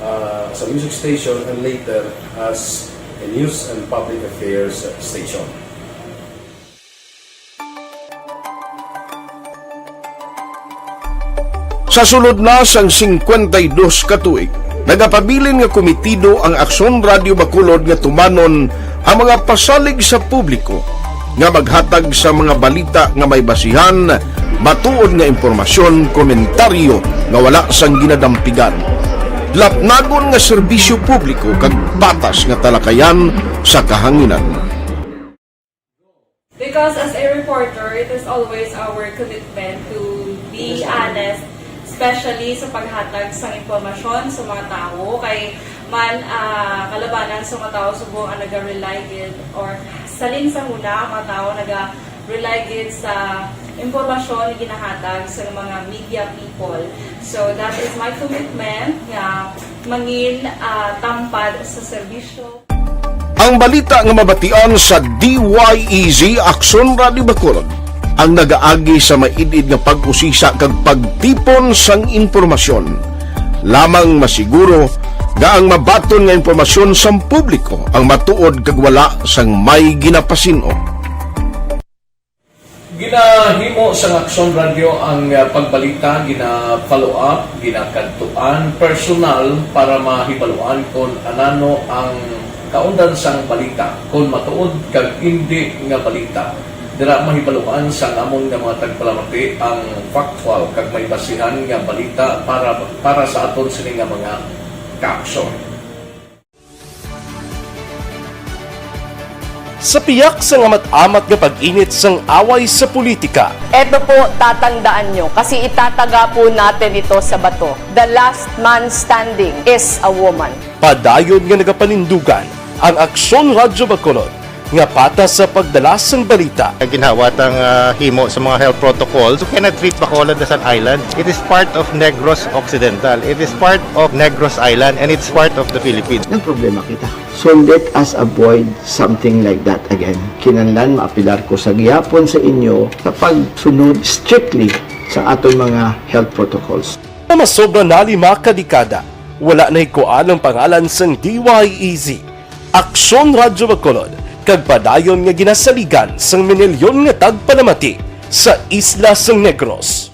ah, as a music station and later as a news and public affairs station. Sa sulod na sang singkwenta y dos ka tuig, nagapabilin nga komitido ang Aksyon Radyo Bacolod nga tumanon ang mga pasalig sa publiko nga maghatag sa mga balita nga may basihan, matuod nga impormasyon, komentaryo nga wala sang ginadampigan, lapnagon nga serbisyo publiko kag patas nga talakayan sa kahanginan. Because as a reporter, it is always our commitment to be honest, especially sa paghatag sang impormasyon sa mga tawo. Kay man, ah, kalabanan sa mga tawo subong ang naga-rely gid or salin sa huna ang mga tawo naga-rely gid sa impormasyon nga ginahatag sa mga media people. So that is my commitment nga mangin, ah, tampad sa serbisyo. Ang balita nga mabatian sa D Y E Z Aksyon Radyo Bacolod ang nagaagi sa maid-id nga pag-usisa kag pagtipon sang impormasyon. Lamang masiguro nga ang mabaton nga impormasyon sang publiko ang matuod kag wala sang may ginapasin-o. Ginahimo sang Aksyon Radyo ang, ah, pagbalita, gina-follow up, ginakadtuan personal para mahibaluan kon anano ang kaundan sang balita, kon matuod kag indi nga balita. Dira mahibaluan sang amon nga mga tagpalamati ang factual kag may basihan nga balita para, para sa aton sini nga mga kaaksyon. Sa piyak sang amat-amat nga pag-init sang away sa politika, Eto po, tatandaan nyo, kasi itataga po natin ito sa bato. The last man standing is a woman. Padayon nga nagapanindugan ang Aksyon Radyo Bacolod nga patas sa pagdala sang balita. Ginhawat ang, ah, himo sa mga health protocols. You cannot treat Bacolod as an island. It is part of Negros Occidental. It is part of Negros Island, and it's part of the Philippines. Nagproblema kita. So let us avoid something like that again. Kinahanglan maapilar ko sa gihapon sa inyo sa pagsunod strictly sa aton mga health protocols. Nga masobra na lima ka dekada, wala nahikuan ang pangalan sang D Y E Z, Aksyon Radyo Bacolod, kag padayon nga ginasaligan sang minilyon nga tagpalamati sa isla sang Negros.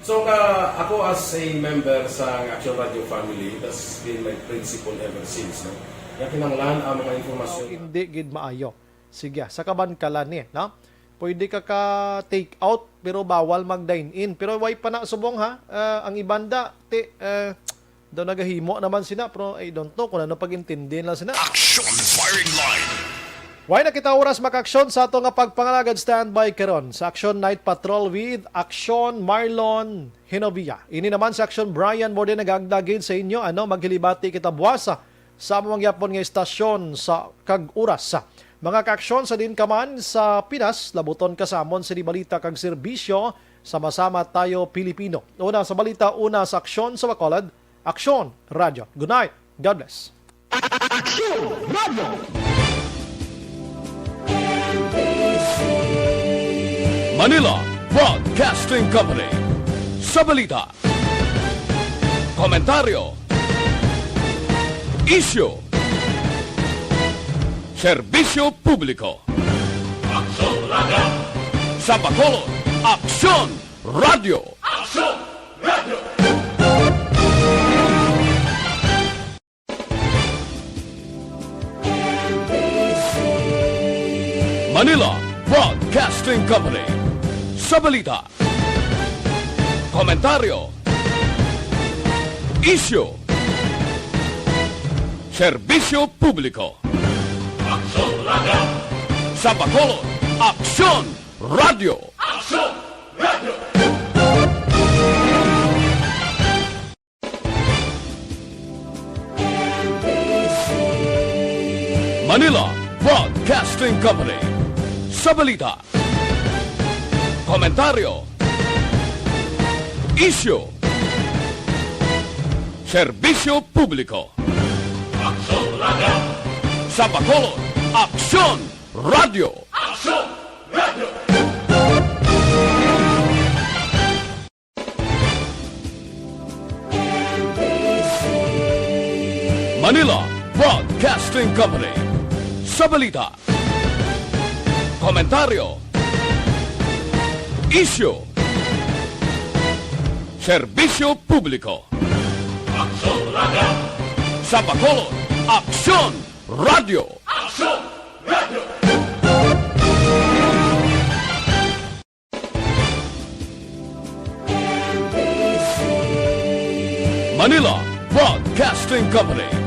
So, ka, ako as a member sa Action Radio family, that's been my principle ever since, no? Nga kinahanglan ang mga impormasyon. Hindi gid maayo. Sige, sa kaban ka la ni, no? Pwede ka ka take out, pero bawal mag dine in. Pero way pa na subong, ha? Ah, ang iban da, ti, ah, daw nagahimo naman sina, pero I don't know kung ano pag-intindi nila sina. Action Firing Line. Way na kita oras makaaksyon sa ato nga pagpangalagad. Standby karon sa Action Night Patrol with Action Marlon Hinovia. Ini naman sa Action Brian Morde nagagdagid sa inyo, ano, maghilibati kita buwasa sa among gyapon nga istasyon sa kag oras. Mga kaaksyon, sa din ka man sa Pinas, labuton ka sa amon sini balita kag serbisyo. Sama-sama tayo Pilipino. Una sa balita, una sa aksyon sa Bacolod, Aksyon Radyo. Good night. God bless. Aksyon Radyo. Manila Broadcasting Company. Sa balita, komentaryo, isyu, serbisyo publiko. Aksyon Radyo. Sa Bacolod, Aksyon Radyo. Aksyon Radyo. Manila Broadcasting Company. Sa balita, komentaryo, isyu, serbisyo publiko. Aksyon Radyo. Sa Bacolod, Aksyon Radyo. Aksyon Radyo. Broadcasting Company. Sa balita, komentaryo, isyu, serbisyo publiko. Aksyon Radio! Sa Bacolod, Aksyon Radio! Aksyon Radio! Manila Broadcasting Company. Sa balita, komentaryo, isyu, serbisyo publiko. Aksyon Radio! Sa Bacolod, Aksyon Radio! Aksyon Radio! Manila Broadcasting Company.